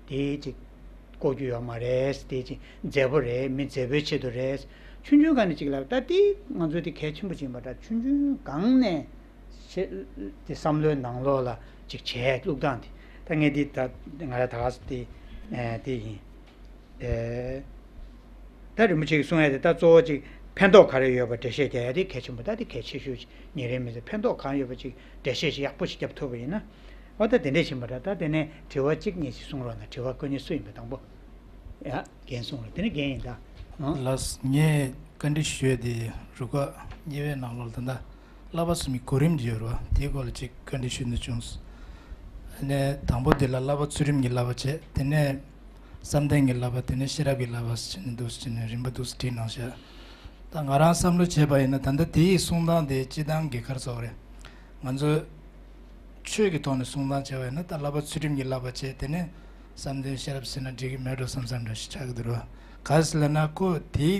དེ་ཅིག་བཀོག་རྒྱུ་ཡོད་མ་རེད། དེ་ཅིག་མཛེས་པོ་རེད། མི་མཛེས་པོའི་ཆེད་དུ་རེད། ཆུང་ཆུང་སྒང་ནས་ཅིག་ལབ་ད་དེ་ང་ཚོས་དེ་གལ་ཆེན་པོ་ཅིག་ཡིན་པ་འདྲ། ཆུང་ཆུང་སྒང་ནས་བྱེད་དེ་བསམ་བློའི་ནང་ལོགས་ལ་ཅིག་བྱས་བླུགས་སྟངས་དེ། ད་ངས་འདི་ད་ང་ར་ད་ག་ས་དེ་ཨེ་དེ་ཡིན། ཨེ། ད་རིན་པོ་ཆེ་གིས་གསུང་ཡ་དེ་ད་གཙོ་བོ་ཅིག་ཕན་ཐོགས་ག་རེ་ཡོད་པ་འགྲེལ་བཤད་རྒྱག་ཡ་དེ་གལ་ཆེན་པོ། ད་དེ་གལ་ཆེ་ཤོས་ཅིག་ཉིན་རེའི་མི་ཚེ་ཕན་ཐོགས་གང་ཡོད་པ་ཅིག་འགྲེལ་བཤད་ཅིག་ཡག་པོ་ཞིག་རྒྱབ་ཐུབ་པ་ཡིན་ན། འོ་ད་དེ་འདྲས་ཕྱིན་པ་འདྲ། ད་དེ་ནས་དྲི་བ་གཅིག་གཉིས་ཤིག་གསུང་རོགས་གནང་། དྲི་བ་བཀོད་མཁན་སུ་ཡིན་པ། དང་པོ། ཡ། རྒན་གསུང་རོགས། དེ་ནས་རྒན་ཡིན་ད། ཨང་། ལགས། ངས་བཀའ་འདྲི་ཞུ་ཡ་དེ་རུ་ཁག་གཉིས་པའི་ནང་ལོགས་ལ་ད་ལྟ་བསླབ་པ་གསུམ་གྱི་གོ་རིམ་ཅིག་ཡོད་རེད་བ། དེའི་སྐོར་ལ་ཅིག་བཀའ་འདྲི་ཞུ་འདོད་བྱུང་། ཨ་ནས་དང་པོ་དེ་ལ་བསླབ་པ་ཚུལ་ཁྲིམས་ཀྱི་བསླབ་པ་བྱས། དེ་ནས་བསམ་གཏན་གྱི་བསླབ་པ། དེ་ནས་ཤེས་རབ་ཀྱི་བསླབ་པ་ཟེར་ནས་འདུག་ཟེར་ནས་རིམ་པ་འདུག་སེ་བྲིས་གནང་ཤག་ད་ང་རང་བསམ་བློ་བྱས་པ་ཡིན་ན། ད་ལྟ་དེའི་གསུང་སྟངས་དེ་སྤྱིར་བཏང་གི་ག་རེ་ཟེར་དགོས་རེད། ང་ཚོ་ཆོས་ཀྱི་ཐོག་ནས་གསུང་སྟངས་བྱས་པ་ཡིན་ན། ད་བསླབ་པ་ཚུལ་ཁྲིམས་ཀྱི་བསླབ་པ་བྱས། དེ་ནས་བསམ་གཏན་ཤེས་རབ་ཟེར་ན་འགྲིག་གི་མེད་འགྲོ་བསམ་བསམ་འདྲ་ཞིག་ཆགས་ཀྱི་འདུག་ར། ག་རེ་ཟེར་ལབ་ན། ཁོ་དེའི་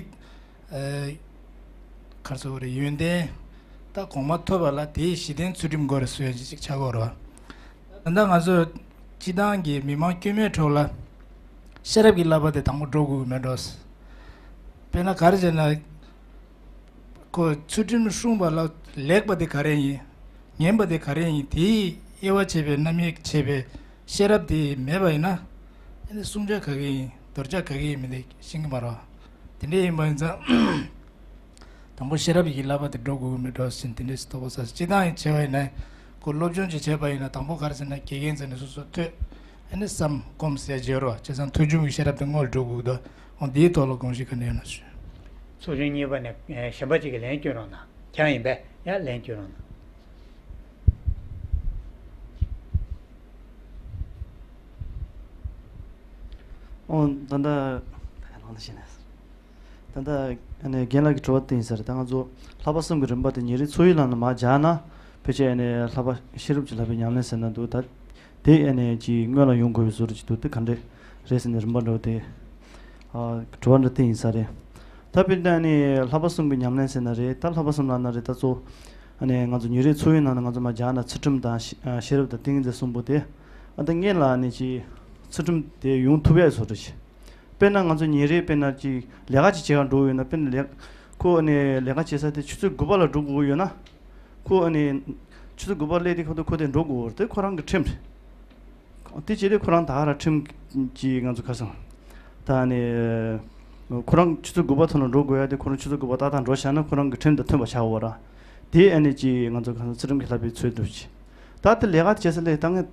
ཨ་ག་རེ་ཟེར་དགོས་རེད། ཡོན་ཏན་ད་གོང་མ་ཐོབ་པ་ལ་དེའི་གཞི་རྟེན་ཚུལ་ཁྲིམས་དགོས་རེད་ཟེར་ཡ་ཅིག་ཆགས་ཀྱི་ཡོད་རེད་བ། ད་ལྟ་ང་ཚོ་སྤྱིར་བཏང་གི་མི་མང་དཀྱུས་མའི་ཁྲོད་ལ་ཤེས་རབ་ཀྱི་བསླབ་པ་དེ་དང་པོ་འགྲོ་དགོས་ཀྱི་མེད་འགྲོ། དཔེར་ན་ག་རེ་བྱས་ན། ཁོ་ཚུལ་ཁྲིམས་སྲུང་བ་ལ་ལེགས་པ་དེ་ག་རེ་ཡིན། ངན་པ་དེ་ག་རེ་ཡིན། དེའི་དབྱེ་བ་ཕྱེ་བའི་རྣམ་དབྱེ་ཕྱེ་བའི་ཤེས་རབ་དེ་མེད་པ་ཡིན་ན། ཨ་ནི་བསྲུང་བྱ་ག་གི་ཡིན། དོར་བྱ་ག་གི་ཡིན་མིན་དེ་ཤེས་ཀྱི་མ་རེད། དེ་འདྲ་ཡིན་པ་ཡིན་ཙང་། དང་པོ་ཤེས་རབ་ཀྱི་བསླབ་པ་དེ་འགྲོ་དགོས་ཀྱི་མེད་འགྲོ་ཟེར་དེ་འདྲས་སུ་རྟོགས་པ་ས། སྤྱིར་བཏང་ཡིན་བྱས་པ་ཡིན་ན། ཁོ་སློབ་སྦྱོང་ཅིག་བྱས་པ་ཡིན་ན། དང་པོ་ག་རེ་ཟེར་ན། དགེ་རྒན་ཚོ་ནས་སོ་སོ་ཐོས། ཨ་ནི་བསམ་སྒོམ་ཟེར་བརྗོད་རོགས། བྱས་ཙང་ཐོས་བྱུང་གི་ཤེས་རབ་དེ་སྔོན་ལ་འགྲོ་དགོས་འདུག་འོ་འདིའི་ཐོག་ལ་དགོངས་གཞི་ག་འདྲ་ཡོད་ན་ཞུ། ཚོགས་ཆུང་གཉིས་པ་ནས་ཨེ་གཞན་པ་གཅིག་གིས་ལན་སྐྱོན་རོགས་གནང་། ཁྱེད་རང་ཡིན་པས། ཡ། ལན་སྐྱོན་རོགས་གནང་། ཨོ། ད་ལྟ་ལགས་ནས་བཤད་ན། ད་ལྟ་ཨ་ནི་རྒན་ལགས་ཀྱི་དྲི་བ་དེ་ཡིན་ས་རེད། ད་ང་ཚོ་བསླབ་པ་གསུམ་གྱི་རིམ་པ་དེ་ཉིན་རེའི་འཚོ་བའི་ནང་ལ་མར་སྦྱར་ན། ཕལ་ཆེར་ཨ་ནི་བསླབ་པ་ཤེས་རབ་ཀྱི་བསླབ་པའི་ཉམས་ལེན་ཟེར་ན་འདུག་ད་དེ་ཨ་ནི་ཅིག་སྔོན་ལ་ཡོང་དགོས་པའི་བཟོ་འདྲ་ཅིག་འདུག་དེ་ག་འདྲ་རེད་ཟེར་ནས་རིམ་པ་འདྲ་བོ་དེ། ཨ། དྲི་བ་འདྲ་དེ་ཡིན་ས་རེད། ད་དཔེར་ན་ཨ་ནི་བསླབ་པ་གསུམ་གྱི་ཉམས་ལེན་ཟེར་ན་རེད། ད་བསླབ་པ་གསུམ་ལབ་ན་རེད། ད་གཙོ་བོ་ཨ་ནི་ང་ཚོ་ཉིན་རེའི་འཚོ་བའི་ནང་ན་ང་ཚོ་མར་སྦྱར་ན་ཚུལ་ཁྲིམས་དང་ཤེས་ཨ་ཤེས་རབ་དང་ཏིང་ངེ་འཛིན་གསུམ་པོ་དེ། ཨ། ད་སྔོན་ལ་ཨ་ནི་ཅིག་ཚུལ་ཁྲིམས་དེ་ཡོང་ཐུབ་ཡ་བཟོ་འདྲ་ཞིག་དཔེར་ན་ང་ཚོ་ཉིན་རེ་དཔེར་ན་ཅིག་ལས་ཀ་ཅིག་བྱེད་གར་འགྲོ་ཡོད་ན། དཔེར་ན་ལས་ཁོ་ཨ་ནི་ལས་ཀ་བྱེད་ས་དེ་ཆུ་ཚོད་དགུ་པ་ལ་འགྲོ་དགོས་ཡོད་ན། ཁོ་ཨ་ནི་ཆུ་ཚོད་དགུ་པ་སླེབས་དུས་ཁོ་ཁོ་དེ་འགྲོ་དགོས་རེད། དེ་ཁོ་རང་གི་ཁྲིམས་རེད། དེ་བྱས་དུས་ཁོ་རང་ད་ག་རང་ཁྲིམས་ཀྱི་ང་ཚོ་ག་རེ་ཟེར། ད་ཨ་ནི་ཁོ་རང་ཆུ་ཚོད་དགུ་པ་ཐོག་ལ་འགྲོ་དགོས་ཡ་དེ། ཁོ་རང་ཆུ་ཚོད་དགུ་པ་ཏག་ཏག་འགྲོ་བཞག་ན་ཁོ་རང་གི་ཁྲིམས་དང་མཐུན་པ་ཆགས་ཡོད་རེད། དེ་ཨ་ནི་ཅིག་ང་ཚོ་ག་རེ་ཟེར། ཚུལ་ཁྲིམས་ཀྱི་བསླབ་པའི་ཚུལ་འདྲ་ཅིག་ད་དེ་ལས་ཀ་བྱེད་ས་སླེབས། ད་ངས་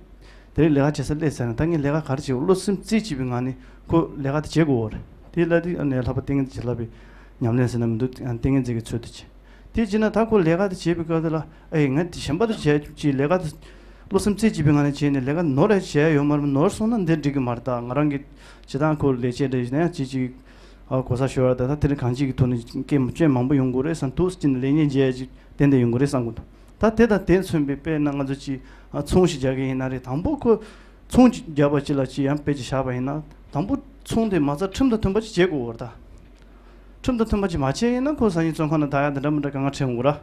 དེ་རིང་ལས་ཀ་བྱེད་ས་སླེབས་ཟེར་ན། ད་ངས་ལས་ཀ་ག་རེ་བྱེད། བློ་སེམས་རྩེ་གཅིག་པའི་ངང་ནས་ཁོ་ལས་ཀ་དེ་བྱེད་དགོས་རེད། དེ་ལ་དེ་ཨ་ནི་བསླབ་པ་ཏིང་ངེ་འཛིན་བསླབ་པའི་ཉམས་ལེན་ཟེར་ན་མི་འདུག་ཏིང་ངེ་འཛིན་གྱི་ཚུལ་དུ་བྱེད། དེ་བྱས་ན་ད་ཁོ་ལས་ཀ་དེ་བྱེད་པའི་སྐབས་དེ་ལ། ཨེ། ང་དེ་གཞན་པ་དེ་བྱས་ཅིག་ལས་ཀ་དེ་བློ་སེམས་རྩེ་གཅིག་པའི་ངང་ནས་བྱས་ནས་ལས་ཀ་ནོར་རེ་བྱས་ཡོད་མ་རེད། ནོར་སོང་ན་འདི་འགྲིག་གི་མ་རེད། ད་ང་རང་གི་བྱེད་སྟངས་ཁོ་ལས་བྱེད་འདྲ་ཡིན་ན་ཡང་ཅིག་ཅིག་ཨ་གོ་ས་ཤོར་བ། ད་ད་དེ་རིང་གང་ཅིག་གི་ཐོག་ནས་སྐྱོན་སྐྱོན་མང་པོ་ཡོང་གི་རེད་བསམ་འདུག་ཅིག་ནས་ལས་གཉེར་བྱས་ཅིག་ཏན་ཏན་ཡོང་གི་རེད་བསམ་གི་འདུག་ད་དེ་དང་དེ་མཚོན་པའི་དཔེར་ན་ང་ཚོ་ཅིག་ཨ་ཚོང་ཞིག་རྒྱག་གི་ཡིན་ན་རེད། དང་པོ་ཁོ་ཚོང་ཅིག་རྒྱག་པ་ཅིག་ལ་ཅིག་ཡང་དཔེ་ཅིག་བཞག་པ་ཡིན་ན། དང་པོ་ཚོང་དེ་མ་རྩ་ཁྲིམས་དང་མཐུན་པ་ཅིག་བྱེད་དགོས་པ་རེད་ད། ཁྲིམས་དང་མཐུན་པ་ཅིག་མ་བྱས་ཡིན་ན་ཁོ་སང་ཉིན་བཙོན་ཁང་ནང་བསྡད་ཡ་དེ་འདྲ་མི་འདྲ་དཀའ་ངལ་འཕྲད་ཡོང་གི་རེད།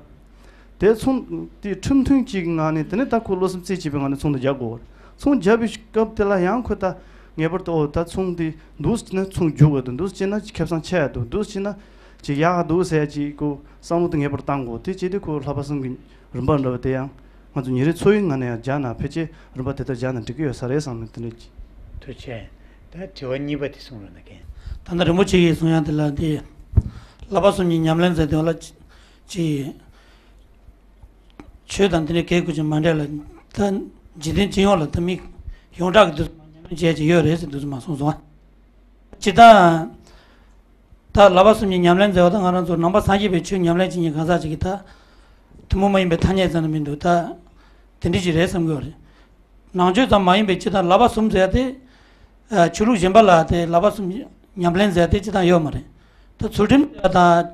དེ་ཚོང་དེ་ཁྲིམས་མཐུན་ཅིག་གི་ངང་ནས། དེ་ནས་ད་ཁོ་བློ་སེམས་རྩེ་གཅིག་པའི་ངང་ནས་ཚོང་དེ་རྒྱག་དགོས་པ་རེད། ཚོང་བརྒྱབ་པའི་སྐབས་དེ་ལ་ཡང་ཁོ་ད་ངེས་པར་དུ། ཨོ། ད་ཚོང་འདི་འདུག་སེ་བྱས་ན་ཚོང་རྒྱུག་གི་འདུག་འདུག་སེ་བྱས་ན་ཁེ་བཟང་ཆེ་ཡ་འདུག་འདུག་སེ་བྱས་ན་ཅིག་ཡག་ག་འདུག་ཟེར་ཡ་ཅིག་ཁོ་བསམ་བློ་དེ་ངེས་པར་བཏང་དགོས། དེ་བྱས་དུས་ཁོ་བསླབ་པ་གསུམ་གྱི་རིམ་པ་འདྲ་བ་དེ་ཡང་ང་ཚོ་ཉིན་རེའི་འཚོ་བའི་ངང་ནས་ཡང་སྦྱར་ན། ཕལ་ཆེར་རིམ་པ་དེ་ལྟར་སྦྱར་ན་འགྲིག་གི་ཡོད་ས་རེད་བསམ་ནས་དེ་འདྲ་ཅིག་ཐུགས་རྗེ་ཆེ། ད་དྲི་བ་གཉིས་པ་དེ་གསུང་རོགས་གནང་། ད་ལྟ་རིན་པོ་ཆེ་གིས་གསུང་ཡ་དེ་ལ། དེ་བསླབ་པ་གསུམ་གྱི་ཉམས་ལེན་ཟེར་དེ་ལ་ཅིག་ཆོས་དང་དེ་འདྲའི་གལ་དགོས་ཀྱི་མ་འདྲ་ལ། ད་འཇིག་རྟེན་སྤྱི་ཡོངས་ལ་ད་མི་ཡོངས་གྲགས་ཀྱི་དུས་ཉམས་ལེན་བྱས་ཀྱི་ཡོད་རེད་ཟེར་དུས་མ་གསུངས་སོང་། སྤྱིར་བཏང་ད་བསླབ་པ་གསུམ་གྱི་ཉམས་ལེན་ཟེར་བ་ད་ང་རང་ཚོ་ནང་པ་སངས་རྒྱས་པའི་ཆོས་ཉམས་ལེན་བྱེད་མཁན་གང་ཟག་ཅིག་གིས་ད་ཐུན་མོང་མ་ཡིན་པའི་ཐ་སྙད་ཙམ་ལ་མི་འདུག་ད་དེ་འདྲ་ཅིག་རེད་བསམ་གྱི་ཡོད་རེད། ནང་ཆོས་ཙམ་མ་ཡིན་པའི་སྤྱིར་བཏང་བསླབ་པ་གསུམ་ཟེར་ཏེ། ཨ། ཆོས་ལུགས་གཞན་པ་ལ་དེ་བསླབ་པ་གསུམ་ཉམས་ལེན་ཟེར་ཏེ་སྤྱིར་བཏང་ཡོད་མ་རེད། ད་ཚུལ་ཁྲིམས་ཟེར་བ་དང་།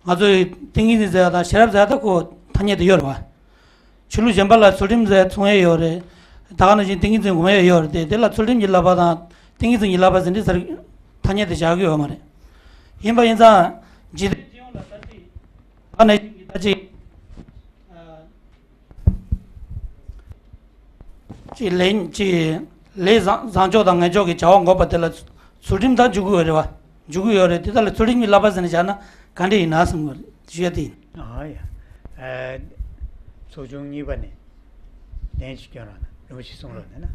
ང་ཚོའི་ཏིང་ངེ་འཛིན་ཟེར་བ་དང་། ཤེས་རབ་ཟེར་བ་དང་། ཁོ་ཐ་སྙད་དེ་ཡོད་རེད་བ། ཆོས་ལུགས་གཞན་པ་ལ་ཚུལ་ཁྲིམས་ཟེར་ཚོང་ཡས་ཡོད་རེད། ད་ག་ནང་བཞིན་ཏིང་ངེ་འཛིན་སྒོམ་ཡས་ཡོད་རེད་དེ། དེ་ལ་ཚུལ་ཁྲིམས་ཀྱི་བསླབ་པ་དང་ཏིང་ངེ་འཛིན་གྱི་བསླབ་པ་ཟེར་འདི་ཟེར་ཐ་སྙད་དེ་བཞག་གི་ཡོད་མ་རེད། ཡིན་པ་ཡིན་ཙང་འཇིག་རྟེན་སྤྱི་ཡོངས་ལ་ད་ཅིག་ད་ནས་ཅིག་ད་ཅིག་ཅིག་ལས་ཅིག་ལས་བཟང་བཟང་ཕྱོགས་དང་ངན་ཕྱོགས་ཀྱི་བྱ་བ་འགོག་པ་དེ་ལ་ཚུལ་ཁྲིམས་ད་འཇུག་གི་ཡོད་རེད་བ། འཇུག་གི་ཡོད་རེད། དེ་དག་ལ་ཚུལ་ཁྲིམས་ཀྱི་བསླབ་པ་ཟེར་ནས་བཞག་ན་ག་འདྲ་ཡིན་ན་བསམ་གྱི་ཞུ་ཡ་དེ་ཡིན། ཨ་ཡ། ཨ། ཚོགས་ཆུང་གཉིས་པ་ནས་ལན་ཅིག་སྐྱོན་རོགས་གནང་། རིན་པོ་ཆེ་གསུང་རོགས་གནང་ན།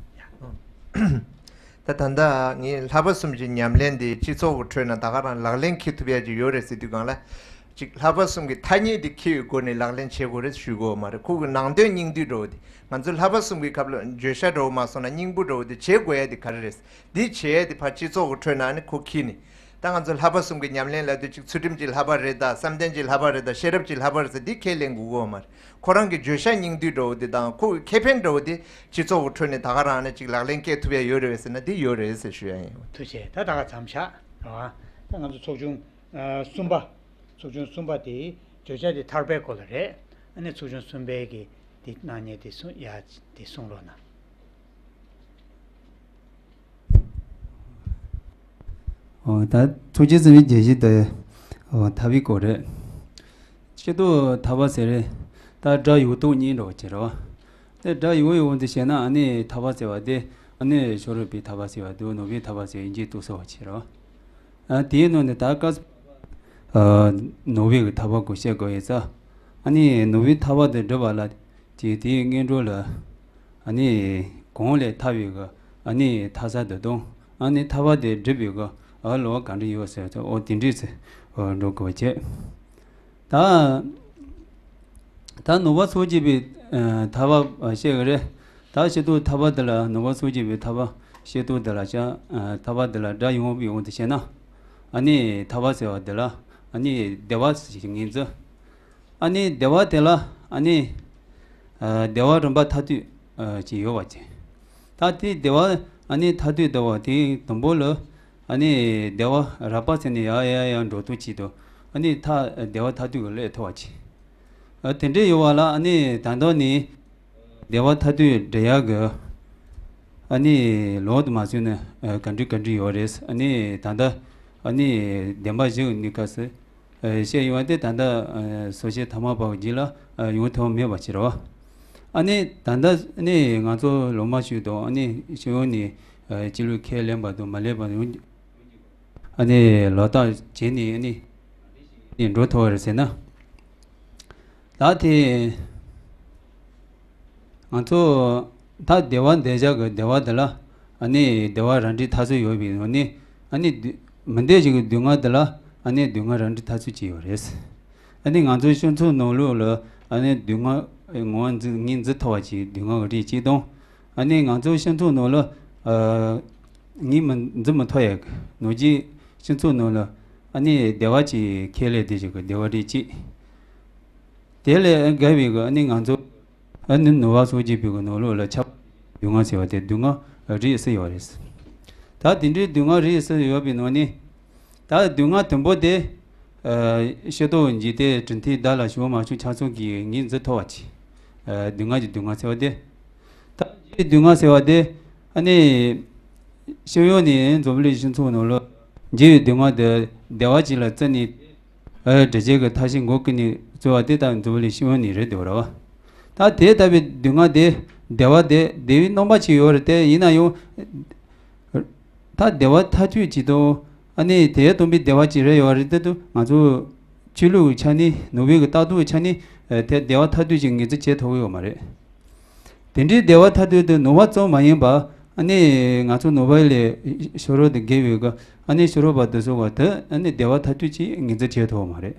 ཡ། ད་ད་ལྟ་ངས་བསླབ་པ་གསུམ་གྱི་ཉམས་ལེན་དེ་སྤྱི་ཚོགས་ཀྱི་ཁྲོད་ན་ད་ག་རང་ལག་ལེན་འཁེལ་ཐུབ་ཡ་ཅིག་ཡོད་རེད་ཟེར་དུས་སྒང་ལ། ཅིག་བསླབ་པ་གསུམ་གྱི་ཐ་སྙད་དེ་འཁེལ་བའི་སྒོ་ནས་ལག་ལེན་བྱེད་དགོས་རེད་ཞུ་དགོས་མ་རེད། ཁོ་གི་ནང་དོན་སྙིང་བསྡུས་འདྲ་བོ་དེ། ང་ཚོའི་བསླབ་པ་གསུམ་གྱི་སྐབས་ལ་བརྗོད་བྱ་འདྲ་བོ་མ་སོང་ན་སྙིང་པོ་འདྲ་བོ་དེ་བྱེད་དགོས་ཡ་དེ་ག་རེ་རེད། འདི་བྱེད་ཡ་དེ་ཕར་སྤྱི་ཚོགས་ཀྱི་ཁྲོད་ན་ནི་ཁོ་འཁེལ་ནས། ད་ང་ཚོ་བསླབ་པ་གསུམ་གྱི་ཉམས་ལེན་ལབ་དུས་ཅིག་ཚུལ་ཁྲིམས་ཀྱི་བསླབ་པ་རེད་ད། བསམ་གཏན་གྱི་བསླབ་པ་རེད་ད། ཤེས་རབ་ཀྱི་བསླབ་པ་རེད་ཟེར་འདི་ཁས་ལེན་དགོས་ཀྱི་ཡོད་མ་རེད། ཁོ་རང་གི་བརྗོད་བྱ་སྙིང་བསྡུས་འདྲ་བོ་དེ་དང་ཁོ་གི་ཁེ་ཕན་འདྲ་བོ་དེ་སྤྱི་ཚོགས་ཀྱི་ཁྲོད་ནས་ད་ག་རང་ནས་ཅིག་ལག་ལེན་བཀལ་ཐུབ་ཡ་ཡོད་རེད་པས་ཟེར་ན་འདི་ཡོད་རེད་ཟེར་ཞུ་ཡ་ཡིན། ཐུགས་རྗེ་ཆེ། ད་ད་ག་མཚམས་བཞག་རེད་བ། ད་ང་ཚོ་ཚོགས་ཆུང་ཨ་གསུམ་པ། ཚོགས་ཆུང་གསུམ་པ་དེ་བརྗོད་བྱ་དེ་ཐར་པའི་སྐོར་ལ་རེད། ཨ་ནི་ཚོགས་ཆུང་གསུམ་པའི་གི་དེ་གནང་མཁན་དེ་གསུང་ཡ་དེ་གསུང་རོགས་གནང་། ཨོ། ད་ཐུགས་རྗེ་བརྩེ་བའི་དགེ་བཤེས་དེ། ཨོ། ཐར་པའི་སྐོར་རེད། སྤྱིར་བཏང་ཐར་པ་ཟེར་རེད། ད་སྒྲ་ཡོད་དོ་སྙིང་འདྲ་བོ་ཅིག་རེད་བ། དེ་སྒྲ་ཡོད་ཡོད་འདི་བཤད་ན་ཨ་ནི་ཐར་པ་ཟེར་བ་དེ་ཨ་ནི་ཤོ་རོ་པའི་ཐར་པ་ཟེར་བ་དེ་ནོ་བའི་ཐར་པ་ཟེར་ཡིན་གྱི་འདུག་ཟེར་བ་ཅིག་རེད་བ། ཨ་དེའི་ནང་ནས་ད་སྐབས་ཨ་ནོ་བའི་གི་ཐར་པ་སྐོར་བཤད་དགོས་ཡོད་ཙང་། ཨ་ནི་ནོ་བའི་ཐར་པ་དེ་སྒྲུབ་པ་ལ་ཅིག་དེའི་སྔོན་འགྲོ་ལ་ཨ་ནི་གང་ལས་ཐར་བའི་གི་ཨ་ནི་ཐར་ས་དེ་དང་། ཨ་ནི་ཐར་པ་དེ་སྒྲུབ་པའི་གི་ཨ་ལོ་ག་འདྲ་ཡོད་ཟེར་ཙང་། ཨོ་དེ་འདྲས་ཟེར་འགྲོ་དགོས་པ་བྱས། ད་ད་ནོ་བ་སོགས་བགྱིས་པའི་ཨ་ཐར་པ་བཤད་གི་རེད། ད་སྤྱིར་བཏང་ཐར་པ་འདི་ལ་ནོ་བ་སོགས་བགྱིས་པའི་ཐར་པ་བཤད་སྟངས་འདི་ལ་བྱ། ཨ་ཐར་པ་འདི་ལ་སྒྲ་ཡོང་བའི་དབང་དུ་བྱས་ན། ཨ་ནི་ཐར་པ་ཟེར་བ་འདི་ལ་ཨ་ནི་བདེ་བ་ཞིག་ངོས་འཛིན། ཨ་ནི་བདེ་བ་དེ་ལ་ཨ་ནི་ཨ་བདེ་བ་རིམ་པ་ཐ་དད་ཨ་ཅིག་ཡོད་པ་ཅིག་ད་དེ་བདེ་བ་ཨ་ནི་ཐ་དད་བདེ་བ་དེའི་དང་པོ་ལ་ཨ་ནི་བདེ་བ་རགས་པ་ཟེར་ནས་ཡར་ཡར་ཡར་འགྲོ་སྟངས་ཅིག་དང་། ཨ་ནི་ཐ་བདེ་བ་ཐ་དད་ཀྱི་སླད་ཐོབ་པ་ཅིག་ཨ་དེ་འདྲས་ཡོད་པ་ལ་ཨ་ནི་ད་ལྟ་ནི་བདེ་བ་ཐ་དད་འདྲེ་ཡག་གི་ཨ་ནི་ལོག་ཏུ་མ་བཟུང་ན་ཨ་ག་འདྲ་ག་འདྲ་ཡོད་རེད། ཨ་ནི་ད་ལྟ་ཨ་ནི་བདེན་པ་བཞི་གི་གནས་སྐབས་སུ་ཨ་བཤད་ཡོང་བ་དེ་ད་ལྟ་ཨ་སོ་སྐྱེ་ཐ་མལ་པ་གི་རྒྱུད་ལ་ཨ་ཡོང་ཐུབ་མེད་པ་ཅིག་རེད་བ། ཨ་ནི་ད་ལྟ་ཨ་ནི་ང་ཚོ་ལོ་མ་ཞིག་དང་ཨ་ནི་སྤྱི་ཡོངས་ནས་ཨ་སྤྱི་ལོ་ཁས་ལེན་པ་དང་མ་ལེན་པ་ཡོང་། ཨ་ནི་ལོ་རྟགས་བྱས་ནས་ཨ་ནི་ནི་འགྲོ་ཐུབ་པ་རེད་ཟེར་ན། ད་དེ་ང་ཚོ་ད་བདེ་བ་འདོད་བྱ་གི་བདེ་བ་འདི་ལ་ཨ་ནི་བདེ་བ་རང་འགྲེལ་མཐའ་གསུམ་ཡོད་པའི་ནང་ནས། ཨ་ནི་སྡུག་མི་འདོད་བྱ་གི་སྡུག་བསྔལ་འདི་ལ་ཨ་ནི་སྡུག་བསྔལ་རང་འགྲེལ་མཐའ་གསུམ་ཅིག་ཡོད་རེད། ཨ་ནི་ང་ཚོའི་སྤྱི་ཚོགས་ནང་ལོགས་ལ་ཨ་ནི་སྡུག་བསྔལ་ངོ་བོ་འཛིན་ངོས་འཛིན་ཐུབ་པ་ཅིག་སྡུག་བསྔལ་གྱི་རིགས་གཅིག་དང་། ཨ་ནི་ང་ཚོའི་སྤྱི་ཚོགས་ནང་ལ་ཨ་ངོས་མི་འཛིན་མི་ཐུབ་ཡ་གི་ནང་བཞིན་སྤྱི་ཚོགས་ནང་ལ་ཨ་ནི་བདེ་བ་ཅིག་ཁས་ལེན་བསྡད་བྱ་གི་བདེ་བ་རིགས་གཅིག་དེ་ལས་བརྒལ་བའི་གི་ཨ་ནི་ང་ཚོ་ཨ་ནི་ནོར་བ་སོགས་བགྱིས་པའི་གི་ནང་ལོགས་ལ་ཁྱབ་སྡུག་བསྔལ་ཟེར་བ་དེ་སྡུག་བསྔལ་རིགས་གསུམ་ཡོད་རེད། ད་དེ་འདྲའི་སྡུག་བསྔལ་རིགས་གསུམ་ཡོད་པའི་ནང་ནས། ད་སྡུག་བསྔལ་དང་པོ་དེ་ཨ་ཤེས་རྟོགས་འཇིག་རྟེན་གྲུབ་མཐས་བདག་ལ་བྱུང་མ་བྱུང་ཆ་ཚང་གིས་ངོས་འཛིན་ཐུབ་པ་ཅིག་ཨ་སྡུག་བསྔལ་གྱི་སྡུག་བསྔལ་ཟེར་བ་དེ། ད་འཇིག་པའི་སྡུག་བསྔལ་ཟེར་བ་དེ་ཨ་ནི་སྤྱི་ཡོངས་ནས་འཛམ་བུ་གླིང་སྤྱི་ཚོགས་ནང་ལ་འཇིག་པའི་སྡུག་བསྔལ་དེ་བདེ་བ་ཅིག་ལ་བརྩིས་ནས། ཨ་འདྲེ་བྱེད་ཀྱི་ཐབས་ཤེས་འགོ་ཀུན་ནས་རྩོལ་བ་དེ་ལྟ་བུ་འཛམ་བུ་གླིང་སྤྱི་ཡོངས་ནས་རེད་འདུག་ར་བ། ད་དེ་ལྟ་བུའི་སྡུག་བསྔལ་དེ་བདེ་བ་དེ་བདེ་བའི་རྣམ་པ་ཅིག་ཡོད་རེད་དེ། ཡིན་ན་ཡང་ད་བདེ་བ་ཐ་དད་ཅིག་དང་ཨ་ནི་དེ་སྟོང་པའི་བདེ་བ་ཅིག་རེད་ཡོད་རེད་དེ། ད་ང་ཚོ་ཆོས་ལུགས་ཀྱི་ཆ་ནས་ནོར་བུའི་གི་ལྟ་རྟོག་ཆ་ནས་ཨ་དེ་བདེ་བ་ཐ་དད་ཅིག་ངོས་འཛིན་བྱེད་ཐུབ་ཀྱི་ཡོད་མ་རེད། དེ་འདྲའི་བདེ་བ་ཐ་དད་དེ་ནོར་བ་ཙམ་མ་ཡིན་པ། ཨ་ནི་ང་ཚོ་ནོར་བ་ལས་ཤོ་རོ་དེ་བརྒལ་བའི་གི་ཨ་ནི་ཤོ་རོ་པ་དེ་ཚོ་བ་དེ་ཨ་ནི་བདེ་བ་ཐ་དད་ཅིག་ངོས་འཛིན་བྱེད་ཐུབ་མ་རེད།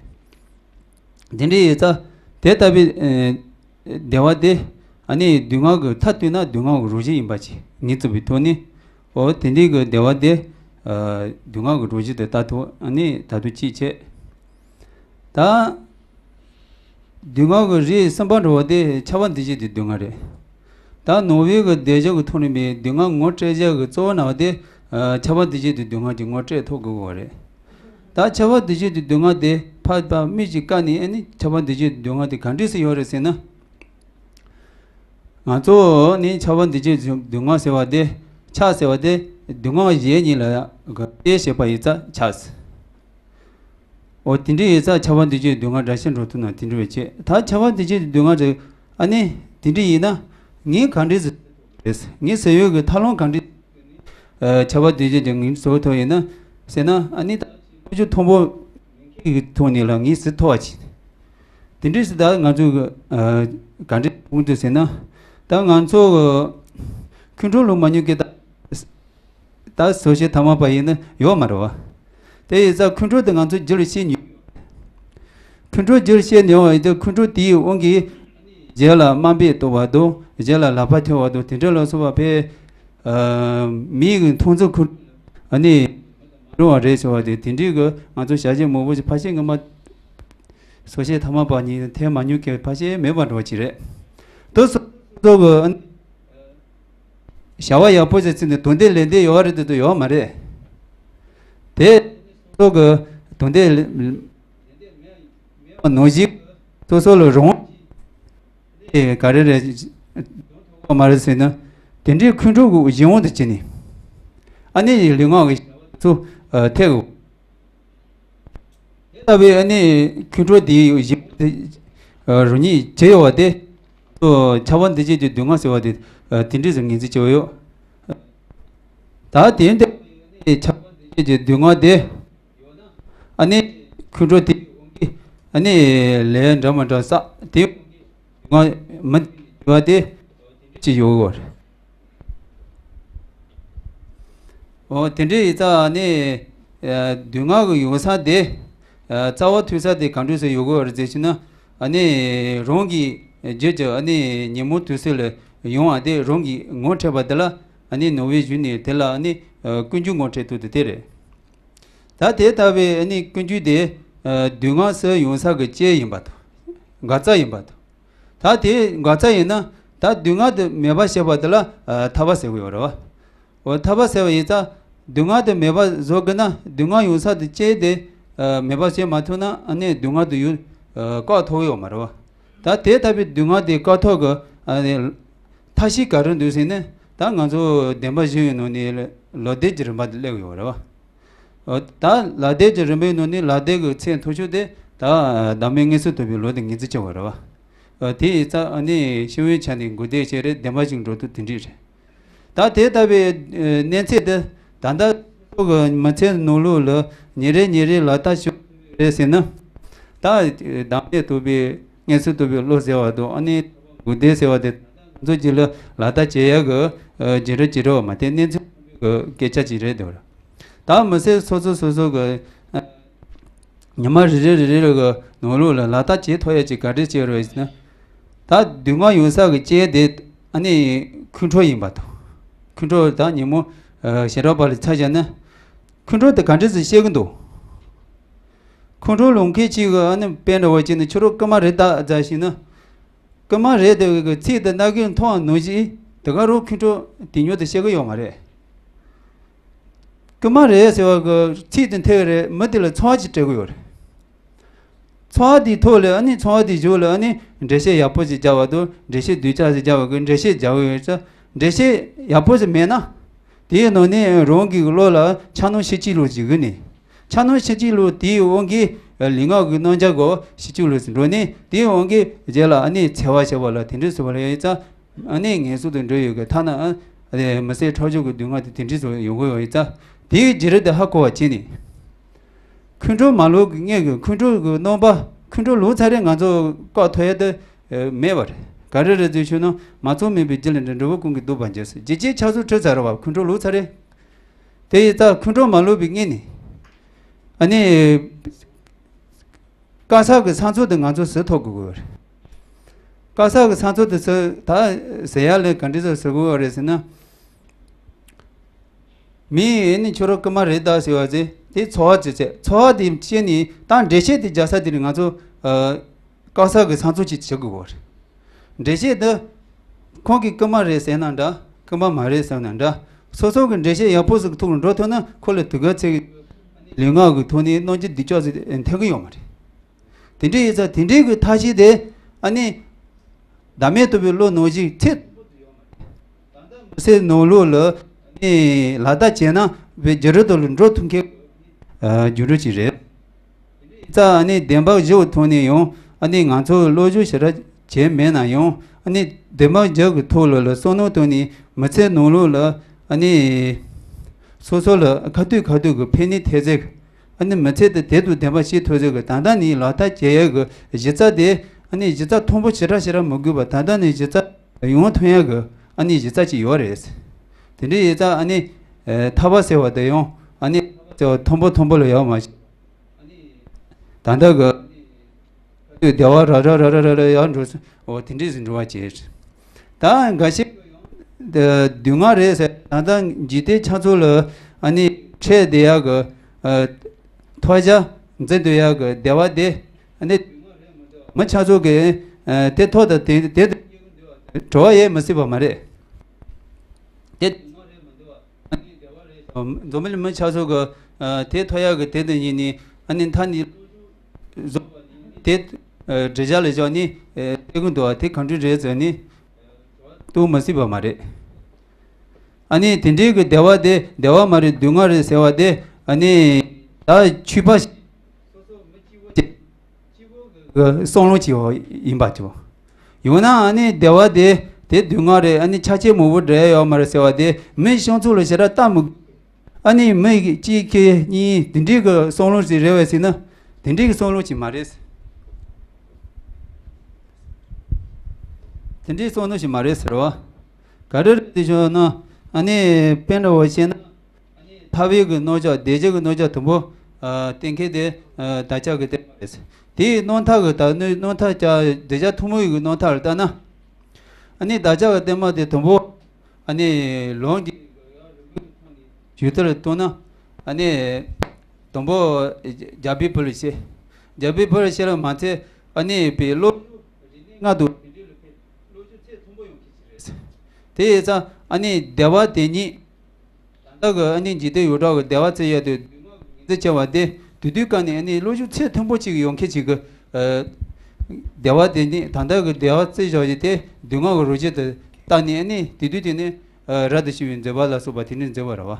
དེ་འདྲའི་ཡོད་ཙང་དེ་ལྟ་བུའི་ཨ་བདེ་བ་དེ་ཨ་ནི་སྡུག་བསྔལ་གྱི་མཐར་གཏུགས་ན་སྡུག་བསྔལ་གྱི་རང་བཞིན་ཡིན་པ་ཅིག་ངོས་འཛིན་པའི་ཐོག་ནས། འོ་དེ་འདྲའི་གི་བདེ་བ་དེ་ཨ་སྡུག་བསྔལ་གྱི་རང་བཞིན་དུ་ལྟ་ཐུབ། ཨ་ནི་ད་དུང་གཅིག་བྱས། ད་སྡུག་བསྔལ་གྱི་རིགས་གསུམ་པ་འདྲ་བ་དེ་ཁྱབ་པ་འདུ་བྱེད་ཀྱི་སྡུག་བསྔལ་རེད། ད་ནོར་བུའི་གི་བདེ་འཇགས་ཀྱི་ཐོག་ནས་པའི་སྡུག་བསྔལ་ངོ་སྤྲད་བྱ་གི་གཙོ་བོ་ན་བ་དེ་ཨ་ཁྱབ་པ་འདུ་བྱེད་ཀྱི་སྡུག་བསྔལ་གྱི་ངོ་སྤྲད་ཐུབ་དགོས་པ་རེད། ད་ཁྱབ་པ་འདུ་བྱེད་ཀྱི་སྡུག་བསྔལ་དེ་ཕར་ཕར་མིག་ཅིག་བཀར་ནས་ཨ་ནི་ཁྱབ་པ་འདུ་བྱེད་ཀྱི་སྡུག་བསྔལ་དེ་ག་འདྲས་སེ་ཡོད་རེད་ཟེར་ན། ང་ཚོ་ནི་ཁྱབ་པ་འདུ་བྱེད་ཀྱི་སྡུག་བསྔལ་ཟེར་བ་དེ་ཁྱབ་ཟེར་བ་དེ་སྡུག་བསྔལ་གཞན་ཉིད་ལ་གི་དཔེ་བྱས་པ་ཡིན་ཙང་ཁྱབ་ཟེར། འོ་དེ་འདྲའི་ཡིན་ཙང་ཁྱབ་པ་འདུ་བྱེད་སྡུག་བསྔལ་དགྲ་བཞིན་འགྲོ་ཐུབ་ན་དེ་འདྲ་བས་བྱེད། ད་ཁྱབ་པ་འདུ་བྱེད་སྡུག་བསྔལ་རེད། ཨ་ནི་དེ་འདྲ་ཡིན་ན་ངས་ག་འདྲས་ཟེར་རེད། ངས་ཟེར་ཡོད་ཀྱི་ཐབས་ལམ་ག་འདྲས། ཨ་ཁྱབ་པ་འདུ་བྱེད་ཀྱི་ངས་བཟོ་ཐུབ་ཡིན་ན་ཟེར་ན། ཨ་ནི་ད་ཁྱོད་ཚོ་མཐོང་པོ་གི་ཐོག་ནས་ལ་ངས་ཟེར་ཐུབ་པ་བྱེད། དེ་འདྲས་ཟེར་ད་ང་ཚོ་གི་ཨ་ག་འདྲས་འོང་འདུག་ཟེར་ན། ད་ང་ཚོ་གི་ཁོང་ཁྲོ་ལངས་མ་མྱོང་གི་ད། ད་སོ་སྐྱེ་ཐ་མལ་པ་ཡིན་ན་ཡོད་མ་རེད་བ། དེ་ཡིན་ཙང་ཁོང་ཁྲོ་དེ་ང་ཚོ་རྒྱུད་ལ་སྐྱེས་མྱོང་། ཁོང་ཁྲོ་རྒྱུད་ལ་སྐྱེས་མྱོང་བ་ཡིན་ཙང་ཁོང་ཁྲོ་དེའི་དབང་གིས་རྗེས་ལ་དམའ་འབེབས་གཏོང་བ་དང་རྗེས་ལ་ལག་པ་འཐེན་པ་དང་དེ་འདྲ་ལ་སོགས་པ་བས། མིའི་གི་མཐོང་ཚུལ་ཁོ་ཨ་ནི་མ་རུང་བ་རེད་ཟེར་བ་དེ་དེ་འདྲའི་གི་ང་ཚོ་བྱ་བྱེད་མང་པོ་ཞིག་ཕལ་ཆེར་ངོ་མ་སོ་སྐྱེ་ཐ་མལ་པ་ཉིད་ཐེབས་མ་མྱོང་མཁན་ཕལ་ཆེར་མེད་པ་འདྲ་བ་ཅིག་རེད། དེ་སོ་སོ་གི་ཨ་ནི་བྱ་བ་ཡག་པོ་ཞིག་བརྩིས་ནས་དོན་དེ་ལེགས་འདེད་ཡོད་རེད་དེ་ཚོ་ཡོད་མ་རེད། དེ་སོ་སོ་གི་དོན་དེ་ལེགས་འདེད་མེད་པ་ནང་བཞིན་སོ་སོ་ལ་རང་གི་ག་རེ་རེད་མ་རེད་ཟེར་ན། དེ་འདྲའི་ཁོང་ཁྲོ་གི་གཞན་དབང་དུ་བྱས་ནས་ཨ་ནི་ལུས་ངག་གི་ཚུ་ཐེག་གི། དེ་ལྟ་བུའི་ཨ་ནི་ཁོང་ཁྲོ་དེའི་གཞན་དབང་དུ་རང་ཉིད་བྱས་ཡོད་པ་དེ་ཁྱབ་པ་འདུ་བྱེད་ཀྱི་སྡུག་བསྔལ་ཟེར་བ་དེ་དེ་འདྲའི་ཟེར་ངོས་འཛིན་བྱས་ཡོད། ད་དེ་འདྲ་ཁྱབ་པ་འདུ་བྱེད་ཀྱི་སྡུག་བསྔལ་དེ། ཨ་ནི་ཁོང་ཁྲོ་དེ་ཨ་ནི་ལས་འདྲ་མི་འདྲ་བསགས་དེ་ང་མི་འདུག་བ་དེ་ཅི་ཡོད་གོ། འོ་དེ་འདྲའི་ཡིན་ཙང་ཨ་ནི་སྡུག་བསྔལ་གྱི་ཡོང་ས་དེ་རྩ་བ་ཐུག་ས་དེ་གང་འདྲ་སེ་ཡོད་གོ་རེད་ཟེར་ཞུ་ན། ཨ་ནི་རང་གི་རྒྱུད་ཀྱི་ཨ་ནི་ཉོན་མོངས་དུག་གསུམ་ལས་ཡོང་བ་དེ་རང་གིས་ངོ་འཕྲད་པ་དེ་ལ་ཨ་ནི་ནོར་བུའི་གཞུང་ནས་དེ་ལ་ཨ་ནི་ཀུན་འབྱུང་ངོ་འཕྲད་ཐུབ་དེ་དེ་རེད། ད་དེ་ལྟ་བུའི་ཨ་ནི་ཀུན་འབྱུང་དེ་སྡུག་བསྔལ་སུ་ཡོང་ས་གི་རྐྱེན་ཡིན་པ་དང་འགག་རྩ་ཡིན་པ་དང་། ད་དེ་འགག་རྩ་ཡིན་ན་ད་སྡུག་བསྔལ་དེ་མེད་པ་བྱེད་པ་དེ་ལ་ཐར་པ་ཟེར་གི་ཡོད་རེད་བ། འོ་ཐར་པ་ཟེར་བ་ཡིན་ཙང་སྡུག་བསྔལ་དེ་མེད་པ་བཟོ་དགོས་ན་སྡུག་བསྔལ་ཡོང་ས་དེ་རྐྱེན་དེ་མེད་པ་བྱེད་མ་ཐུབ་ན་ཨ་ནི་སྡུག་བསྔལ་དེ་ཡོང་བཀག་ཐུབ་ཡོད་མ་རེད་བ། ད་དེ་ལྟ་བུའི་སྡུག་བསྔལ་དེ་བཀག་ཐུབ་གི་ཐབས་ཤེས་ག་རེ་འདུག་ཟེར་ན། ད་ང་ཚོ་བདེན་པ་བཞི་ཡི་ནང་ནས་ལོ་ཟླའི་རིམ་པ་དེ་སླེབས་ཡོད་རེད་བ། ད་ལོ་ཟླའི་རིམ་པའི་ནང་ནས་ལོ་ཟླའི་གི་ཚད་མཐོ་ཤོས་དེ་ད་བདག་མེད་མངོན་སུམ་རྟོགས་པའི་ལོ་དེ་ངོས་འཛིན་བྱེད་དགོས་རེད་བ། དེ་ཡི་རྩ་ཨ་ནི་ཤེས་ཡོན་ཆ་ནས་འགོ་བདེ་བྱས་རེད། བདེན་པ་ཞིག་འགྲོ་དུས་དེ་འདྲས་རེད། ད་དེ་ལྟ་བུའི་གནས་ཚད་དེ་ད་ལྟ་ཁོ་གི་མི་ཚེ་ནང་ལོགས་ལ་ཉིན་རེ་ཉིན་རེ་ལག་བསྟར་ཞུ་རེད་ཟེར་ན། ད་བདག་མེད་རྟོགས་པའི་མངོན་སུམ་རྟོགས་པའི་བློ་ཟེར་བ་དང་ཨ་ནི་འགོ་བདེ་ཟེར་བ་དེ་ང་ཚོ་གཅིག་ལ་ལག་བསྟར་བྱེད་ཡག་གི་བརྗེ་རེས་བྱེད་རོགས་མ་དེ་གནས་ཚུལ་གི་སྐད་ཆ་ཅིག་རེད་འདུག་ད་མི་ཚེ་སོ་སོ་སོ་སོ་གི་ཉི་མ་རེ་རེ་རེ་རེ་གི་ནང་ལོགས་ལ་ལག་བསྟར་བྱེད་ཐུབ་ཡག་ཅིག་ག་འདྲས་བྱེད་རོགས་ཟེར་ན། ད་སྡུག་བསྔལ་ཡོང་ས་གི་རྐྱེན་དེ་ཨ་ནི་ཁོང་ཁྲོ་ཡིན་པ་དང་། ཁོང་ཁྲོ་ད་ཉིན་མོ་ཞེ་དྲག་པ་ལ་ཆ་བཞག་ན། ཁོང་ཁྲོ་དེ་ག་འདྲས་སེ་སྐྱེ་གི་འདུག་ཁོང་ཁྲོ་ལངས་མཁན་གཅིག་གི་ཨ་ནི་དཔེ་འདྲ་བོ་བྱས་ན་ཁྱོད་རང་རྐུན་མ་རེད་ད་ཟེར་ཞིག་ན། རྐུན་མ་རེད་དེ་གི་ཚིག་དེ་རྣ་གིས་མཐོང་བ་ནང་བཞིན་དེ་ག་རང་ཁོང་ཁྲོ་དེ་མྱུར་དུ་སྐྱེ་གི་ཡོད་མ་རེད། རྐུན་མ་རེད་ཟེར་བ་གི་ཚིག་དེ་འཐེན་གི་རེད། མི་དེ་ལ་ཚོར་བ་ཅིག་སྤྲད་གི་ཡོད་རེད། ཚོར་བ་དེའི་ཐོག་ལ་ཨ་ནི་ཚོར་བ་དེའི་གཞུག་ལ་ཨ་ནི་འགྲེལ་བཤད་ཡག་པོ་ཞིག་རྒྱག་པ་དང་འགྲེལ་བཤད་སྡུག་ཅག་ཞིག་རྒྱག་པ་གི་འགྲེལ་བཤད་རྒྱག་གི་ཡོད་ཙང་འགྲེལ་བཤད་ཡག་པོ་ཞིག་མེད་ན། དེའི་ནང་ནས་རང་གི་བློ་ལ་འཆར་སྣང་ཤེས་བྱའི་བློ་ཞིག་གི་ནས། འཆར་སྣང་ཤེས་བྱའི་བློ་དེའི་དབང་གིས་ལུས་ངག་གི་རྣམ་གཞག་གོ་ཤེས་བྱའི་བློ་ཞིག་འགྲོ་ནས་དེའི་དབང་གིས་རྗེས་ལ་ཨ་ནི་འཚེ་བ་བྱེད་པ་ལ་དེ་འདྲའི་བཟོ་བ་ལ་ཡོད་ཙང་། ཨ་ནི་ངན་སོང་དུ་འགྲོ་ཡོད་གི་ཐ་ན་ཨ་ནི་མི་ཚེ་ཁྲག་སྦྱོར་གི་སྡུག་བསྔལ་དེ་དེ་འདྲའི་བཟོ་ཡོང་གི་ཡོད་ཙང་དེའི་བརྗེ་རེས་དེ་ཧ་གོ་བ་བྱས་ནས། ཁོང་ཁྲོ་མ་ལངས་གི་སྔོན་གྱི་ཁོང་ཁྲོ་གི་རྣམ་པ་ཁོང་ཁྲོ་ལངས་ཚར་རེད་ང་ཚོ་བཀག་ཐུབ་ཡ་དེ་མེད་པ་རེད། ག་རེ་རེད་ཟེར་ཞུས་ན་མ་ཚང་མིན་པའི་རྒྱུ་ལས་འབྲས་འབྲས་བུ་ཀུན་གྱི་བཟློག་པར་འགྱུར་ཟེར། ཇི་སྐད་ཆགས་སུ་ཁྲོས་ཚར་བ་ཁོང་ཁྲོ་ལངས་ཚར་རེད། དེ་ཡི་རྩ་ཁོང་ཁྲོ་མ་ལངས་པའི་སྔོན་ནས་ཨ་ནི། དཀར་གསལ་གྱི་ས་མཚམས་དེ་ང་ཚོ་ཟིན་ཐུབ་དགོས་ཀྱི་ཡོད་རེད། དཀར་གསལ་གྱི་ས་མཚམས་དེ་ཟིན་ད་ཟེར་ཡ་ལས་ག་འདྲ་ཟེར་ཟེར་དགོས་ཡོད་རེད་ཟེར་ན། མི་ཡིས་ནི་ཁྱོད་རང་རྐུན་མ་རེད་ད་ཟེར་བ་ཟེར་དེ་ཚོར་བ་ཅིག་བྱས། ཚོར་བ་དེ་བྱས་ནས་ད་འགྲེལ་བཤད་དེ་རྒྱག་ས་དེ་ནི་ང་ཚོ་དཀར་གསལ་གྱི་ས་མཚམས་ཅིག་བྱེད་དགོས་ཀྱི་ཡོད་རེད། འགྲེལ་བཤད་འདི། ཁོང་གིས་རྐུན་མ་རེད་ཟེར་ན་འདྲ། རྐུན་མ་མ་རེད་ཟེར་ན་འདྲ། སོ་སོ་གི་འགྲེལ་བཤད་ཡག་པོ་ཞིག་གི་ཐོག་ལ་འགྲོ་ཐུབ་ན་ཁོ་ལ་དུས་སྐབས་ཚེ་གི་ལུས་ངག་གི་ཐོག་ནས་རྣམ་འགྱུར་སྡུག་ཅག་ཞིག་འཐེན་གི་ཡོད་མ་རེད། དེ་འདྲའི་ཡིན་ཙང་དེ་འདྲའི་གི་ཐབས་ཤེས་དེ་ཨ་ནི་བདག་མེད་རྟོགས་པའི་བློ་ནང་བཞིན་ཚེ་མི་ཚེ་ནང་ལོགས་ལ་ཨ་ནི་ལག་བསྟར་བྱས་ན་བའི་རྒྱུ་རུ་དུ་ལ་འགྲོ་ཐུབ་མཁན་རྒྱུ་རུ་ཅིག་རེད། ཙང་ཨ་ནི་བདེན་པ་བཞི་བོ་ཐོག་ནས་ཡང་ཨ་ནི་ང་ཚོ་བློ་སྦྱོང་ཞེ་དྲག་བྱས་མེད་ན་ཡང་ཨ་ནི་བདེན་པ་བཞི་གི་ཐོག་ལ་ལ་བསམ་བློ་བཏང་ནས་མི་ཚེ་ནང་ལོགས་ལ་ཨ་ནི་སོ་སོ་ལ་ཁ་ཐུག་ཁ་ཐུག་གི་ཕན་ནུས་ཐེབས་ཚད་ཨ་ནི་མི་ཚེ་དེ་དེ་དུ་བདེན་པ་ཤེས་ཐུབ་ཚད་གི་ད་ལྟ་ནས་ལག་བསྟར་བྱེད་ཡས་གི་གཞི་རྩ་དེ་ཨ་ནི་གཞི་རྩ་མཐོན་པོ་ཞེ་དྲག་ཞེ་དྲག་མི་དགོས་པ་ད་ལྟ་ནས་གཞི་རྩ་ཡོང་ཐུབ་ཡས་གི་ཨ་ནི་གཞི་རྩ་ཅིག་ཡོད་རེད། དེ་འདྲའི་ཡིན་ཙང་ཨ་ནི་ ཨེ་ཐར་པ་ཟེར་བ་དེ་ཡང་ཨ་ནི་ཐར་པ་ཟེར་བ་མཐོན་པོ་མཐོན་པོ་ལ་ཡོད་མ་ཤེས། ད་ལྟ་གི་བདེ་བ་རབ་རབ་རབ་རབ་རབ་ཡར་འགྲོ་ས་འོ་དེ་འདྲས་སུ་འགྲོ་བ་བྱེད། ད་འགའ་ཤས་སྡུག་བསྔལ་རེད་ཟེར། ད་ལྟ་འཇིག་རྟེན་ཆགས་ཚུལ་ལ་ཨ་ནི་འཕྲད་བསྡད་ཡག་གི་ཨ་ཐོས་རྒྱ་འཛིན་སྡོད་ཡག་གི་བདེ་བ་དེ་ཨ་ནི་མི་ཆགས་ཚུལ་གི་ཨ་དེ་ཐོག་ཏུ་དེ་དེ་དུ་གྲོལ་བ་ཡེ་མི་སྲིད་པ་མ་རེད། དེ་འཛམ་བུ་གླིང་མི་ཆགས་ཚུལ་གི་ཨ་དེ་ཐོས་ཡག་གི་དེ་དུ་ཡིན་ནི་ཨ་ནི་མཐའ་ནི་བཟོ་དེ་ཨ་འགྲེལ་བྱ་ལ་བཞག་ནི་ཨ་སྟེར་གི་འདུག་བ། དེ་གང་འདྲ་རེད་ཟེར་ནི་གཏོང་མི་སྲིད་པ་མ་རེད། ཨ་ནི་དེ་འདྲའི་གི་བདེ་བ་དེ་བདེ་བ་མ་རེད་སྡུག་བསྔལ་རེད་ཟེར་བ་དེ་ཨ་ནི་ད་ཆོས་པ་གི་བསམ་བློ་ཅིག་ཡིན་པ་ཅིག་ཡོད་ན་ཨ་ནི་བདེ་བ་དེ་དེ་སྡུག་བསྔལ་རེད། ཨ་ནི་ཆགས་ཆེ་མང་པོ་འདྲ་ཡོད་མ་རེད་ཟེར་བ་དེ་མི་བྱང་ཆུབ་ལ་ཞེ་དྲག་ལྟ་མི་དགོས། ཨ་ནི་མི་གཅིག་གིས་གཉིས་དེ་འདྲའི་གི་བསམ་བློ་ཞིག་རེད་བས་ཟེར་ན་དེ་འདྲའི་གི་བསམ་བློ་ཅིག་མ་རེད། དེ་འདྲའི་བསམ་བློ་ཞིག་མ་རེད་ཟེར་བ། ག་རེ་རེད་ཟེར་ན་ཨ་ནི་དཔེར་ན་འོ་བཤད་ན་ཨ་ནི་ཐར་པའི་གི་རྣམ་གཞག་བདེ་འཇགས་ཀྱི་རྣམ་གཞག་དུམ་བུ་ཨ་གཏན་འཁེལ་དེ་ཨ་བདག་ཅག་གི་བསྟན་པ་རེད། དེའི་རྣམ་ཐར་གི་ད་ནི་རྣམ་ཐར་ཀྱང་བདེ་འཇགས་ཐུན་མོང་གི་རྣམ་ཐར་ལ་ལྟ་ན་ཨ་ནི་བདག་ཅག་གི་བསྟན་པ་དེ་དུམ་བུ་ཨ་ནི་ལུང་གི་ཇུས་གཏོགས་ལ་ལྟོས་ན་ཨ་ནི་དང་པོ་རྒྱལ་པོའི་བུ་ལ་བཤད། རྒྱལ་པོའི་བུ་ལ་བཤད་ལ་མ་ཚད་ཨ་ནི་པའི་བློ་ལྔ་དུ་བློ་ཆུང་ཚད་མཐོན་པོ་ཡོང་གི་ཞིག་རེད། དེ་ཡིན་ཙང་ཨ་ནི་བདེ་བ་དེ་ཉིད་ད་ལྟ་གི་ཨ་ནི་འཇིག་རྟེན་ཡོངས་གྲགས་ཀྱི་བདེ་བ་བརྩི་ཡ་དེ་སྡུག་བསྔལ་གྱི་ངེས་འཛིན་ཆེ་བ་དེ་དུས་དུས་སྐབས་ནས་ཨ་ནི་བློ་ཆུང་ཚད་མཐོན་པོ་ཅིག་ཡོང་མཁན་ཅིག་གི་ཨ་བདེ་བ་དེ་ནི་ད་ལྟ་གི་བདེ་བ་བརྩི་བཞག་ཡོད་དེ་སྡུག་བསྔལ་གྱི་རོ་བཅུད་དུ་བཏགས་ནས་ཨ་ནི་དེ་དུས་དེ་ནི་ཨ་རབ་ཏུ་ཕྱིན་པའི་མཛད་པ་ལ་སོགས་པ་དེ་འདྲའི་མཛད་པ་རེད་བ།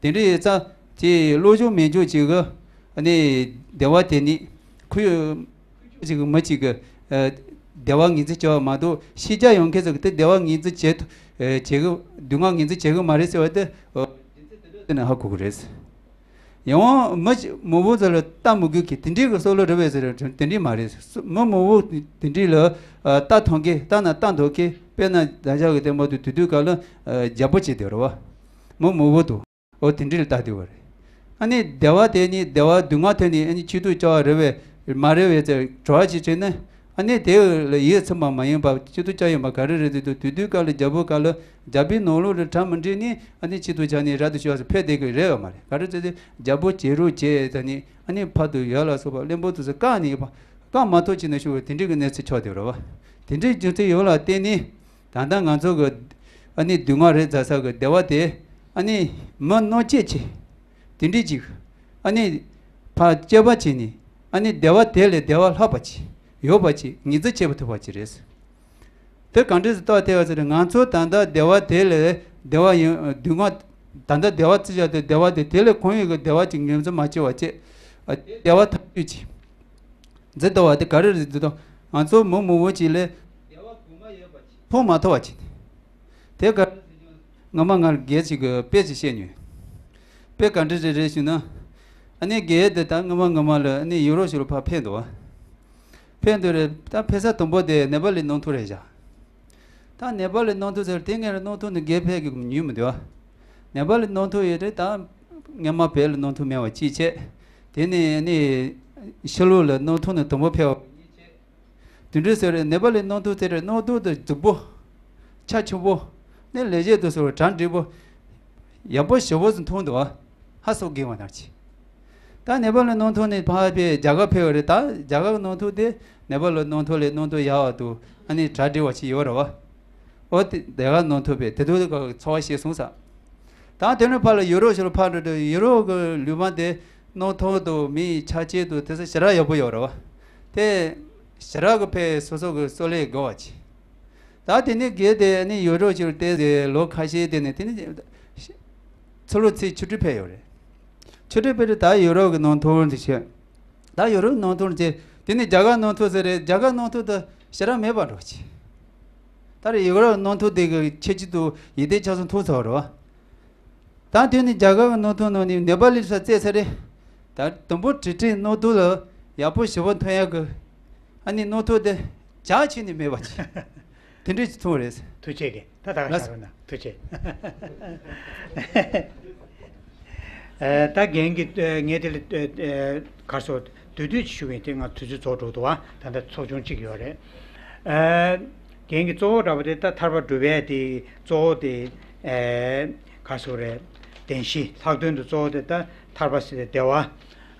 དེ་འདྲ་ཡོད་ཙང་དེ་བློ་སྦྱོང་མི་སྦྱོང་ཅིག་གི་ཨ་ནི་བདེ་བ་དེ་ནི་ཁུ་ཁུ་ཅིག་གི་མི་ཅིག་གི་ཨ་བདེ་བ་ངེས་འཛིན་བྱ་བ་མ་གཏོགས་ཤེས་བྱ་ཡོང་མཁན་ཚོ་གི་དེ་བདེ་བ་ངེས་འཛིན་བྱེད་ཐུབ་ཨ་བྱེད་གི་སྡུག་བསྔལ་ངེས་འཛིན་བྱེད་གི་མ་རེད་ཟེར་བ་དེ་ཨ་དེ་ནས་ཧ་གོ་གི་རེད། ཡང་མི་མང་པོ་ཚོ་ལ་ལྟ་མི་དགོས་ཀི་དེ་འདྲའི་གི་བསམ་བློ་རེད་བས་ཟེར་དེ་འདྲའི་མ་རེད། མི་མང་པོ་དེ་འདྲའི་ལ་ཨ་ལྟ་ཐོན་གི་ལྟ་ན་ལྟ་འདོད་གི་དཔེར་ན་བདག་ཅག་གི་བསྟན་པ་དུ་དུས་དུས་སྐབས་ལ་ཨ་རྒྱལ་པོ་བྱེད་དེ་རེད་བ། མི་མང་པོ་དུ་འོ་དེ་འདྲའི་ལ་ལྟ་དེ་བ་རེད། ཨ་ནི་བདེ་བ་དེ་ནི་བདེ་བ་སྡུག་བསྔལ་དེ་ནི་ཨ་ནི་ཆེད་དུ་བྱ་བ་རེད་བས་མ་རེད་བས་ཟེར་གྲོགས་ཅིག་བྱས་ན་ཨ་ནི་དེ་ལ་ཡིད་ཚིམ་པ་མ་ཡིན་པ་ཆེད་དུ་བྱ་ཡིན་པ་ག་རེ་རེད་དུས་དུས་དུས་སྐབས་ལ་རྒྱལ་པོ་སྐབས་ལ་རྒྱལ་པོའི་ནང་ལོགས་ལ་གྲ་མི་འགྲིག་ནི་ཨ་ནི་ཆེད་དུ་བྱ་ནི་རབ་ཏུ་ཤོར་སུ་ཕེབས་བསྡད་ཀྱི་རེད་བ་མ་རེད། ག་རེ་ཟེར་ཏེ་རྒྱལ་པོ་བྱེད་རོགས་བྱེད་ད་ནི་ཨ་ནི་ཕ་དུ་ཡ་ལ་སོགས་པ་བློན་པོ་དུ་སུ་བཀག་ནི་ཡོད་པ་བཀག་མ་ཐུབ་ཅིག་ན་ཤོར་བའི་དེ་འདྲའི་གི་གནས་ཚུལ་ཆགས་བསྡད་རེད་བ། དེ་འདྲའི་རྒྱུ་མཚན་ཡོད་ལ་བརྟེན་ནི། ད་ལྟ་ང་ཚོ་གི་ཨ་ནི་སྡུག་བསྔལ་རེད་ཟེར་ས་གི་བདེ་བ་དེ་ཨ་ནི་མི་རྣམ་དཔྱོད་ཆེ་དེ་འདྲའི་ཅིག་ཨ་ནི་ཕར་དཔྱད་པ་བྱས་ནས་ཨ་ནི་བདེ་བ་དེ་ལས་བདེ་བ་ལྷག་པ་ཅིག་ཡོད་པ་ཅིག་ངེས་འཛིན་བྱེད་པ་ཐུབ་པ་ཅིག་རེད། དེ་གང་འདྲས་སུ་རྟོགས་ཐུབ་པ་ཟེར་ན་ང་ཚོ་ད་ལྟ་བདེ་བ་དེ་ལས་བདེ་བ་ཡིན་སྡུག་བསྔལ་ད་ལྟ་བདེ་བ་བརྩི་བཞག་དེ་བདེ་བ་དེ་དེ་ལས་གང་ཡོད་ཀྱི་བདེ་བ་ཅིག་ངོས་འཛིན་མ་བྱེད་པ་བྱས་ཨ་བདེ་བ་ཐག་ཆོད་ཅིག་འཛིན་ལྟ་བ་དེ་ག་རེ་རེད་འཛིན་ལྟ་ང་ཚོ་མི་མང་པོ་ཅིག་ལས་བདེ་བ་གོང་མ་ཡོད་པ་ཅིག་མཐོང་མ་ཐུབ་པ་ཅིག་དེ་ག་རེ་ཟེར་ན་སྔ་མ་ང་ལ་རྒན་ཅིག་གིས་དཔེ་ཅིག་བཤད་མྱོང་། དཔེ་ག་འདྲ་ཅིག་རེད་ཞུ་ན། ཨ་ནི་རྒན་དེ་ད་སྔ་མ་སྔ་མ་ལ་ཨ་ནི་ཡུ་རོབ་ཞིག་ལ་ཕར་ཕེབས་འདུག་བ། ཕེབས་འདུག་རེད་ད་ཕེབས་ས་དང་པོ་དེ་ནེ་པ་ལི་ནང་ཐོག་རེད་བཞག་ད་ནེ་པ་ལི་ནང་ཐོག་ཟེར་དེ་སྔའི་ནང་ཐོག་ནས་རྒན་ཕེབས་ཀྱི་ཉུལ་མི་འདུག་བ། ནེ་པ་ལི་ནང་ཐོག་ཡོད་རེད་ད། སྔ་མ་བོད་ལ་ནང་ཐོག་མེད་པ་ཅིག་བྱས། དེ་ནས་ཨ་ནི་ཕྱི་ལོགས་ལ་ནང་ཐོག་ནས་དང་པོ་ཕེབས་པ། དེ་འདྲའི་ཟེར་རེད་ནེ་པ་ལི་ནང་ཐོག་དེ་རེད་ནང་ཐོག་དེ་རྫིག་པོ། ཆ་ཆུང་པོ། ནི་ལས་བྱེད་དུ་ཟེར་བ་གྲ་འགྲིག་པོ། ཡག་པོ་ཞེ་པོ་ཟིག་མཐོང་འདུག་བ། ཧ་སོ་དགོས་པ་ནང་ཆེ། ད་ནེ་པ་ལི་ནང་ཐོག་ནས་ཕར་ཕེབས་རྒྱ་གར་ཕེབས་པ་རེད་ད་རྒྱ་གར་གི་ནང་ཐོག་དེ་ནེ་པ་ལི་ནང་ཐོག་ལས་ནང་ཐོག་ཡག་པ་འདུག་ཨ་ནི་གྲ་འགྲིག་པ་ཞིག་ཡོད་རེད་བ། ཨོ་དེ་རྒྱ་གར་ནང་ཐོག་ཕེབས་དེ་དུས་ཀྱི་འཚོ་བ་ཤེས་སོང་ས། ད་དེ་ནས་ཕར་ལ་ཡུ་རོབ་ཞིག་ལ་ཕར་འགྲོ་དུས་ཡུ་རོབ་ཀྱི་ལུས་པ་དེ་སྣང་ཐོག་ཏུ་མིའི་ཆ་བྱད་དུ་དེ་ཚོ་ཞེ་དྲག་ཡག་པོ་ཡོད་རེད་བ། དེ་ཞེ་དྲག་གི་ཕར་སོ་སོ་གི་བསམ་བློ་དགོས་པ་ཅིག་ད་དེ་ནས་རྒན་དེ་ནི་ཡུ་རོབ་ཞིག་ལ་བལྟས་ཏེ་ལོ་ཁ་ཤས་དེ་ནས་དེ་ནས་ཚུར་ལོ་ཚེས་ཆུ་སྤྲུལ་ཕེབས་ཡོད་རེད། ཆུ་སྤྲུལ་ཕེབས་དུས་ད་ཡུ་རོབ་ཀྱི་ནང་ཐོག་འདི་བྱས། ད་ཡུ་རོབ་ནང་ཐོག་བྱས་དེ་ནས་རྒྱ་གར་ནང་ཐོག་ཟེར་རེད་རྒྱ་གར་ནང་ཐོག་ཏུ་ཞེ་དྲག་མེད་པ་འགྲོ་ཅིག་ད་རེས་ཡུ་རོབ་ནང་ཐོག་དེ་གི་ཁྱེད་ཀྱི་དུ་ཡིད་བརྟན་ཆ་ཚང་མཐོང་ཚར་བ་རེད་བ། ད་དེ་ནི་རྒྱ་གར་གྱི་ནང་ཐོག་ནང་ནས་ནེ་པ་ལི་ས་བཙལ་ཚར་རེད། ད་དུམ་བུ་བྲིས་བྲིས་ནང་དུ་ལ་ཡག་པོ་ཞེ་པོ་མཐོང་ཡག་གི་ཨ་ནི་ནང་ཐོག་དེ་བྱ་ཆེ་ནི་མེད་པ་ཅིག་དེ་འདྲས་ཅིག་མཐོང་རེད། ཐུགས་རྗེ་གི་ད་ད་ག་ལགས་ཤ་རུ་ན་ཐུགས་རྗེ། ཨ། ད་རྒན་གྱིས་ཨ་ངས་དེ་ལ་ཨ་ཨ་ག་རེ་ཟེར་བསྡུས་བསྡུས་ཅིག་ཞུ་གི་ཡིན། དེ་ང་དུས་ཚོད་རྫོགས་འགྲོ་འདུག་བ། ད་ལྟ་ཚོགས་ཆུང་གཅིག་ཡོད་རེད། ཨ། རྒན་གྱིས་གཙོ་བོ་འདྲ་པོ་དེ་ད་ཐར་པ་སྒྲུབ་པའི་དེ་གཙོ་བོ་དེ་ཨ་ག་རེ་ཟེར་རེད། བདེན་བཞི། ལྷག་དོན་དུ་གཙོ་བོ་དེ་ད་ཐར་པ་ཟེར་ཏེ་བདེ་བ།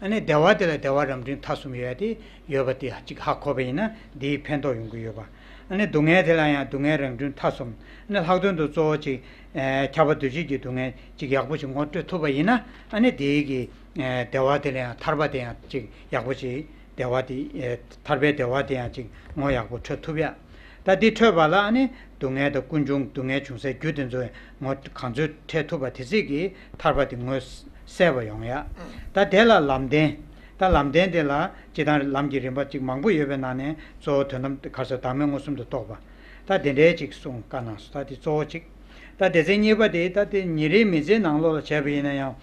ཨ་ནི་བདེ་བ་དེ་ལ་བདེ་བ་རབ་འབྲིང་ཐ་གསུམ་ཡོད་དེ། ཡོད་པ་དེ་གཅིག་ཧ་གོ་བ་ཡིན་ན་འདིའི་ཕན་ཐོགས་ཡོང་གི་ཡོད་པ། ཨ་ནི་སྡུག་བསྔལ་དེ་ལ་ཡང་སྡུག་བསྔལ་རབ་འབྲིང་ཐ་གསུམ། ཨ་ནི་ལྷག་དོན་དུ་གཙོ་བོ་གཅིག་ཨ་ཁྱབ་པ་འདུ་བྱེད་ཀྱི་སྡུག་བསྔལ་གཅིག་ཡག་པོ་ཞིག་ངོ་སྤྲོད་ཐུབ་པ་ཡིན་ན། ཨ་ནི་དེའི་གི་ཨ་བདེ་བ་དེ་ལ་ཡང་ཐར་པ་དེ་ཡང་གཅིག་ཡག་པོ་ཞིག་བདེ་བ་དེ་ཨ་ཐར་པའི་བདེ་བ་དེ་ཡང་གཅིག་ངོ་ཡག་པོ་འཕྲོད་ཐུབ་ཡ། ད་འདི་འཕྲོད་པ་ལ་ཨ་ནི་སྡུག་བསྔལ་དང་ཀུན་འབྱུང་སྡུག་བསྔལ་བྱུང་སའི་རྒྱུ་དེ་ཚོ་ངོ་གང་ཚོད་འཕྲད་ཐུབ་པ་དེ་ཚིག་གིས་ཐར་པ་དེ་ངོ་གསལ་བ་ཡོང་ཡ། ད་དེ་ལ་ལམ་བདེན། ད་ལམ་བདེན་དེ་ལ་སྤྱིར་བཏང་ལམ་གྱི་རིམ་པ་གཅིག་མང་པོ་ཡོད་པའི་ནང་ནས་གཙོ་བོ་དོན་དམ་ག་རེ་ཟེར་བདག་མེད་མངོན་སུམ་དུ་རྟོགས་པ། ད་དེ་འདྲའི་གཅིག་གསུངས་བཀའ་གནང་སོང་། ད་དེ་གཙོ་བོ་གཅིག་ད་སྡེ་ཚན་གཉིས་པ་དེ་ད་དེ་ཉིན་རེའི་མི་ཚེའི་ནང་ལོགས་ལ་བྱས་པ་ཡིན་ན་ཡང་།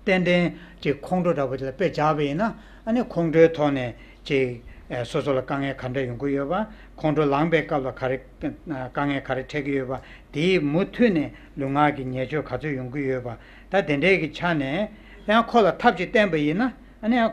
ཏན་ཏན་ཅིག་ཁོང་ཁྲོ་འདྲ་པོ་ཅིག་ལ་དཔེ་བཞག་པ་ཡིན་ན། ཨ་ནི་ཁོང་ཁྲོའི་ཐོག་ནས་ཅིག་ཨ་སོ་སོ་ལ་དཀའ་ངལ་ག་འདྲ་ཡོང་གི་ཡོད་པ། ཁོང་ཁྲོ་ལངས་པའི་སྐབས་ལ་ག་རེ་དཀའ་ངལ་ག་རེ་འཕྲད་ཀྱི་ཡོད་པ། དེའི་མུ་མཐུད་ནས་ལུས་ངག་གི་ཉེས་སྤྱོད་ག་ཚོད་ཡོང་གི་ཡོད་པ། ད་དེ་འདྲའི་གི་ཆ་ནས་ཡང་ཁོ་ལ་ཐབས་ཅིག་བསྟན་པ་ཡིན་ན། ཨ་ནི་ཡང་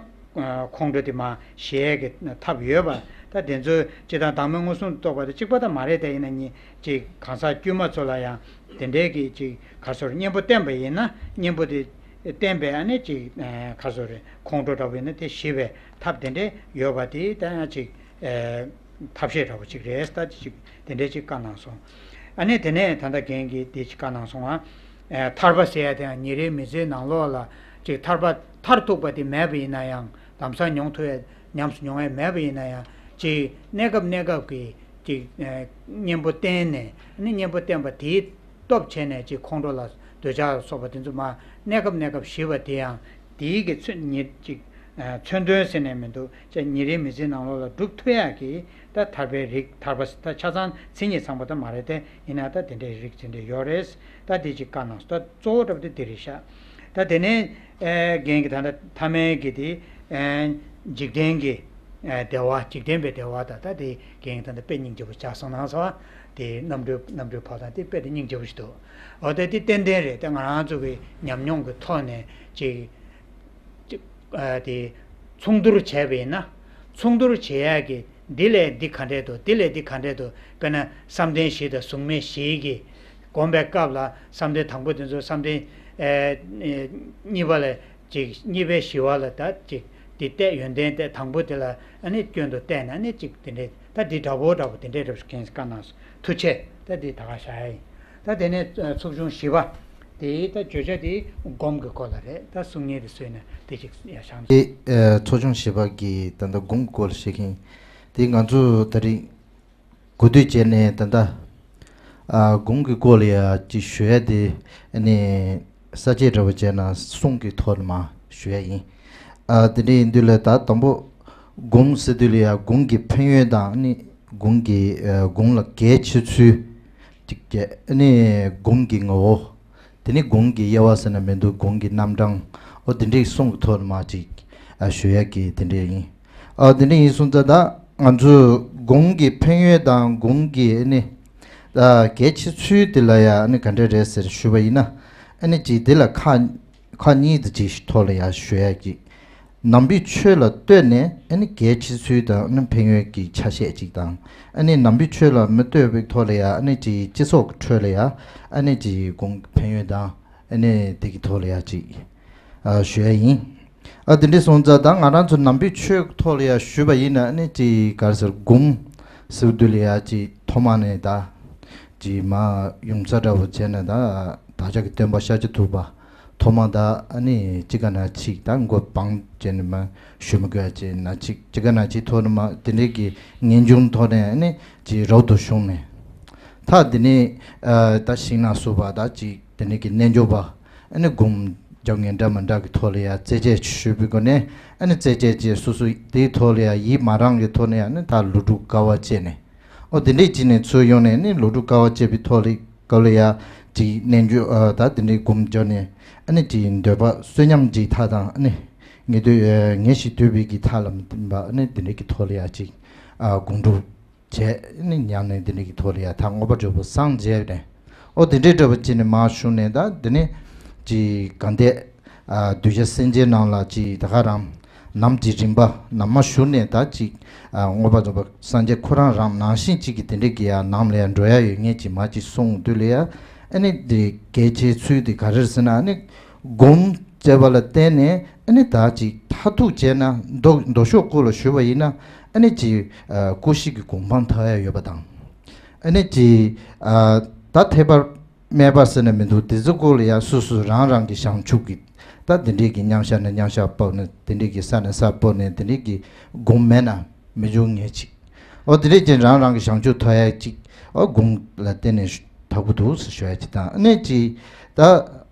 ཁོང་ཁྲོ་དེ་མར་ཞི་ཡས་ཀྱི་ཐབས་ཡོད་པ། ད་དེ་ཚོ་སྤྱིར་བཏང་བདག་མེད་མངོན་སུམ་དུ་རྟོགས་པ་དེ་གཅིག་པ་ད་མ་རེད། དེ་ཡིན་ན་ཉིན་ཅིག་གང་ཟག་དཀྱུས་མ་ཚོ་ལ་ཡང་དེ་འདྲའི་གི་ཅིག་ག་རེ་ཟེར་གཉེན་པོ་བསྟེན་པ་ཡིན་ན། གཉེན་པོ་དེ་བསྟེན་པས་ཨ་ནི་ཅིག་ཨ་ག་རེ་ཟེར་རེད། ཁོང་ཁྲོ་འདྲ་པོ་ཡིན་ན་དེ་ཞི་བའི་ཐབས་དེ་འདྲ་ཡོད་པ་དེ་ད་ཡང་ཅིག་ཨ་ཐབས་ཤེས་འདྲ་པོ་ཅིག་རེད། ད་དེ་ཅིག་དེ་འདྲ་ཅིག་བཀའ་གནང་སོང་། ཨ་ནི་དེ་ནས་ད་ལྟ་རྒན་གྱིས་དེ་ཅིག་བཀའ་གནང་སོང་ང་། ཨ་ཐར་པ་ཟེར་ཡ་དེ་ཡང་ཉིན་རེའི་མི་ཚེའི་ནང་ལོགས་ལ་ཅིག་ཐར་པ་མཐར་ཐུག་པ་དེ་མེད་པ་ཡིན་ན་ཡང་། ལམ་སང་མྱོང་ཐུབ་ཡ་ཉམས་སུ་མྱོང་ཡ་མེད་པ་ཡིན་ན་ཡང་། ཅིག་གནས་སྐབས་གནས་སྐབས་ཀྱི་ཅིག་ཨ་གཉེན་པོ་བསྟེན་ནས། ཨ་ནི་གཉེན་པོ་བསྟེན་པ་དེའི་སྟོབས་བྱས་ནས་ཅིག་ཁོང་ཁྲོ་ལ་འདོད་ཆགས་སོགས་པ་དེ་ཚོ་མར་གནས་སྐབས་གནས་སྐབས་ཞི་བ་དེ་ཡང་དེའི་གི་མཚོན་ཉིད་ཅིག་ཨ་མཚོན་དོན་ཟེར་ནས་མི་འདུག་ཅིག་ཉིན་རེའི་མི་ཚེའི་ནང་ལོགས་ལ་སྒྲུབ་ཐུབ་ཡག་གི་ད་ཐར་པའི་རིགས། ཐར་པ་ད་ཆ་ཚང་མཚན་ཉིད་ཚང་པ་ད་མ་རེད་དེ། ཡིན་ན་ད་དེ་འདྲའི་རིགས་དེ་འདྲ་ཡོད་རེད། ད་དེ་ཅིག་བཀའ་གནང་སོང་། ད་གཙོ་བོ་འདྲ་པོ་དེ་དེ་རེད་ཤག་ད་དེ་ནས་ཨ་རྒན་གྱིས་ད་ལྟ་མཐའ་མའི་གི་དེ་ཨ་འཇིག་རྟེན་གྱི་ཨ་བདེ་བ། འཇིག་རྟེན་པའི་བདེ་བ་དང་། ད་དེ་རྒན་གྱིས་ད་ལྟ་དཔེ་སྙིང་རྗེ་པོ་ཅིག་གསུངས་གནང་སོང་། དེ་རྣམ་གྲོལ་རྣམ་གྲོལ་འཕགས་ལམ་དེ་དཔེ་དེ་སྙིང་རྗེ་པོ་ཞིག་འདུག་འོ་ད་དེ་ཏན་ཏན་རེད། ད་ང་རང་ཚོ་གི་ཉམས་མྱོང་གི་ཐོག་ནས་ཅིག་ཅིག་ཨ་དེ་མཚུངས་བསྡུར་བྱས་པ་ཡིན་ན། མཚུངས་བསྡུར་བྱེད་ཡག་གི་འདི་ལས་འདི་ག་འདྲས་འདུག་འདི་ལས་འདི་ག་འདྲས་འདུག་དཔེར་ན་བསམ་གཏན་བཞི་དང་གཟུགས་མེད་བཞིའི་གི་སྒོམ་པའི་སྐབས་ལ། བསམ་གཏན་དང་པོ་དེ་ཚོ། བསམ་གཏན་ཨེ་གཉིས་པ་ལ་ཅིག་གཉིས་པའི་ཞི་བ་ལ་ད་ཅིག་འདི་གཏད། ཡོན་ཏན་གཏད། དང་པོ་དེ་ལ་ཨ་ནི་སྐྱོན་དུ་བལྟས་ནས། ཨ་ནི་ཅིག་དེ་འདྲས་ད་འདི་འདྲ་པོ་འདྲ་པོ་དེ་འདྲས་རེད་ཟེར་མཁན་བཀའ་གནང་སོང་། ཐུགས་རྗེ་ཆེ། ད་འདི་ད་ག་བཞག་ཡ་ཡིན། ད་དེ་ནས་ཚོགས་ཆུང་བཞི་པ་དེའི་ད་བརྗོད་བྱ་དེ་སྒོམ་གྱི་སྐོར་ལ་རེད། ད་གསུང་མཁན་དེ་སུ་ཡིན་ན་དེ་ཅིག་ཡ་བཞག་ན། དེ་ཨ་ཚོགས་ཆུང་བཞི་པ་གི་ད་ལྟ་སྒོམ་གྱི་སྐོར་ལ་བཤད་མཁན་དེ། ང་ཚོ་ད་རེས་གོ་བསྡུར་བྱས་ནས་ད་ལྟ་ཨ་སྒོམ་གྱི་སྐོར་ལ་ཡ་ཅིག་ཞུ་ཡ་དེ། ཨ་ནི་ས་བཅད་འདྲ་པོ་བྱས་ན་གསུང་གི་ཐོག་ནས་མར་ཞུ་ཡ་ཡིན། ཨ་དེ་འདྲ་ཡིན་དུས་ལ་ད་དང་པོ་སྒོམ་ཟེར་དུས་ལ་ཡ་སྒོམ་གྱི་ཕན་ཡོན་དང་། ཨ་ནི་སྒོམ་གྱི་ཨ་སྒོམ་ལ་གལ་ཆེ་ཚུལ་ཅིག་བྱས། ཨ་ནི་སྒོམ་གྱི་ངོ་བོ། དེ་ནས་སྒོམ་གྱི་དབྱེ་བ་ཟེར་ན་མི་འདུག་སྒོམ་གྱི་རྣམ་གྲངས། འོ་དེ་འདྲའི་གསུང་གི་ཐོག་ནས་མར་ཅིག་ཨ་ཞུ་ཡ་གི་དེ་འདྲ་ཡིན། ཨ་དེ་འདྲ་ཡིན་སོང་ཙང་ད་ང་ཚོས་སྒོམ་གྱི་ཕན་ཡོན་དང་སྒོམ་གྱི་ཨ་ནི་ཨ་གལ་ཆེ་ཚུལ་དེ་ལ་ཡ་ཨ་ནི་ག་འདྲ་རེད་ཟེར་ཞུས་པ་ཡིན་ན། ཨ་ནི་ཅིག་དེ་ལ་ཁག་ཁག་གཉིས་དེ་ཅིག་ཐོག་ལ་ཡ་ཞུ་ཡ་གི། ནང་པའི་ཆོས་ལ་ལྟོས་ནས་ཨ་ནི་གལ་ཆེ་ཚུལ་དང་། ཨ་ནི་ཕན་ཡོན་གྱི་ཆ་ཤས་ཅིག་དང་། ཨ་ནི་ནང་པའི་ཆོས་ལ་མི་ལྟོས་པའི་ཐོག་ལ་ཡ་ཨ་ནི་ཅིག་སྤྱི་ཚོགས་ཀྱི་ཁྲོད་ལ་ཡ་ཨ་ནི་ཅིག་སྒོམ་གྱི་ཕན་ཡོན་དང་། ཨ་ནི་དེ་གི་ཐོག་ལ་ཡ་ཅིག་ཨ་ཞུ་ཡ་ཡིན། ཨ་དེ་འདྲ་སོང་ཙང་ད་ང་རང་ཚོ་ནང་པའི་ཆོས་ཀྱི་ཐོག་ལ་ཡ་ཞུས་པ་ཡིན་ན། ཨ་ནི་ཅིག་ག་རེ་ཟེར། སྒོམ་ཟེར་དུས་ལ་ཡ་ཅིག་ཐོག་མ་ནས་ད་ཅིག་མར་ཡོང་ས་འདྲ་པོ་བྱས་ན། ད་བདག་ཅག་གི་སྟོན་པ་ཤཱཀྱ་ཐུབ་པ་ཐོག་མ་ད་ཨ་ནི་ཅི་ག་ན་ཅིག་ད་མགོ་བང་བྱས་ནས་མར་ཞུ་མི་དགོས་ཡ་ཅིག་ན་ཅིག་ཅི་ག་ན་ཅིག་ཐོག་ནས་མར་དེ་འདྲའི་གི་ངེས་འབྱུང་ཐོག་ནས་ཨ་ནི་ཅིག་རབ་ཏུ་བྱུང་ནས། ད་དེ་ནས་ཨ་ད་ཞིང་ན་སོགས་པ་ད་ཅིག་དེ་འདྲའི་གི་རྣལ་འབྱོར་པ། ཨ་ནི་སྒོམ་རྒྱག་མཁན་འདྲ་མི་འདྲ་གི་ཐོག་ལ་ཡ་རྩད་གཅོད་ཞུས་པའི་སྒོ་ནས། ཨ་ནི་རྩད་གཅོད་བྱས། སོ་སོ་དེའི་ཐོག་ལ་ཡ་ཡིད་མ་རངས་ཀྱི་ཐོག་ནས་ཨ་ནི་ད་ལོ་དྲུག་དཀའ་བ་སྤྱད་ནས། ཨོ་དེ་འདྲས་བྱས་ནས་ཚུར་ཡོང་ནས་ནི་ལོ་དྲུག་དཀའ་བ་སྤྱད་པའི་ཐོག་ལ་སྐབས་ལ་ཡ་ཅིག་རྣལ་འབྱོར་ཨ་ད་དེ་འདྲས་སྒོམ་བརྒྱབ་ནས། ཨ་ནི་ཅིག་འདོད་པ་བསོད་སྙོམས་ཀྱི་མཐའ་དང་། ཨ་ནི་ངེས་དོན་ཨ་ངེས་ཤེས་འདོད་པའི་གི་མཐའ་ལ་མི་བསྟུན་པ། ཨ་ནི་དེ་འདྲས་ཀྱི་ཐོག་ལ་ཡ་ཅིག་ཨ་སྒོམ་སྒྲུབ་བྱས། ཨ་ནི་ཉམས་ལེན་དེ་འདྲས་ཀྱི་ཐོག་ལ་ཡ་ད་མངོན་པ་འདོད་པ་སངས་རྒྱས་པ་རེད། ཨོ་དེ་འདྲས་འདྲ་པོ་བྱས་ནས་མར་བྱུང་ནས། ད་དེ་ནས་ཅིག་དགའ་ལྡན་ ཨ་གདུལ་བྱ་སེམས་ཅན་རྣམས་ལ་ཅིག་ད་ག་རང་ནམ་གྱི་རིམ་པ་ནམ་མ་ཞུགས་ནས་ད་ཅིག་ཨ་མངོན་པར་རྫོགས་པ་སངས་རྒྱས་ཁོ་རང་རང་ནང་བཞིན་ཅིག་གི་དེ་འདྲའི་གི་ཡ་ནང་ལ་ཡ་འགྲོ་ཡ་ཡོད་ངེས་ཅིག་མ་ཅིག་གསུངས་དུས་ལ་ཡ། ཨ་ནི་དེ་གལ་ཆེའི་ཚུལ་དེ་ག་རེ་རེད་ཟེར་ན། ཨ་ནི་སྒོམ་བྱས་པ་ལ་བརྟེན་ནས་ཨ་ནི་ད་ཅིག་མཐར་ཐུག་བྱས་ན་མདོ་མདོ་ཕྱོགས་སྐོར་ལ་ཞུས་པ་ཡིན་ན། ཨ་ནི་ཅིག་ཨ་ཀུན་གཞི་གི་གོ་འཕང་ཐོབ་ཡ་ཡོད་པ་དང་། ཨ་ནི་ཅིག་ཨ་ད་ཐེག་པ་དམན་པ་ཟེར་ན་མི་འདུག་དེ་ཚོ་སྐོར་ལ་ཡ་སོ་སོ་རང་རང་གི་བྱང་ཆུབ་ཀྱི་ད་དེ་འདྲས་ཀྱི་མཉམ་བཞག་ན་མཉམ་བཞག་སྤོབས་ནས། དེ་འདྲས་ཀྱི་ས་ན་ས་སྤོབས་ནས། དེ་འདྲས་ཀྱི་སྒོམ་མེད་ན་མི་འབྱུང་ངེས་ཅིག་འོ་དེ་འདྲས་ཀྱི་རང་རང་གི་བྱང་ཆུབ་ཐོབ་ཡ་ཅིག་འོ་སྒོམ་ལ་བརྟེན་ནས་ཐོབ་ཀྱི་འདུག་ཟེར་ཞུ་ཡ་ཅིག་དང་། ཨ་ནི་ཅིག་ད་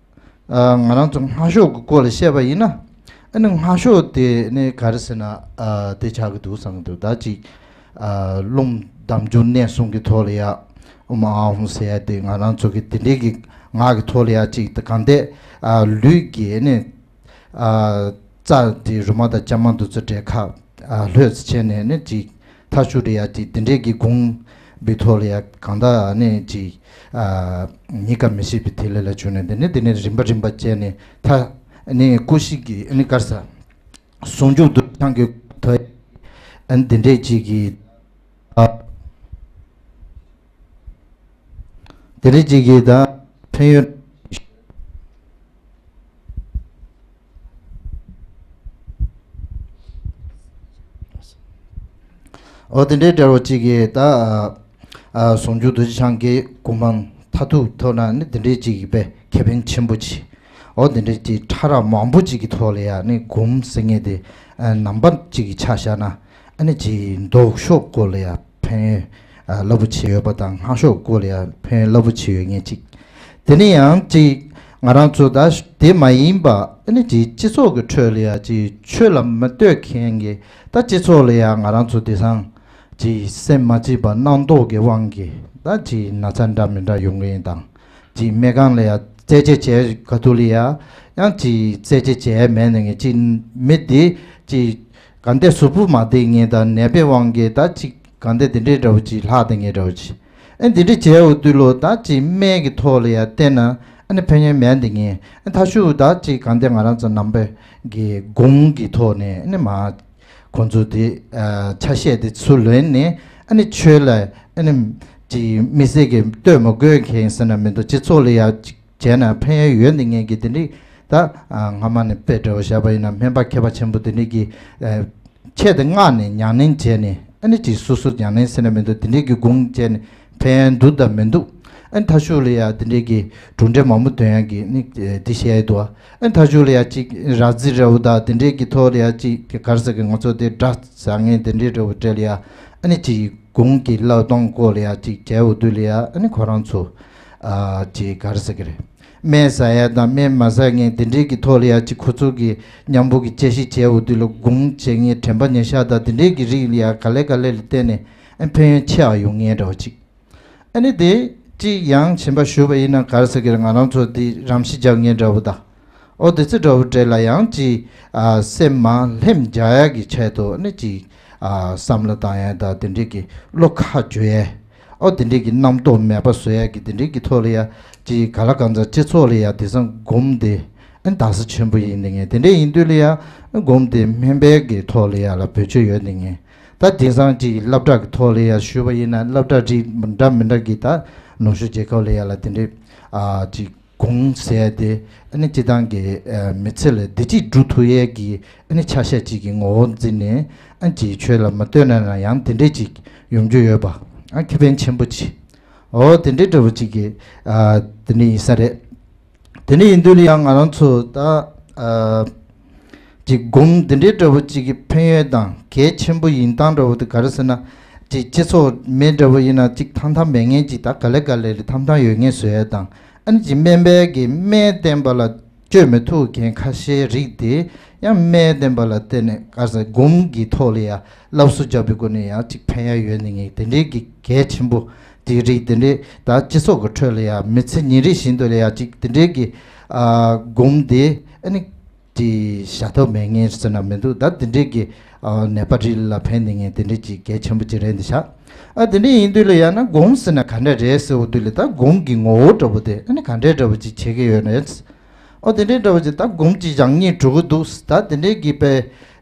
ཨ་ང་རང་ཚོ་སྔགས་ཕྱོགས་ཀྱི་སྐོར་ལ་བཤད་པ་ཡིན་ན། ཨ་ནི་སྔགས་ཕྱོགས་དེ་ནི་ག་རེ་ཟེར་ན། ཨ་དེ་ཆགས་ཀྱི་འདུག་བསམ་གྱི་འདུག་ད་ཅིག་ཨ་རླུང་དམ་འཇུག་གནས་གསུམ་གྱི་ཐོག་ལ་ཡ་ཨོཾ་ཨཱཿཧཱུྃ་ཟེར་ཡ་དེ་ང་རང་ཚོ་གི་དེ་འདྲའི་གི་ངག་གི་ཐོག་ལ་ཡ་ཅིག་ད་གང་ལྟར་ཨ་ལུས་ཀྱི་ནི་ཨ་རྩ་དེ་རུ་མ་དང་ལྕང་མ་དེ་ཚོ་འདྲ་ཁ་ཨ་ལྷོད་ཙམ་བྱས་ནས་ནི་ཅིག་མཐའ་གཞུག་ལ་ཡ་ཅིག་དེ་འདྲའི་གི་སྒོམ་པའི་ཐོག་ལ་ཡ་གང་ལྟར་ནི་ཅིག་ཨ་ཉིན་དཀར་མི་ཤིགས་པའི་ཐིག་ལེ་ལ་བྱོན་ནས། དེ་ནི་དེ་ནི་རིམ་པ་རིམ་པ་བྱས་ནས་མཐའ་ནི་ཀུན་གཞི་གི་ནི་ག་རེ་ཟེར། ཟུང་འཇུག་རྡོ་རྗེ་འཆང་གི་ཐོག་ཨ་འདི་འདྲས་ཅིག་གི་ཨ་འདི་འདྲས་ཅིག་གི་ད་ཕན་ཡོན། འོ་དེ་འདྲའི་འབྲེལ་བ་ཅིག་གི་ད་ཨ་ཟུང་འཇུག་རྡོ་རྗེ་འཆང་གི་གོ་འཕང་མཐར་ཐུག་ཐོབ་ན་ནི་དེ་འདྲའི་ཅིག་གི་དཔེ་ཁེ་ཕན་ཆེན་པོ་ཅིག་འོ་དེ་འདྲའི་ཅིག་ཕྲ་རགས་མང་པོ་ཅིག་གི་ཐོག་ལ་ཡ་ནི་སྒོམ་ཟེར་མཁན་དེ་ཨ་ནང་པ་ཅིག་གི་ཆ་བཞག་ན། ཨ་ནི་ཅིག་མདོ་ཕྱོགས་སྐོར་ལ་ཡ་ཕན་ཡོན་ཨ་རླབས་པོ་ཆེ་ཡོད་པ་དང་། སྔགས་ཕྱོགས་སྐོར་ལ་ཡ་ཕན་ཡོན་རླབས་པོ་ཆེ་ཡོད་མཁན་ཅིག་དེ་ནི་ཡང་ཅིག་ང་རང་ཚོ་ད་དེ་མ་ཡིན་པ་ཨ་ནི་ཅིག་སྤྱི་ཚོགས་ཀྱི་ཁྲོད་ལ་ཡ་ཅིག་ཆོས་ལ་མི་ལྟོས་མཁན་གྱི་ད་སྤྱི་ཚོགས་ལ་ཡ་ང་རང་ཚོ་དེང་སང་ཅིག་སེམས་མ་སྐྱིད་པ་རྣམ་རྟོག་གི་དབང་གིས་ད་ཅིག་ན་ཚ་འདྲ་མི་འདྲ་ཡོང་གི་ཡིན་དང་། ཅིག་སྨན་ཁང་ལ་ཡ་རྩད་དཔྱད་བྱས་ག་དུས་ལ་ཡ་ཡང་ཅིག་རྩད་དཔྱད་བྱས་མེད་ནས་ངས་ཅིག་མི་དེ་ཅིག་ག་འདྲས་གཟུགས་པོ་མ་བདེ་མཁན་དང་ནད་པའི་དབང་གིས་ད་ཅིག་ག་འདྲས་དེ་འདྲའི་འདྲ་བོ་ཅིག་ལྷག་བསྡད་མཁན་འདྲ་བོ་ཅིག་ཨེ་འདི་འདྲས་བྱས་འོ་དུས་ལོ་ད་ཅིག་སྨན་གྱི་ཐོག་ལ་ཡ་བལྟས་ན་ཨ་ནི་ཕན་ཡོན་མེད་བསྡད་མཁན། ཨེ་མཐའ་གཞུག་ད་ཅིག་ག་འདྲས་ང་རང་ཚོ་ནང་པའི་གི་སྒོམ་གྱི་ཐོག་ནས་ཨ་ནི་མ་ཁོང་ཚོ་དེ་ཨ་ཆ་ཤས་དེ་ཚུར་ལོན་ནས་ཨ་ནི་ཆོས་ལ་ཨ་ནི་ཅིག་དམིགས་བསལ་གྱི་ལྟོས་མ་དགོས་མཁན་ཟེར་ན་མི་འདུག་སྤྱི་ཚོགས་ལ་ཡ་ཅིག་བྱས་ན་ཕན་ཡོན་ཡོད་འདི་ངེད་ཀྱི་དེ་འདྲའི་ད་ཨ་སྔ་མ་ནས་དཔེ་འདྲ་བོ་བཞག་པ་ཡིན་ན་སྨན་པ་མཁས་པ་ཆེན་པོ་དེ་འདྲའི་གི་ཨ་ཆེད་དུ་མངགས་ནས་ཉམས་ལེན་བྱས་ནས་ཨ་ནི་ཅིག་སོ་སོ་ཉམས་ལེན་ཟེར་ན་མི་འདུག་དེ་འདྲའི་གི་སྒོམ་བྱས་ནས་ཕན་ཡོན་འདུག་དང་མི་འདུག་ཨ་ནི་མཐའ་གཞུག་ལ་ཡ་དེ་འདྲའི་གི་གྲུབ་འབྲས་མང་པོ་ཐོན་ཡག་གི་ནི་ཨ་འདི་བཤད་ཡ་འདུག་ཨ་ནི་མཐའ་གཞུག་ལ་ཡ་ཅིག་ར་རྫི་འདྲ་བོ་དང་དེ་འདྲའི་གི་ཐོག་ལ་ཡ་ཅིག་ག་རེ་ཟེར་གི་ང་ཚོ་དེ་དགྲ་ཟ་མཁན་དེ་འདྲའི་འདྲ་བོ་འདྲ་ལ་ཡ་ཨ་ནི་ཅིག་སྒོམ་གྱི་བསླབ་སྟངས་སྐོར་ལ་ཡ་ཅིག་བྱས་འོ་དུས་ལ་ཡ་ཨ་ནི་ཁོ་རང་ཚོ་ཨ་ཅིག་ག་རེ་ཟེར་གི་རེད། སྨན་ཟ་ཡ་དང་སྨན་མ་ཟ་མཁན་དེ་འདྲའི་གི་ཐོག་ལ་ཡ་ཅིག་ཁོ་ཚོ་གི་མཉམ་པོ་གི་དཔྱད་ཞིབ་བྱས་འོ་དུས་ལ་སྒོམ་བྱེད་མཁན་དྲན་པ་ཉེར་བཞག་དང་དེ་འདྲའི་གི་རིགས་ལ་ཡ་ག་ལེ་ག་ལེ་ལ་བརྟེན་ནས་ཨ་ཕན་ཡོན་ཆེ་བ་ཡོང་མཁན་འདྲ་བོ་ཅིག་ཨ་ནི་དེ་ཅིག་ཡང་གཞན་པ་ཞུས་པ་ཡིན་ན་ག་རེ་ཟེར་གི་རེད། ང་རང་ཚོ་དེ་རམ་ཤི་རྒྱག་མཁན་འདྲ་བོ་དང་། ཨོ་དེ་ཚོ་འདྲ་བོ་འདྲ་ལ་ཡང་ཅིག་ཨ་སེམས་མ་ལྷེམ་རྒྱག་ཡ་གི་ཆེད་དུ་ཨ་ནི་ཅིག་ཨ་བསམ་བློ་བཏང་ཡ་དང་དེ་འདྲའི་གི་བློ་ཁ་འཇུ་ཡ། ཨོ་དེ་འདྲའི་གི་རྣམ་རྟོག་མེད་པ་བཟོ་ཡ་གི་དེ་འདྲའི་གི་ཐོག་ལ་ཡ་ཅིག་ག་ལ་གང་ཚ་སྤྱི་ཚོགས་ལ་ཡ་དེང་སང་སྒོམ་དེ་ཨ་ནི་དག་ས་ཆེན་པོ་ཡིན་ནི་ངས། དེ་འདྲ་ཡིན་དུས་ལ་ཡ་སྒོམ་དེ་སྨན་པའི་གི་ཐོག་ལ་ཡ་ལ་བེད་སྤྱོད་ཡོད་ནི་ངས། ད་དེང་སང་ཅིག་སློབ་གྲྭ་གི་ཐོག་ལ་ཡ་ཞུས་པ་ཡིན་ན་སློབ་གྲྭ་རིགས་འདྲ་མི་འདྲ་གི་ད་ནུབ་ཕྱོགས་རྒྱལ་ཁབ་ལ་ཡ་ལ་དེ་འདྲའི་ཨ་ཅིག་སྒོམ་ཟེར་ཡ་དེ་ཨ་ནི་སྤྱི་བཏང་གི་ཨ་མི་ཚེ་ལ་བདེ་སྐྱིད་སྒྲུབ་ཐུབ་ཡས་ཀྱི་ཨ་ནི་ཆ་ཤས་ཅིག་གི་ངོ་བོ་འཛིན་ནས་ཨ་ཅིག་ཆོས་ལ་མ་ལྟོས་ན་ན་ཡང་དེ་འདྲས་ཅིག་ཡོང་རྒྱུ་ཡོད་པ་ཨ་ཁེ་ཕན་ཆེན་པོ་ཅིག་འོ་དེ་འདྲའི་འདྲ་བོ་ཅིག་གི་ཨ་དེ་འདྲ་ཡིན་ས་རེད། དེ་འདྲ་ཡིན་དུས་ལ་ཡང་ང་རང་ཚོ་ད་ཨ་ཅིག་སྒོམ་འདི་འདྲའི་འདྲ་བོ་ཅིག་གི་ཕན་ཡོན་དང་གལ་ཆེན་པོ་ཡིན་སྟངས་འདྲ་བོ་དེ་ག་རེ་ཟེར་ན། ཅིག་སྤྱི་ཚོགས་མི་འདྲ་བོ་ཡིན་ན་ཅིག་ཐང་ཐང་མེད་མཁན་ཅིག་ད་ག་ལེ་ག་ལེ་ལ་ཐང་ཐང་ཡོད་མཁན་བཟོ་ཡ་དང་། ཨ་ནི་ཅིག་སྨན་པའི་གི་སྨན་བསྟེན་པ་ལ་བཅོས་མི་ཐུབ་མཁན་ཁ་ཤས་རིགས་དེ་ཡང་སྨན་བསྟེན་པ་ལ་བརྟེན་ནས་ག་རེ་ཟེར་སྒོམ་གི་ཐོག་ལ་ཡ་སློབ་གསོ་རྒྱག་པའི་སྒོ་ནས་ཡང་ཅིག་ཕན་ཡ་ཡོད་ནི་ངས་དེ་འདྲའི་གི་གལ་ཆེན་པོ་དེ་རིགས་དེ་འདྲའི་ད་སྤྱི་ཚོགས་ཀྱི་ཁྲོད་ལ་ཡ་མི་ཚེ་ཉིན་རེ་བཞིན་དུ་ལ་ཡ་ཅིག་དེ་འདྲའི་གི་ཨ་སྒོམ་དེ་ཨ་ནི། དེ་བྱ་ཐབས་མེད་ངེས་ཟེར་ན་མི་འདུག་ད་དེ་འདྲས་ཀྱི་ཨ་ནད་པ་རིགས་ལ་ཕན་ནི་ངེས་དེ་འདྲས་ཀྱི་གལ་ཆེན་པོ་ཅིག་རེད་འདི་ཤག་ཨ་དེ་འདྲས་ཡིན་དུས་ལ་ཡང་ན་སྒོམ་ཟེར་ན་ག་འདྲ་རེད་ཟེར་བ་དུས་ལ་ད་སྒོམ་གྱི་ངོ་བོ་འདྲ་པོ་དེ་ཨ་ནི་ག་འདྲས་འདྲ་པོ་ཅིག་བྱེད་ཀྱི་ཡོད་ན། ཨོ་དེ་འདྲའི་འདྲ་བོ་ཅིག་ད་སྒོམ་གྱི་བཞག་ཉེས་འགྲོ་གི་འདུག་ད་དེ་འདྲའི་གི་པའི་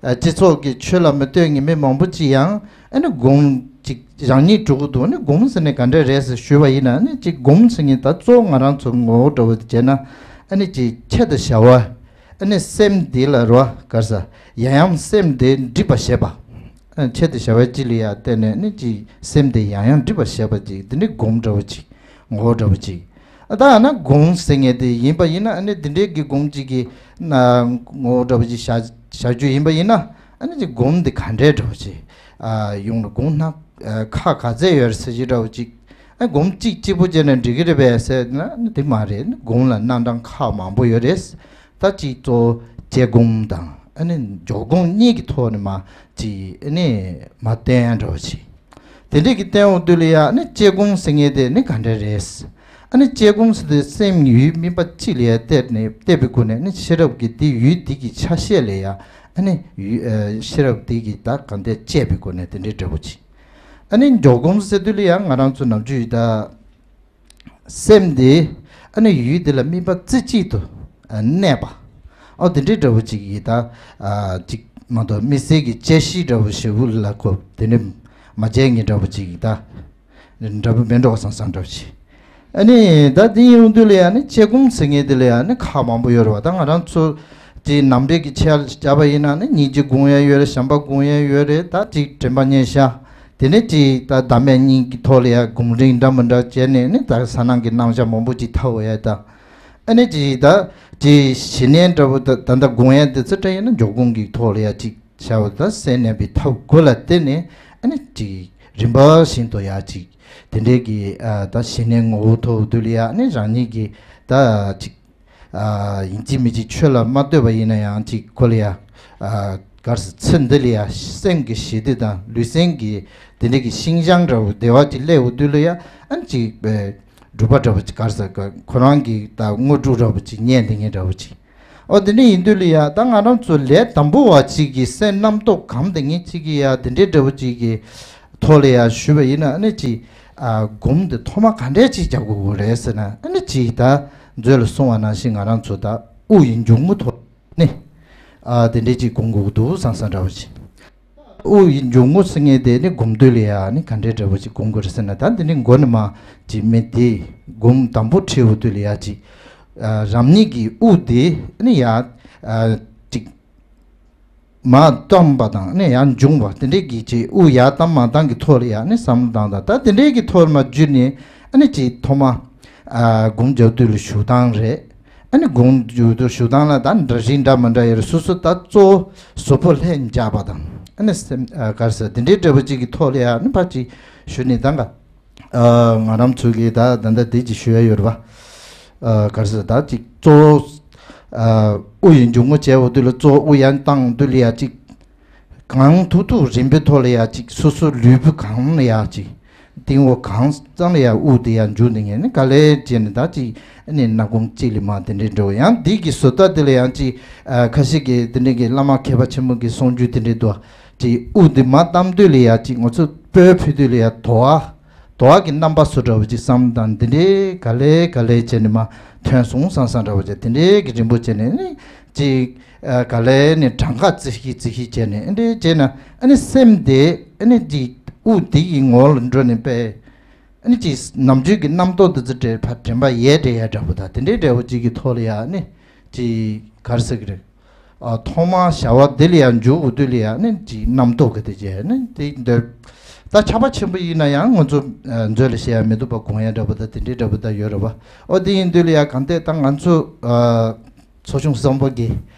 སྤྱི་ཚོགས་ཀྱི་ཆོས་ལ་མི་ལྟོས་ངེས་མེད་མང་པོ་ཅིག་ཡང་ཨ་ནི་སྒོམ་ཅིག་བཞག་ཉེས་འགྲོ་གི་འདུག་ཨ་ནི་སྒོམ་ཟེར་ནས་ག་འདྲ་རེད་ཟེར་ཞུས་པ་ཡིན་ན་ཨ་ནི་ཅིག་སྒོམ་ཟེར་ངེས་ད་གཙོ་བོ་ང་རང་ཚོ་ངོ་བོ་འདྲ་བོ་དེ་བྱས་ན་ཨ་ནི་ཅིག་ཁྱད་དུ་བྱ་བ་ཨ་ནི་སེམས་འདི་ལ་རོ་གར་ས་ཡང་ཡང་སེམས་འདི་འགྲིབ་པ་བྱེད་པ། ཨ་ཆེད་དུ་བྱ་བའི་ཅི་ལ་ཡ་བརྟེན་ནས་ནི་ཅི་སེམས་དེ་ཡང་ཡང་འགྲིབ་པར་བྱེད་པ་ཅིག་དེ་ནི་སྒོམ་འདྲ་བོ་ཅིག་ངོ་བོ་འདྲ་བོ་ཅིག་ཨ་ད་ཨ་ན་སྒོམ་ཟེར་ངེས་དེ་ཡིན་པ་ཡིན་ན་ཨ་ནི་དེ་འདྲའི་གི་སྒོམ་ཅིག་གི་ན་ངོ་བོ་འདྲ་བོ་ཅིག་བྱ་བྱ་རྒྱུ་ཡིན་པ་ཡིན་ན་ཨ་ནི་ཅི་སྒོམ་དེ་ག་འདྲའི་འདྲ་བོ་ཅིག་ཨ་ཡོང་ལ་སྒོམ་ན་ཨ་ཁག་ག་ཚད་ཡོད་རེད་ཟེར་གྱི་འདྲ་བོ་ཅིག་ཨ་སྒོམ་གཅིག་གཅིག་པོ་བྱས་ནས་འགྲིག་གི་རེད་པས་ཟེར་ན་ཨ་ནི་དེ་མ་རེད། སྒོམ་ལ་རྣམ་གྲངས་ཁག་མང་པོ་ཡོད་རེད། ད་གཅིག་གཙོ་བོ་དཔྱད་སྒོམ་དང་ཨ་ནི་འཇོག་སྒོམ་གཉིས་ཀྱི་ཐོག་ནས་མ་གཅིག་ཨ་ནི་མ་བསྟན་འགྲོ་ཞིག་དེ་འདྲས་ཀྱི་བསྟན་འོག་དུས་ལ་ཡ་ཨ་ནི་དཔྱད་སྒོམ་ཟེར་མཁན་དེ་ནི་ག་འདྲ་རེད། ཨ་ནི་དཔྱད་སྒོམ་ཟེར་དུས་སེམས་ཡུལ་དམིགས་པ་གཅིག་ལ་ཡ་གཏད་ནས་གཏད་པའི་སྒོ་ནས་ཨ་ནི་ཤེས་རབ་ཀྱི་དེ་ཡུལ་དེ་གི་ཆ་ཤས་ལ་ཡ་ཨ་ནི་ཡུལ་ཨ་ཤེས་རབ་དེ་གི་ད་གང་དེ་དཔྱད་པའི་སྒོ་ནས་དེ་འདྲའི་འདྲ་པོ་ཅིག་ཨ་ནི་འཇོག་སྒོམ་ཟེར་དུས་ལ་ཡ་ང་རང་ཚོ་ནམ་རྒྱུན་ཡུལ་ད། སེམས་དེ་ཨ་ནི་ཡུལ་དེ་ལ་དམིགས་པ་རྩེ་གཅིག་ཏུ་གནས་པ། ཨོ་དེ་འདྲའི་འདྲ་བོ་ཅིག་ཡིན་ད། ཅིག་མ་གཏོགས་དམིགས་བསལ་གྱི་དཔྱད་གཞི་འདྲ་བོ་ཞེ་པོ་ལ་གོ་དེ་ནི་མ་བྱས་ངེས་འདྲ་བོ་ཅིག་ཡིན་ད། འདྲ་བོ་མེད་འགྲོ་བསམ་བསམ་འདྲ་བོ་ཅིག་ཨ་ནི་ད་དེ་ཡོང་དུས་ལ་ཡ་ནི་དཔྱད་སྒོམ་ཟེར་མཁན་དེ་ལ་ཡ་ནི་ཁག་མང་པོ་ཡོད་རེད་བ། ད་ང་རང་ཚོ་དེ་ནང་པའི་གི་ཆ་བཞག་པ་ཡིན་ན་ནི་སྙིང་རྗེ་སྒོམ་ཡ་ཡོད་རེད། བྱམས་པ་སྒོམ་ཡ་ཡོད་རེད། ད་ཅིག་དྲན་པ་བརྙེས་ཤག་དེ་ནས་ཅིག་ད་བདག་མེད་གཉིས་ཀྱི་ཐོག་ལ་ཡ་སྒོམ་རིམ་འདྲ་མི་འདྲ་བྱས་ནས་ནི་ད་ག་ས་ནང་གི་རྣམ་གཞག་མང་པོ་ཅིག་ཐོབ་ཡ་ད། ཨ་ནི་ཅིག་ད་ཅིག་ཞི་གནས་འདྲ་བོ་ད་ད་ལྟ་སྒོམ་ཡ་དེ་ཚོ་འདྲ་ཡིན་ན་འཇོག་སྒོམ་གྱི་ཐོག་ལ་ཡ་ཅིག་བྱ་བ་ད་སེམས་གནས་པའི་ཐབས་དགུ་ལ་བརྟེན་ནས་ཨ་ནི་ཅིག་རིམ་པ་བཞིན་དུ་ཡ་ཅིག་དེ་འདྲའི་གི་ད་ཞི་གནས་ངོ་བོ་ཐོབ་དུས་ལ་ཡ་ཨ་ནི་རང་ཉིད་ཀྱི་ད་ཅིག་ཡིན་གཅིག་མིན་གཅིག་ཆོས་ལ་མ་ལྟོས་པ་ཡིན་ན་ཡང་གཅིག་ཁོ་ལ་ཡ། གར་སོང་ཚེ་འདི་ལ་ཡ་སེམས་ཀྱི་ཞི་བདེ་དང་ལུས་སེམས་ཀྱི་དེ་འདྲ་གི་ཤིན་སྦྱངས་འདྲ་བོ་བདེ་བ་ཅིག་སླེབས་འོ་དུས་ལ་ཡ་ཨ་ནི་གཅིག་སྒྲུབ་པ་འདྲ་བོ་ཅིག་གར་སོང་ཁོ་རང་གི་ད་དངོས་གྲུབ་འདྲ་བོ་ཅིག་རྙེད་དེ་ངེས་འདྲ་བོ་ཅིག་ཨོ་དེ་འདྲ་ཡིན་དུས་ལ་ཡ་ད་ང་རང་ཚོ་ལས་དང་པོ་བ་ཅིག་གི་སེམས་རྣམ་རྟོག་གམ་དེ་ངེས་ཅིག་གི་ཡ་དེ་འདྲའི་འདྲ་བོ་ཅིག་གི་ཐོག་ལ་ཡ་ཞུས་པ་ཡིན་ན་ཨ་ནི་ཅིག་ཨ་སྒོམ་དེ་ཐོག་མ་ག་འདྲས་ཅིག་རྒྱག་དགོས་ཀྱི་རེད་ཟེར་ན་ཨ་ནི་ཅིག་ད་མཛོད་ལ་གསུངས་པ་ནང་བཞིན་ང་རང་ཚོ་ད་དབུགས་ཡི་འབྱུང་རྔུབ་ཐོག་ནི་ཨ་དེ་འདྲས་ཅིག་སྒོམ་དགོས་ཀྱི་འདུག་བསམ་བསམ་འདྲ་བོ་ཅིག་དབུགས་ཡི་འབྱུང་རྔུབ་ཟེར་མཁན་དེ་ནི་སྒོམ་དུས་ལ་ཡ་ནི་ག་འདྲས་འདྲ་བོ་ཅིག་སྒོམ་དགོས་རེད་ཟེར་ན་ད་འདི་ནི་མགོ་ནས་མ་ཅིག་མི་དེ་སྒོམ་དང་པོ་ཁྲིད་འོ་དུས་ལ་ཡ་ཅིག་ཨ་རང་ཉིད་ཀྱི་དབུགས་དེ་ནི་ཡ་ཨ་ཅིག་མར་བཏང་པ་དང་ནི་ཡར་འབྱུང་བ་དེ་འདྲས་ཀྱི་ཅིག་དབུགས་ཡར་བཏང་མར་བཏང་གི་ཐོག་ལ་ཡ་ནི་བསམ་བློ་བཏང་དང་ད་དེ་འདྲས་ཀྱི་ཐོག་མར་འཇུས་ནས་ཨ་ནི་ཅིག་ཐོག་མ་ཨ་སྒོམ་རྒྱག་དུས་ལ་བཞུགས་སྟངས་རེད། ཨ་ནི་སྒོམ་རྒྱག་དུས་བཞུགས་སྟངས་ལ་ད་འདྲ་རིགས་འདྲ་མི་འདྲ་ཡོད་རེད། སོ་སོ་ད་གཙོ་བོ་གཟུགས་པོ་ལྷོད་འཇགས་པ་དང་ཨ་ནི་སེམས་ཨ་གར་སོང་དེ་འདྲས་འདྲ་བོ་ཅིག་གི་ཐོག་ལ་ཡ་ནི་ཕར་ཅིག་བཞུགས་ནས་ད་ག་ཨ་ང་རང་ཚོ་གིས་ད་ད་ལྟ་དེ་ཅིག་ཞུ་ཡ་ཡོད་རེད་པ། ཨ་གར་སོང་ད་ཅིག་གཙོ་བོ་ཨ་དབུགས་ཡི་འབྱུང་རྔུབ་བྱས་འོ་དུས་ལ་གཙོ་བོ་དབུགས་ཡར་བཏང་དུས་ལ་ཡ་ཅིག་གང་ཐུབ་ཐུབ་རིམ་པའི་ཐོག་ལ་ཡ་ཅིག་སོ་སོ་ལུས་པོ་གང་ལ་ཡ་ཅིག་སྟེང་འོག་གང་ཙམ་ལ་ཡ་དབུགས་དེ་ཡ་འཇུ་འདི་ངས་ནི་ག་ལེར་བྱས་ནས་ད་ཅིག་ཨ་ནི་སྣ་སྒོམ་གཅིག་ལ་མ་དེ་འདྲའི་འགྲོ་ཡང་འདི་གི་བཟོ་ལྟ་དེ་ལ་ཡང་ཅིག་ཨ་ཁ་ཤས་ཀྱིས་དེ་འདྲའི་གི་བླ་མ་མཁས་པ་ཆེན་པོ་གི་གསུང་རྒྱུན་དེ་འདྲའི་འདུག་ཅིག་དབུགས་དེ་མར་བཏང་དུས་ལ་ཡ་ཅིག་ང་ཚོ་སྤོས་ཕུལ་དུས་ལ་ཡ་དོ་བ། དོ་བ་གི་རྣམ་པ་བཟོ་འདྲ་བོ་ཅིག་བསམ་དང་འདི་འདྲའི་ག་ལེ་ག་ལེ་བྱས་ནས་མ་ཐོན་སོང་བསམ་བསམ་འདྲ་བོ་ཅིག་དེ་འདྲའི་གི་རིམ་པ་བྱས་ནས་ནི་ཅིག་ཨ་ག་ལེ་ནི་གྲངས་ཀ་རྩི་ཤིག་རྩི་ཤིག་བྱས་ནས་འདི་འདྲའི་བྱས་ན་ཨ་ནི་སེམས་དེ་ཨ་ནི་ཅིག་དབུགས་དེ་ཡི་ངོ་ལ་འགྲོ་ནས་པས་ཨ་ནི་ཅིག་ནམ་རྒྱུན་གྱི་རྣམ་རྟོག་འདི་ཚོ་འདྲེས་ཕར་དྲན་པ་ཡལ་འདྲེ་ཡལ་འདྲ་བོ་དང་དེ་འདྲའི་འདྲ་བོ་ཅིག་གི་ཐོག་ལ་ཡ་ཨ་ནི་ཅིག་ག་རེ་ཟེར་གི་རེད། ཨ་ཐོག་མར་བྱ་བ་འདི་ལ་ཡང་འཇུག་དགོས་དུས་ལ་ཡང་ནི་ཅིག་རྣམ་རྟོག་གི་དེ་བྱས་ནི་དེ་འདོད། ད་ཆགས་པ་ཆེན་པོ་ཡིན་ན་ཡང་ང་ཚོ་ཨ་མཛོད་ལ་བཤད་ཡ་མི་འདུག་པ་དགོངས་ཡ་འདྲ་པོ་དང་དེ་འདྲའི་འདྲ་པོ་ད་ཡོད་རེད་པ། ཨོ་དེ་ཡིན་དུས་ལ་ཡང་གང་ལྟར་ད་ང་ཚོ་ཨ་ཚོགས་ཆུང་གསུམ་པོ་གི་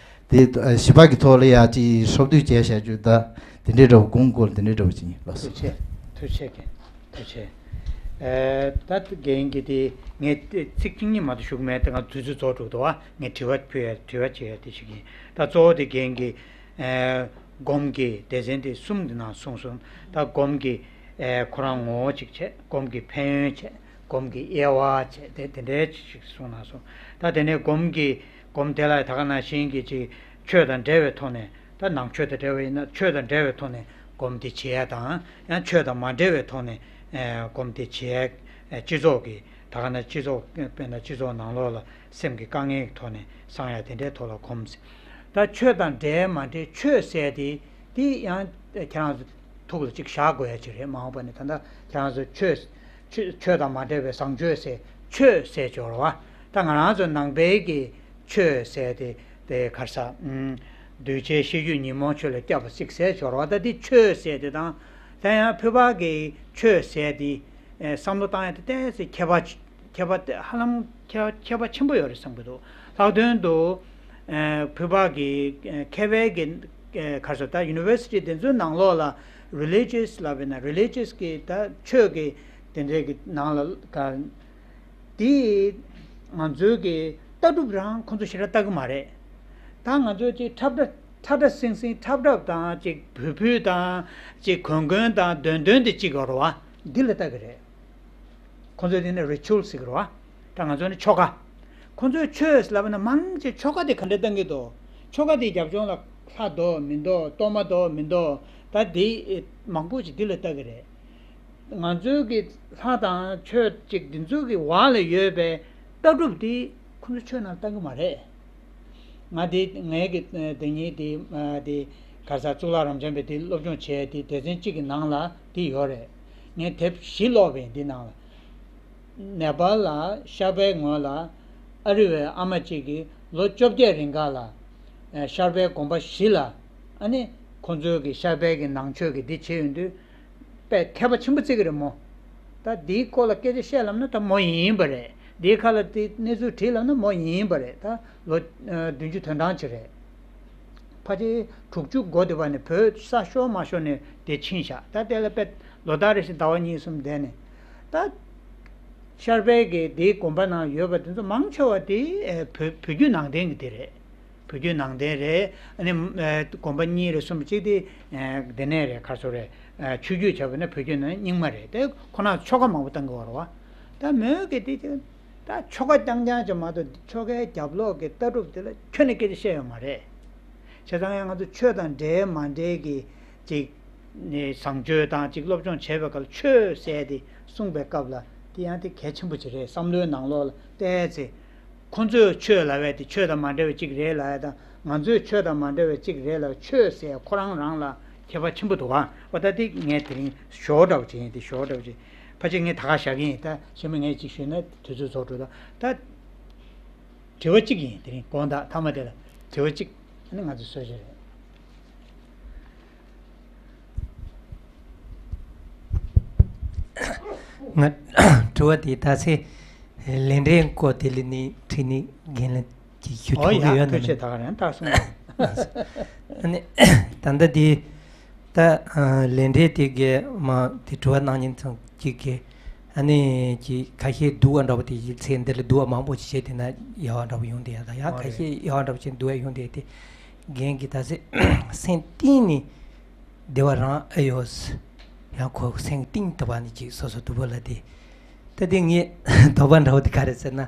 དེ་ཨ་བཞི་པ་གི་ཐོག་ལ་ཡང་ཅིག་སྲོག་བསྡོས་བྱས་བཞག་རྒྱུ་ད་དེ་འདྲའི་འདྲ་པོ་དགོངས་དགོས་ལ་དེ་འདྲའི་འདྲ་པོ་ཅིག་ཡིན་ལགས་སོ། ཐུགས་རྗེ་ཆེ། ཐུགས་རྗེ་ཆེ། ཨེ་ད་རྒན་གྱིས་དེ་ངས་ཚིག་གཅིག་གཉིས་མ་གཏོགས་ཞུ་གི་མེད། དེ་ང་དུས་ཚོད་རྫོགས་འགྲོ་འདུག་ཨ། ངས་དྲི་བ་ཕུལ་ཡ་དྲི་བ་བྱེད་ཡ་དེ་ཞིག་ཡིན། ད་གཙོ་བོ་དེ་རྒན་གྱིས་ཨེ་སྒོམ་གྱི་སྡེ་ཚན་དེ་གསུམ་གྱི་ནང་གསུངས་སོང་། ད་སྒོམ་གྱི་ཨེ་ཁོ་རང་ངོ་བོ་གཅིག་བྱས། སྒོམ་གྱི་ཕན་ཡོན་བྱས། སྒོམ་གྱི་དབྱེ་བ་བྱས། དེ་དེ་འདྲའི་ཅིག་གསུངས་གནང་སོང་། ད་དེ་ནས་སྒོམ་གྱི་སྒོམ་དེ་ལ་ད་ག་ནང་བཞིན་གྱི་ཅིག་ཆོས་དང་འབྲེལ་བའི་ཐོག་ནས། ད་ནང་ཆོས་དང་འབྲེལ་བ་ཡིན་ན་ཆོས་དང་འབྲེལ་བའི་ཐོག་ནས་སྒོམ་དེ་བྱེད་ཡ་དང་། ཡང་ཆོས་དང་མ་འབྲེལ་བའི་ཐོག་ནས་ཨེ་སྒོམ་དེ་བྱེད་ཡ། ཨེ་སྤྱི་ཚོགས་ཀྱི་ ད་ག་ན་སྤྱི་ཚོགས་དཔེར་ན་སྤྱི་ཚོགས་ནང་ལོགས་ལ་སེམས་ཀྱི་དཀའ་ངལ་གྱི་ཐོག་ནས་སངས་ཡག་དེ་འདྲའི་ཐོག་ལ་གོམས། ད་ཆོས་དང་འབྲེལ་མ་འབྲེལ་ཆོས་ཟེར་དེ་དེ་ཡང་ཁྱེད་རང་ཚོ་ཐུགས་ལ་ཅིག་བཞག་དགོས་ཡ་ཅིག་རེད། མ་འོངས་པ་ནས་ད་ལྟ་ཁྱེད་རང་ཚོ་ཆོས་ཆོས་ཆོས་དང་མ་འབྲེལ་བའི་བཟང་སྤྱོད་ཟེར་ཆོས་ཟེར་སྦྱོར་བ། ད་ང་རང་ཚོ་ནང་པའི་གི་ཆོས་ཟེར་དེ་དེ་ག་རེ་ཟ། ཨུམ། གདུལ་བྱའི་ཤེས་རྒྱུད་ཉོན་མོངས་ཆོས་ལ་སྐྱབས་པ་གཟིགས་ཟེར་སྦྱོར་བ། ད་དེ་ཆོས་ཟེར་དེ་དང་། ད་ཡང་བོད་པ་གི་ཆོས་ཟེར་དེ་ཨེ་བསམ་བློ་བཏང་ཡ་དེ་ཏོག་ཙམ་ཁྱད་པར་ཁྱད་པར་ཧ་ལམ་ཁྱད་ཁྱད་པར་ཆེན་པོ་ཡོད་རེད་བསམ་གྱི་འདུག། ལྷག་དོན་དུ་ཨེ་བོད་པ་གི་ཨེ་མཁས་པའི་གི་ཨེ་ག་རེ་ཟ། ད་ཡུ་ནི་ཝར་སི་ཊི་དེ་ཚོའི་ནང་ལོགས་ལ་རི་ལི་ཇི་ཡས་ལབ་པས་ན་རི་ལི་ཇི་ཡས་གི་ད་ཆོས་ཀྱི་དེ་འདྲའི་གི་ནང་ལ་ག་དེ་ང་ཚོའི་གི་ལྟ་གྲུབ་རང་ཁོང་ཚོ་ཞེ་དྲག་ལྟ་གི་མ་རེད། ད་ང་ཚོ་ཅིག་འཁྲབ་འཁྲབ་ཁྲ་ཁྲ་སིང་སིང་འཁྲབ་འཁྲབ་དང་ཅིག་བུ་ཕུ་དང་ཅིག་གོན་གོན་དང་འདོན་འདོན་དེ་གཅིག་ཡོད་རེད་བ། འདི་ལ་ལྟ་གི་རེད། ཁོང་ཚོས་དེ་ནི་རི་ཆུལ་ཟེར་གི་རེད་བ། ད་ང་ཚོ་ནི་ཆོ་ག། ཁོང་ཚོས་ཆོས་ལབ་ན་མང་ཆེ་ཆོ་ག་དེ་ག་འདྲ་བཏང་གི་འདུག། ཆོ་ག་དེའི་རྒྱབ་ལྗོངས་ལ་ལྷ་འདུག་མི་འདུག། གཏོར་མ་འདུག་མི་འདུག། ད་དེ་མང་པོ་ཞིག་འདི་ལ་ལྟ་གི་རེད། ང་ཚོའི་གི་ལྷ་དང་ཆོས་ཅིག་འདི་ཚོའི་གི་འོག་ལ་ཡོད་པའི་ལྟ་གྲུབ་དེ་ཁོང་ཚོ་ཆོས་ནང་ལ་བཏང་གི་མ་རེད། ང་དེ་ངའི་གི་དེ་ཉིད་དེ་དེ་ག་རེ་ཟ། གཙུག་ལག་རབ་འབྱམས་པའི་དེ་སློབ་སྦྱོང་བྱས་དེ་སྡེ་ཚན་གཅིག་གི་ནང་ལ་དེ་ཡོད་རེད། ངས་དེབ་བཞི་ཀློག་པ་ཡིན་འདི་ནང་ལ། ནེ་པཱལ་ལ་ཤར་པའི་ངོས་ལ་ཨ་རི་བའི་ཨ་མ་གཅིག་གིས་ལོ་བཅོ་བརྒྱད་རིང་ག་ལ་ཤར་པའི་དགོན་པ་བཞི་ལ་ཨ་ནི་ཁོང་ཚོའི་གི་ཤར་པའི་གི་ནང་ཆོས་གི་འདི་བྱས་ཡོང་དུས། དཔེ་མཁས་པ་ཆེན་པོ་བརྩི་གི་རེད་མོ། ད་འདིའི་སྐོར་ལ་སྐད་ཆ་བཤད་ལབ་ན་ད་མོ་ཡིན་པ་རེད། འདིའི་ཁ་ལ་དེ་གནས་ཚུལ་བྲིས་ལབ་ན་མོ་ཡིན་པ་རེད། ད་ལོ་བདུན་ཅུ་དོན་གྲངས་ཅིག་རེད། ཕལ་ཆེར་དྲུག་ཅུ་འགོ་དེ་བ་ནས་བོད་ས་ཤོར་མ་ཤོར་ནས་དེ་ཕྱིན་བཞག། ད་དེ་ལ་དཔེ་ལོ་ལྟར་རེ་བཞིན་ཟླ་བ་གཉིས་གསུམ་བསྡད་ནས། ད་ཤར་པའི་གི་དེའི་དགོན་པ་ནང་ཡོད་པ་དེ་ཚོ་མང་ཆེ་བ་དེ་བོད་བོད་བརྒྱུད་ནང་བསྟན་གི་དེ་རེད། བོད་བརྒྱུད་ནང་བསྟན་རེད། ཨ་ནི་ཨ་དགོན་པ་གཉིས་རེད་གསུམ་གཅིག་དེ་ཨ་དེ་ནས་རེད། ག་རེ་ཟེར་རེད། ཨ་ཆོས་བརྒྱུད་བྱས་པ་ན་བོད་བརྒྱུད་ནང་རྙིང་མ་རེད། དེ་ཁོ་ན་ཆོ་ག་མང་པོ་བཏང་གི་ཡོད་རེད་བ། ད་མོས་གི་དེ་ཅིག་ད་ཆོ་ག་རྐྱང་རྐྱང་ཅིག་མ་གཏོགས་ཆོ་གའི་རྒྱབ་ལོགས་ཀྱི་ལྟ་གྲུབ་དེ་ལ་ཁྱོན་ནས་སྐད་ཆ་བཤད་ཡོད་མ་རེད། བྱས་ཙང་ཡང་ང་ཚོ་ཆོས་དང་འབྲེལ་མ་འབྲེལ་གྱི་ཅིག་ནས་བཟང་སྤྱོད་དང་ཅིག་སློབ་སྦྱོང་བྱས་པའི་སྐབས་ཆོས་ཟེར་དེ་གསུངས་པའི་སྐབས་ལ་དེ་ཡང་དེ་གལ་ཆེན་པོ་ཅིག་རེད། བསམ་བློའི་ནང་ལོགས་ལ་བལྟས་ཚེ། ཁོང་ཚོས་ཆོས་ལབ་ཡས་དེ་ཆོས་དང་མ་འབྲེལ་བའི་གཅིག་རེད་ལབ་ཡས་དང་། ང་ཚོས་ཆོས་དང་མ་འབྲེལ་བའི་གཅིག་རེད་ལབ་ཡས། ཆོས་ཟེར་ཁོ་རང་རང་ལ་ཁྱད་པར་ཆེན་པོ་འདུག་ག། འོ་ད་དེ་ངས་དེ་རིང་ཞོར་འདྲ་བོ་ཅིག་ཡིན། དེ་ཞོར་འདྲ་བོ་ཅིག་ཕལ་ཆེར་ངས་ད་ག་བཞག་གི་ཡིན། ད་གཞན་པ་ངས་ཅིག་ཞུས་ན་དུས་ཚོད་རྫོགས་འགྲོ། ད་ད་དྲི་བ་གཅིག་ཡིན། དེ་རིང་དགོང་དག་མཐའ་མ་དེ་ལ་དྲི་བ་གཅིག་ཨ་ནི་ང་ཚོ་གསོལ་ཞིག་རེད། ང་དྲི་བ་དེ་ད་ཚེ་ལས་འབྲས་སྐོར་དེ་ལ་ནི་དྲིས་ནི་རྒན་ལགས་ཀྱིས་ཞུ་ཨོ་ཆོག་གི་ཡ་ཡོད་ན་ཐུགས་རྗེ་མེད་ན། ད་ག་རང་ད་གསུངས། ཨ་ནི་ད་ལྟ་དེ་ད་ལས་འབྲས་དེ་གའི་མ་དེ་དྲི་བ་གནང་མཁན་ཚང་གཅིག་གིས་ཨ་ནི་ཅིག་ཁ་ཤས་སྡུག་པ་འདྲ་པོ་དེ་ཡི་ཚེ་འདི་ལ་སྡུག་པ་མང་པོ་ཞིག་བྱས་དེ་ན་ཡག་པ་འདྲ་པོ་ཡོང་དེ་ཡ། ད་ཡང་ཨོ་ཁ་རེད། ཤས་ཡག་པ་འདྲ་པོ་བྱས་སྡུག་པ་ཡོང་དེ་དེ་རྒན་གྱིས་ད་ཚེ་སེམས་གཏིང་ནས་བདེ་བ་རང་ཨེ་ཡོད། ཡང་ཁོ་སེམས་གཏིང་དུ་བ་ནི་ཅིག་སོ་སོ་སྡུག་པོ་ལ་དེ། ད་དེ་ངས་དོགས་པ་འདྲ་བོ་དེ་ག་རེ་ཟེར་ན།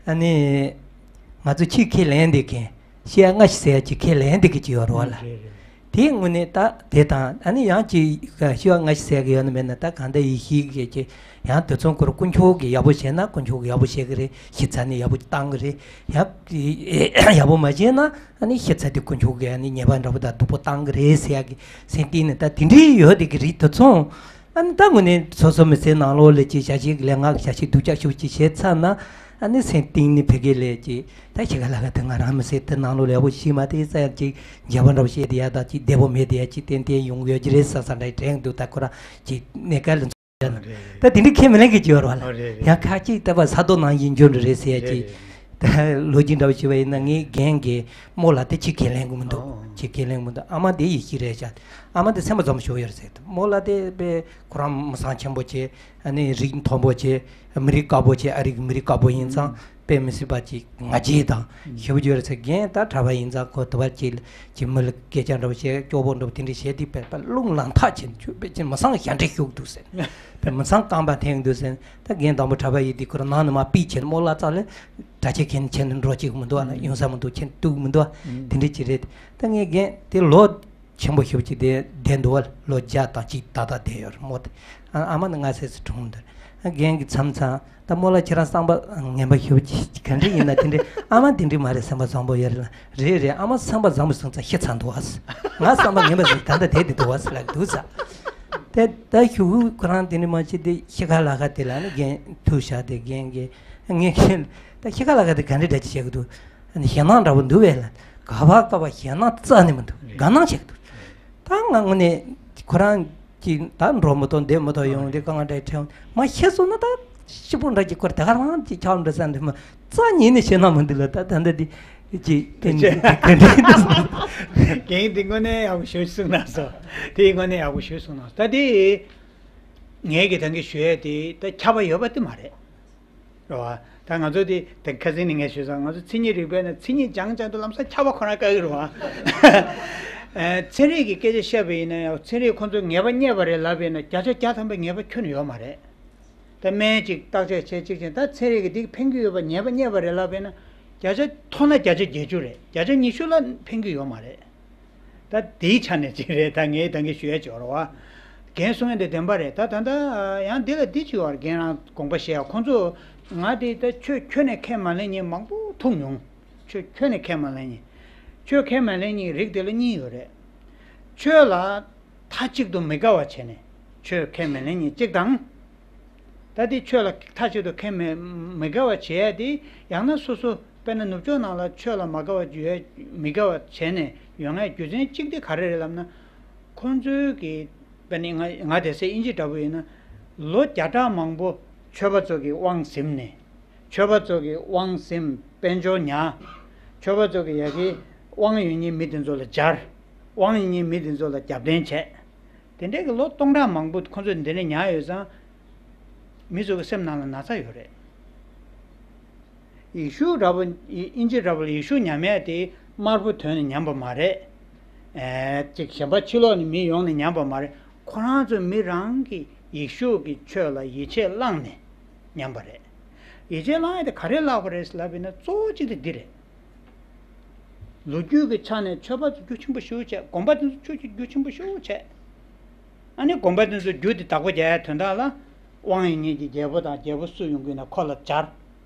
ཨ་ནི་ང་ཚོ་ཆོས་ཁས་ལེན་བསྡད་མཁན་ཤེས་ཡ་སྔ་ཕྱི་ཟེར་ཡ་ཅིག་ཁས་ལེན་བསྡད་མཁན་ཅིག་ཡོད་རེད་བ་ལ། ཨ་རེད་རེད། དེའི་ངོས་ནས་ད་དེ་དང་ཨ་ནི་ཡང་ཅིག་ཤེས་ཡ་སྔ་ཕྱི་ཟེར་གི་ཡོད་ན་མེད་ན། ད་གང་ལྟར་ཡེ་ཤེས་ཀྱི་ཅིག་ཡང་དེ་ཚོ་སྐོར་དཀོན་མཆོག་གིས་ཡག་པོ་བྱས་ན་དཀོན་མཆོག་གིས་ཡག་པོ་བྱེད་གི་རེད། ཤི་ཚར་ནས་ཡག་པོ་བཏང་གི་རེད། ཡང་ཡག་པོ་མ་བྱས་ན་ཨ་ནི་ཤི་ཚར་དེ་དཀོན་མཆོག་གིས་ཨ་ནི་ཉེས་པ་འདྲ་པོ་དང་སྡུག་པོ་བཏང་གི་རེད་ཟེར་ཡག་གི་སེམས་གཏིང་ནས་ད་དེ་འདྲའི་ཡོད་དེ་གི་རིགས་དེ་ཚོ། ཨ་ནི་ད་དངོས་གནས་སོ་སོ་མི་ཚེའི་ནང་ལོགས་ལ་ཅིག་བྱ་བྱེད་ཀྱི་ལས་སྔགས་ཀྱི་བྱ་བྱེད་སྡུག་ཅག་ཤུགས་ཅིག་བྱས་ཚར་ན་ཨ་ནི་སེམས་གཏིང་ནས་ཕ་གི་ལས་ཅིག་ད་ཁྱེད་ཀ་ལ་ག་དེ་ང་རང་མི་ཚེ་དེ་ནང་ལོགས་ལ་ཡག་པོ་ཞིག་མ་དེ་ཙ་ཡང་ཅིག་འཇབ་པ་འདྲ་པོ་བཤད་དེ་ཡ་ད་ཅིག་བདེ་པོ་མེད་དེ་ཡ་ཅིག་ཏན་ཏན་ཡོང་གི་ཡོད་ཀྱི་རེད་བསམ་བསམ་འདྲ་དྲན་འདུག། ད་ཁོ་རང་ཅིག་གནས་སྐབས་ལ། ཨ་རེད་རེད། ད་དེ་འདྲའི་ཁས་མི་ལེན་གི་ཅིག་ཡོད་རེད་བ་ལ། ཨ་རེད་རེད། ཡང་ཁ་ཅིག་ལྟ་བ་ས་རྡོ་ནང་བཞིན་འགྱུར་འགྲོ་རེད་ཟེར་ཡ་རེད་ཅིག། རེད། ད་ལོ་རྒྱུས་འདྲ་བོ་ཞུ་བ་ཡིན་ན་ངའི་རྒན་གྱི་རྨོ་ལགས་དེ་ཆོས་ཁས་ལེན་གི་མི་འདུག། ཨོ། ཆོས་ཁས་ལེན་གི་མི་འདུག། ཨ་མ་དེ་ཡེ་ཤེས་རེད་ཤག། ཨ་མ་དེ་སེམས་པ་འཛོམས་ཤོར་ཡོད་རེད་ཟེར། རྨོ་ལགས་དེ་དཔེ་ཁོ་རང་མི་བཟང་ཆེན་པོ་བྱས། ཨ་ནི་རིགས་མཐོན་པོ་བྱས། མི་རིགས་དཀར་པོ་བྱས། ཨ་རིགས་མི་རིགས་དཀར་པོ་ཡིན་ཙང་དཔེ་མི་སྲིད་པ་ཅིག་ང་རྒྱལ་དང་ཞེ་པོ་ཅིག་ཡོད་རེད་ཟེར། རྒན་ད་གྲྭ་པ་ཡིན་ཙང་ཁོ་དུ་བ་ཅིག་ཅིག་མི་ལ་སྐད་ཆ་འདྲ་བོ་བཤད། སྐྱོ་པོ་འདྲ་བོ་དེ་འདྲ་བཤད་དུས་དཔེ་དཔེ་རླུང་ལངས་ཐག་ཆོད། ཁྱོད་དཔེ་ཅིག་མི་ཚང་ཞབས་འདྲེན་ཞུགས་འདུག་ཟེར། དཔེ་མི་ཚང་རྐང་པ་འཐེན་འདུག་ཟེར། ད་རྒན་དང་པོ་གྲྭ་པ་ཡིན་དུས་ཁོ་རང་ནང་ནས་མར་ཕུད་བྱས་ནས་རྨོ་ལགས་རྩ་ལ་གྲྭ་ཆས་གྱོན་ནས་ཁྱེར་ནས་འགྲོ་བྱེད་གི་མི་འདུག་བ་ལ། ཡོང་ས་མི་འདུག། ཁྱེར་འདུག་མི་འདུག་བ། དེ་འདྲ་ཅིག་རེད། ད་ངས་རྒན་དེ་ལོ་ ཆེན་པོ་ཞེ་པོ་ཅིག་བསྡད་བསྡད་འདུག་བ། ལོ་བརྒྱ་དང་གཅིག་ཏག་ཏག་བསྡད་ཡོད་རེད་མོ། ཨ་ཨ་མ་ནི་ང་སེ་སུ་གྲོངས་འདུག་རྒན་གྱིས་མཚམས་མཚམས་ད་རྨོ་ལགས་ཁྱེད་རང་བསམ་པ་ངན་པ་ཞེ་པོ་ཅིག་ག་འདྲ་ཡིན་ན་དེ་འདྲ། ཨ་མ་དེ་འདྲ་མ་རེད། སེམས་པ་བཟང་པོ་ཡོད་རེད་ལ། རེད་རེད། ཨ་མ་བསམ་པ་བཟང་པོ་སོང་ཙང་ཤི་ཚར་འདུག་བ། ང་བསམ་པ་ངན་པ་ཟིག་ད་ལྟ་བསྡད་དེ་འདུག་བ་ཟེར་ལབ་འདུག་ས། དེ་ད་ཞུ་ཁོ་རང་དེ་འདྲ་མ་བྱེད་དེ་ཤི་ཁ་ལ་ཁ་དེ་ལ་ནི་རྒན་ཐུག་བཞག་དེ་རྒན་གྱིས་ངས་ཁྱེད་ད་ཤི་ཁ་ལ་ཁ་དེ་ག་འདྲ་འདྲ་ཅིག་བྱེད་ཀྱི་འདུག་ཞེད་སྣང་འདྲ་པོ་འདུག་བས་ལ། ག་བ་ག་བ་ཞེད་སྣང་རྩ་ནས་མི་འདུག་དགའ་སྣང་ཆེ་གི་འདུག་ད་ང་དངོས་གནས་ཁོ་རང་གིས་ད་འགྲོ་མི་ཐུབ་བསྡད་མི་ཐུབ་ཡོང་དེ་དཀའ་ངལ་འདྲ་འཕྲད་ཡོང་མ་ཤེས་སོང་ན། ད་སྐྱིད་པོ་འདྲ་ཅིག་ཁོར་དེ་ག་རང་ཅིག་ཆགས་འགྲོ་ས་འདི་མ་རྩ་ཉིད་ནས་ཞེད་སྣང་མི་འདུག་ལ། ད་ད་ལྟ་འདི་ཅིག་དེ་ཅི། ག་འདྲ་འདུག་རྒན་འདི་དངོས་གནས་ཡག་པོ་ཞེ་པོ་གསུངས་གནང་སོང་། དེ་དངོས་གནས་ཡག་པོ་ཞེ་པོ་གསུངས་གནང་སོང་། ད་དེ་ངས་ཀྱི་ད་གིན་ཞུ་ཡས་དེ་ད་ཁྱབ་པ་ཡོད་པ་དེ་མ་རེད། རེད་བ། ད་ང་ཚོ་དེ་དེ་ཁ་སང་ནས་ངས་ཞུས་སོང་། ང་ཚོ་མཚན་ཉིད་རིག་པའི་ནང་མཚན་ཉིད་སྦྱང་སྦྱང་དུ་ལམ་སང་ཁྱབ་པ་ཁོ་རང་དཀའ་གི་རེད་བ། ཨ་ཚན་རིག་གི་སྐད་ཆ་བཤད་པ་ཡིན་ན་ཡང་། ཚན་རིག་ཁོ་ཚོས་ངེས་པ་རྙེད་པ་རེད་ལབ་པ་ཡིན་ན་བརྒྱ་ཆ་བརྒྱ་ཐམ་པ་ངེས་པ་ཁྱོན་ནས་ཡོད་མ་རེད། ད་སྨན་ཅིག་བརྟག་དཔྱད་བྱེད་ཅིག་བྱས། ད་ཚན་རིག་གིས་འདི་ཕན་གྱི་ཡོད་པ་ངེས་པ་རྙེད་པ་རེད་ལབ་པ་ཡིན་ན། བརྒྱ་ཆ་མཐོ་ན་བརྒྱ་ཆ་བརྒྱད་ཅུ་རེད། བརྒྱ་ཆ་ཉི་ཤུ་ལ་ཕན་གྱི་ཡོད་མ་རེད། ད་དེའི་ཆ་ནས་ཅིག་རེད། ད་ངས་ད་གིན་ཞུ་ཡ་ཅིག་ཡོད་རེད་བ། རྒན་གསུང་ཡ་དེ་བདེན་པ་རེད། ད་ད་ལྟ་ཡང་འདི་ལ་འདི་ཅིག་ཡོད་རེད། རྒན་རང་དགོངས་པ་བཞེས་ཡ། ཁོང་ཚོ་ང་དེ་ད་ཆོས་ཁྱོན་ནས་ཁས་མ་ལེན་མཁན་མང་པོ་ཐུག་མྱོང་། ཆོས་ཁྱོན་ནས་ཁས་མ་ལེན་མཁན། ཆོས་ཁས་མ་ལེན་མཁན་རིགས་དེ་ལ་གཉིས་ཡོད་རེད། ཆོས་ལ་མཐའ་གཅིག་ཏུ་མི་དགའ་བ་བྱས་ནས་ཆོས་ཁས་མི་ལེན་མཁན་གཅིག་དང་། ད་དེ་ཆོས་ལ་མཐའ་གཅིག་ཏུ་ཁས་མི་མི་དགའ་བ་བྱེད་ཡ་དེ་ཡང་ན་སོ་སོ། དཔེར་ན་ནུབ་ཕྱོགས་ནང་ལ་ཆོས་ལ་མ་དགའ་བ་ཡོད། མི་དགའ་བ་བྱས་ནས་ཡོང་ཡ་རྒྱུ་མཚན་གཅིག་དེ་ག་རེ་རེད་ལབ་ན། ཁོང་ཚོའི་གི་དཔེར་ན་ང་ང་དེ་སའི་དབྱིན་ཇི་འདྲ་པོ་ཡིན་ན། ལོ་བརྒྱ་ཕྲག་མང་པོ་ཆོས་པ་ཚོ་གི་དབང་ཟིན་ནས། ཆོས་པ་ཚོ་གི་དབང་ཟིན། དཔལ་འབྱོར་ཉར། ཆོས་པ་ཚོ་གི་ཡ་གི་དབང་ཡོད་མཁན་མི་དེ་ཚོ་ལ་སྦྱར། དབང་ཡོད་མཁན་མི་དེ་ཚོ་ལ་རྒྱབ་རྟེན་བྱས། དེ་འདྲའི་གི་ལོ་སྟོང་ཕྲག་མང་པོ་ཁོ་ཚོས་འདི་ནས་ཉར་ཡོད་ཙང་། མི་ཚོ་གི་སེམས་ནང་ལ་ན་ཚ་ཡོད་རེད། ཡེ་ཤུ་འདྲ་པོ། དབྱིན་ཇི་འདྲ་པོ་ལ་ཡེ་ཤུ་ཉམས་ཡ་དེ་དམར་པོ་དོན་ནས་ཉམས་པ་མ་རེད། ཨེ་ཅིག་གཞན་པ་ཕྱི་ལོགས་ནས་མི་ཡོང་ནས་ཉམས་པ་མ་རེད། ཁོ་རང་ཚོ་མི་རང་གི་ཡེ་ཤུ་གི་ཆོས་ལ་ཡིད་ཆེས་བླངས་ནས་ཉམས་པ་རེད། ཡིད་ཆེས་བླངས་ཡ་དེ་ག་རེ་བརླག་པ་རེད་ལབ་པ་ཡིན་ན། གཙོ་བོ་གཅིག་དེ་འདི་རེད། ལོ་རྒྱུས་ཀྱི་ཆ་ནས་ཆོས་པ་ཚོ་རྒྱུ་ཆེན་པོ་ཞེ་པོ་བྱས། དགོན་པ་དེ་ཚོ་ཆོས་ཀྱི་རྒྱུ་ཆེན་པོ་ཞེ་པོ་བྱས། ཨ་ནི་དགོན་པ་དེ་ཚོ་རྒྱུ་དེ་བདག་པོ་རྒྱག་ཡ་དོན་དག་ལ། དབང་ཡོད་མཁན་གྱི་རྒྱལ་པོ་དང་རྒྱལ་པོ་སུ་ཡོང་གི་ཡིན་ན་ཁོ་ལ་སྦྱར།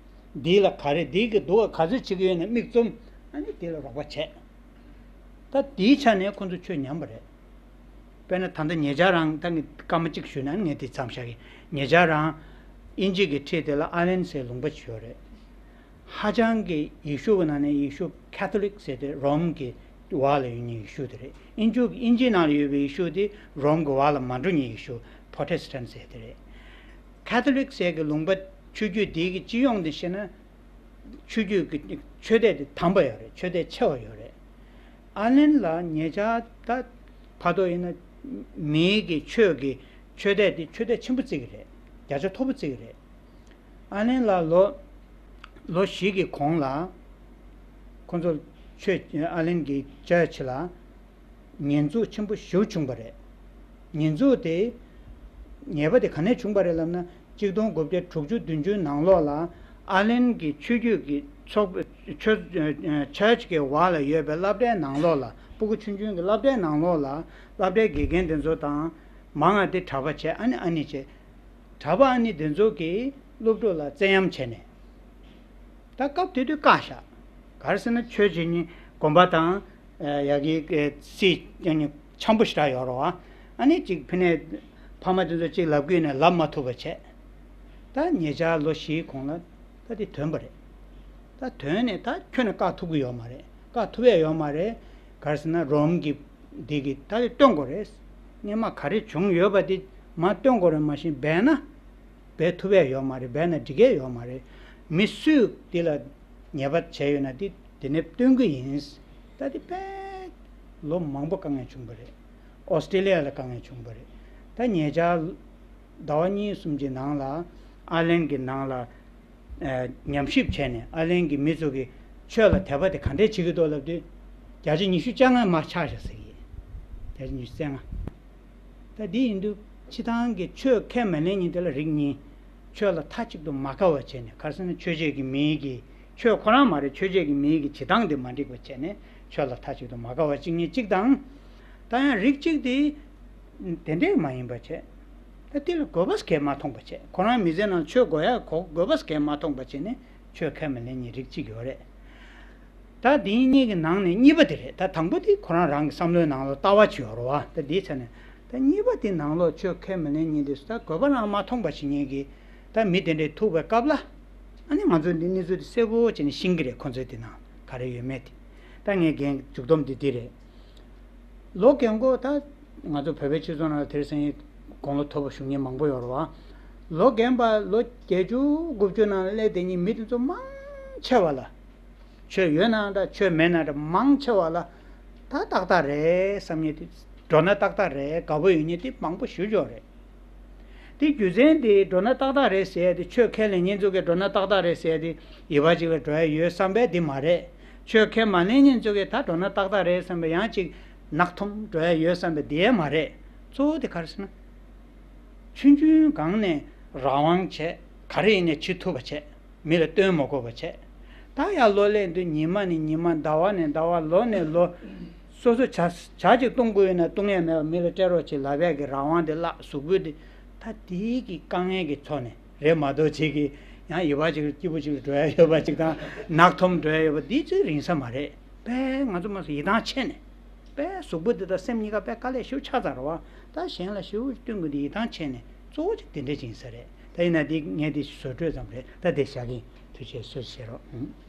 འདི་ལ་ག་རེ་འདི་གི་འདུག་ག་ག་ཚོད་བྱེད་ཀྱི་ཡོད་ན་མིག་བཙུམ། ཨ་ནི་འདི་ལ་རོགས་པ་བྱས། ད་འདིའི་ཆ་ནས་ཁོ་ཚོ་ཆོས་ཉམས་པ་རེད། དཔེར་ན་ད་ལྟ་ཉེ་ཆར་རང་། ད་ངས་སྐར་མ་གཅིག་ཞུས་ན་ངས་འདི་མཚམས་བཞག་གི། ཉེ་ཆར་རང་དབྱིན་ཇི་གི་འཁྲིས་དེ་ལ་ཨར་ལན་ཟེར་ལུང་པ་ཅིག་ཡོད་རེད། ཧ་ཅང་གི་ཡེ་ཤུ་གི་ནང་ནས་ཡེ་ཤུ་ཁ་ཐོ་ལིག་ཟེར་དེ་རོམ་གྱི་འོག་ལ་ཡོད་མཁན་ཡེ་ཤུ་དེ་རེད། དབྱིན་ཇུ་དབྱིན་ཇིའི་ནང་ལ་ཡོད་པའི་ཡེ་ཤུ་དེ་རོམ་གྱི་འོག་ལ་མ་འགྲོ་མཁན་ཡེ་ཤུ། པྲོ་ཊེ་སི་ཊན་ཟེར་དེ་རེད། ཁ་ཐོ་ལིག་ཟེར་གྱི་ལུང་པ་ཆོས་བརྒྱུད་འདི་གི་སྤྱི་ཡོངས་ནས་བཤད་ན། ཆོས་བརྒྱུད་ཀྱི་ཆོས་དད་དེ་དམ་པ་ཡོད་རེད། ཆོས་དད་ཆེ་བ་ཡོད་རེད། ཨར་ལན་ལ་ཉེ་ཆར་ད་བར་དུ་ཡིན་ན་མིའི་གི་ཆོས་ཀྱི་ཆོས་དད་དེ་ཆོས་དད་ཆེན་པོ་བརྩི་གི་རེད། བརྒྱ་ཆ་མཐོ་པོ་བརྩི་གི་རེད། ཨར་ལན་ལ་ལོ་ལོ་བཞི་གི་གོང་ལ་ཁོང་ཚོ་ཆོས། ཨར་ལན་གྱི་ཅར་ཆི་ལ་ཉེས་འཛུགས་ཆེན་པོ་ཞེ་པོ་བྱུང་བ་རེད། ཉེས་འཛུགས་དེ། ཉེས་པ་དེ་ག་ནས་བྱུང་བ་རེད་ལབ་ན། གཅིག་སྟོང་དགུ་བརྒྱ་དྲུག་ཅུ་བདུན་ཅུ་ནང་ལོགས་ལ་ཨར་ལན་གྱི་ཆོས་བརྒྱུད་ཀྱི་ཚོགས། ཆོས། ཅར་ཆི་གི་འོག་ལ་ཡོད་པའི་སློབ་གྲྭའི་ནང་ལོགས་ལ། སྤུ་གུ་ཆུང་ཆུང་གི་སློབ་གྲྭའི་ནང་ལོགས་ལ་སློབ་གྲྭའི་དགེ་རྒན་དེ་ཚོ་དང་མང་ང་དེ་གྲྭ་པ་བྱས། ཨ་ནི་ཨ་ནི་བྱས། གྲྭ་པ་ཨ་ནི་དེ་ཚོ་གིས་སློབ་ཕྲུག་ལ་བཙན་གཡེམ་བྱས་ནས། ད་སྐབས་དེ་དུས་བཀག་བཞག་ག་རེ་ཟེར་ན། ཆོས་བྱེད་མཁན་དགོན་པ་དང་། ཨ་ཡ་གི་ཨ་སྲིད་ཀྱང་འཆམ་པོ་ཞེ་དྲག་ཡོད་རེད་བ། ཨ་ནི་གཅིག་ཕ་ནས་ཕ་མ་དེ་ཚོ་གཅིག་ལབ་དགོས་ནས་ལབ་མ་ཐུབ་པ་བྱས། ད་ཉེ་ཆར་ལོ་བཞིའི་གོང་ལ་ད་དེ་ཐོན་པ་རེད། ད་ཐོན་ནས་ད་ཁྱོན་ནས་བཀག་ཐུབ་ཀྱི་ཡོད་མ་རེད། བཀག་ཐུབ་ཡ་ཡོད་མ་རེད། ག་རེ་ཟེར་ན། རོམ་གྱི་འདི་གིས་ད་དེ་སྟོན་དགོས་རེད། སྔོན་མ་ག་རེ་བྱུང་ཡོད་པ་དེ་མར་སྟོན་དགོས་རེད། མ་གཞི་འབད་ན་འབད་ཐུབ་ཡ་ཡོད་མ་རེད། འབད་ན་འགྲིག་གི་ཡོད་མ་རེད། མི་སུས་འདི་ལ་ཉེས་པ་བྱས་ཡོད་ན་དེ་དེ་ནས་སྟོན་གྱི་ཡིན། ད་དེ་དཔེ་ལོ་མང་པོ་དཀའ་ངལ་བྱུང་བ་རེད། ཨོ་སི་ཀྲི་ལི་ཡ་ལ་དཀའ་ངལ་བྱུང་བ་རེད། ད་ཉེ་ཆར་ཟླ་བ་གཉིས་གསུམ་གྱི་ནང་ལ་ཨར་ལན་གྱི་ནང་ལ་ཨ་ཉམས་ཞིབ་བྱས་ནས། ཨར་ལན་གྱི་མི་ཚོ་གིས་ཆོས་ལ་དད་པ་དེ་ག་འདྲས་བྱེད་ཀྱི་འདུག་ལབ་དུས། བརྒྱ་ཆ་ཉི་ཤུ་རྩ་ལྔ་མར་ཆག་བཞག་ཟེར་གྱི་ཡིན། བརྒྱ་ཆ་ཉི་ཤུ་རྩ་ལྔ། ད་འདི་ཡིན་དུས་སྤྱི་བཏང་གི་ཆོས་ཁས་མ་ལེན་མཁན་དེ་ལ་རིགས་གཉིས། ཆོས་ལ་མཐའ་གཅིག་ཏུ་མ་དགའ་བ་བྱས་ནས། ག་རེ་ཟེར་ན། ཆོས་བྱེད་ཀྱི་མིའི་གི་ཆོས་ཁོ་རང་མ་རེད། ཆོས་བྱེད་ཀྱི་མིའི་གི་བྱེད་སྟངས་དེ་མ་འགྲིག་པ་བྱས་ནས་ཆོས་ལ་མཐའ་གཅིག་ཏུ་མ་དགའ་བ་གཅིག་གཉིས་གཅིག་དང་། ད་ཡང་རིགས་གཅིག་དེ་དེ་འདྲས་མ་ཡིན་པ་བྱས། ད་དེ་ལ་དགོས་པ་གས་མ་མཐོང་པ་བྱས། ཁོ་རང་མི་ཚེ་ནང་ཆོས་དགོས་ཡ་གོ་དགོས་པ་གས་མ་མཐོང་པ་བྱས་ནས་ཆོས་ཁས་མི་ལེན་མཁན་རིགས་གཅིག་ཡོད་རེད། ད་དེ་གཉིས་ཀྱི་ནང་ནས་གཉིས་པ་དེ་རེད། ད་དང་པོ་དེ་ཁོ་རང་རང་གི་བསམ་བློའི་ནང་ལ་ལྟ་བ་ཅིག་ཡོད་རེད་བ། ད་དེའི་ཆ་ནས་ད་གཉིས་པ་དེ་ནང་ལོགས་ཆོས་ཁས་མི་ལེན་མཁན་དེ་ད་དགོས་པ་རང་མ་མཐོང་པ་བྱེད་མཁན་གྱི་ད་མི་དེ་འདྲས་ཐུག་པའི་སྐབས་ལ། ཨ་ནི་ང་ཚོས་འདི་གནས་ཚུལ་དེ་གསལ་པོ་བྱས་ནས་ཤེས་ཀྱི་རེད། ཁོ་ཚོའི་དེ་ནང་ག་རེ་ཡོད་མེད་དེ། ད་ངས་རྒན་མཇུག་སྡོམ་འདི་འདི་རེད། ལོ་རྒན་གོ་ད་ང་ཚོ་བོད་པའི་སྤྱི་ཚོགས་ནང་ལ་དེར་སེང་དགུང་ལོ་མཐོ་པོ་བཞུགས་མཁན་མང་པོ་ཡོད་རེད་བ། ལོ་རྒན་པ་ལོ་བརྒྱད་ཅུ་དགུ་བཅུ་ནང་སླེབས་དེ་ཉིད་མི་དེ་ཚོ་མང་ཆེ་བ་ལ། ཆོས་ཡོད་ན་འདྲ་ཆོས་མེད་ན་འདྲ་མང་ཆེ་བ་ལ་ད་ཏག་ཏག་རེད་བསམ་མཁན་དེ། འགྲོ་ན་ཏག་ཏག་རེད། དགའ་པོ་ཡོད་མཁན་དེ་མང་པོ་ཞེ་པོ་ཅིག་རེད། དེ་རྒྱུ་མཚན་དེ་འགྲོ་ན་ཏག་ཏག་རེད་ཟེར་ཡ་དེ། ཆོས་ཁས་ལེན་མཁན་ཚོ་གིས་འགྲོ་ན་ཏག་ཏག་རེད་ཟེར་ཡ་དེ་ཡིད་བག་ཅིག་ལ་འགྲོ་ཡ་ཡོད་བསམ་པས་དེ་མ་རེད། ཆོས་ཁས་མ་ལེན་མཁན་ཚོ་གིས་ད་འགྲོ་ན་ཏག་ཏག་རེད་བསམ་པས་ཡང་ཅིག་ནག་ཐོམ་འགྲོ་ཡ་ཡོད་བསམ་པས་དེ་ཡང་མ་རེད། གཙོ་བོ་དེ་ག་རེ་ཟེར་ན། ཆུང་ཆུང་སྒང་ནས་རང་དབང་བྱས། ག་རེ་ཡིན་ནའི་བྱེད་ཐུབ་པ་བྱས། མི་ལ་སྟོན་མ་དགོས་པ་བྱས། ད་ཡར་ལོ་སླེབས་དུས་ཉི་མ་ནས་ཉི་མ། ཟླ་བ་ནས་ཟླ་བ། ལོ་ནས་ལོ། སོ་སོ་བྱ་བྱ་ཅིག་གཏོང་དགོས་ཡོད་ན་གཏོང་ཡ་མེད་པ། མི་ལ་སྤྲད་རོགས་བྱེད་ལབ་ཡ་གི་རང་དབང་དེ་བརླག་གཟུགས་པོ་དེ། ད་དེའི་གི་དཀའ་ངལ་གྱི་ཐོག་ནས་རེད་མ་གཏོགས་ཅིག་གི་ཡང་ཡིད་བག་ཅིག་སྐྱིད་པོ་ཅིག་འགྲོ་ཡ་ཡོད་པ་ཅིག་དང་། ནག་ཐོམ་འགྲོ་ཡ་ཡོད་པ་འདི་ཚོའི་རིང་ས་མ་རེད། དཔེ་ང་ཚོ་མ་སོ་ཡིད་ཐང་ཆད་ནས། དཔེ་གཟུགས་པོ་འདི་དང་སེམས་གཉིས་ཀ་དཔེ་དཀའ་ལས་ཞེ་པོ་ཆགས་ཚར་བ། ད་གཞན་ལ་ཞེ་པོ་སྟོན་དགོས་འདི་ཡིད་ཐང་ཆད་ནས་གཙོ་བོ་ཅིག་དེ་འདྲ་ཅིག་ཡིན་ས་རེད། ད་ཡིན་ན་འདི་ངས་འདི་བཟོ་སྤྲོས་ཙམ་རེད། ད་དེ་བཞག་གིན་ཐུགས་རྗེ་ཆེ་ཟེར་ཞུ་རོགས།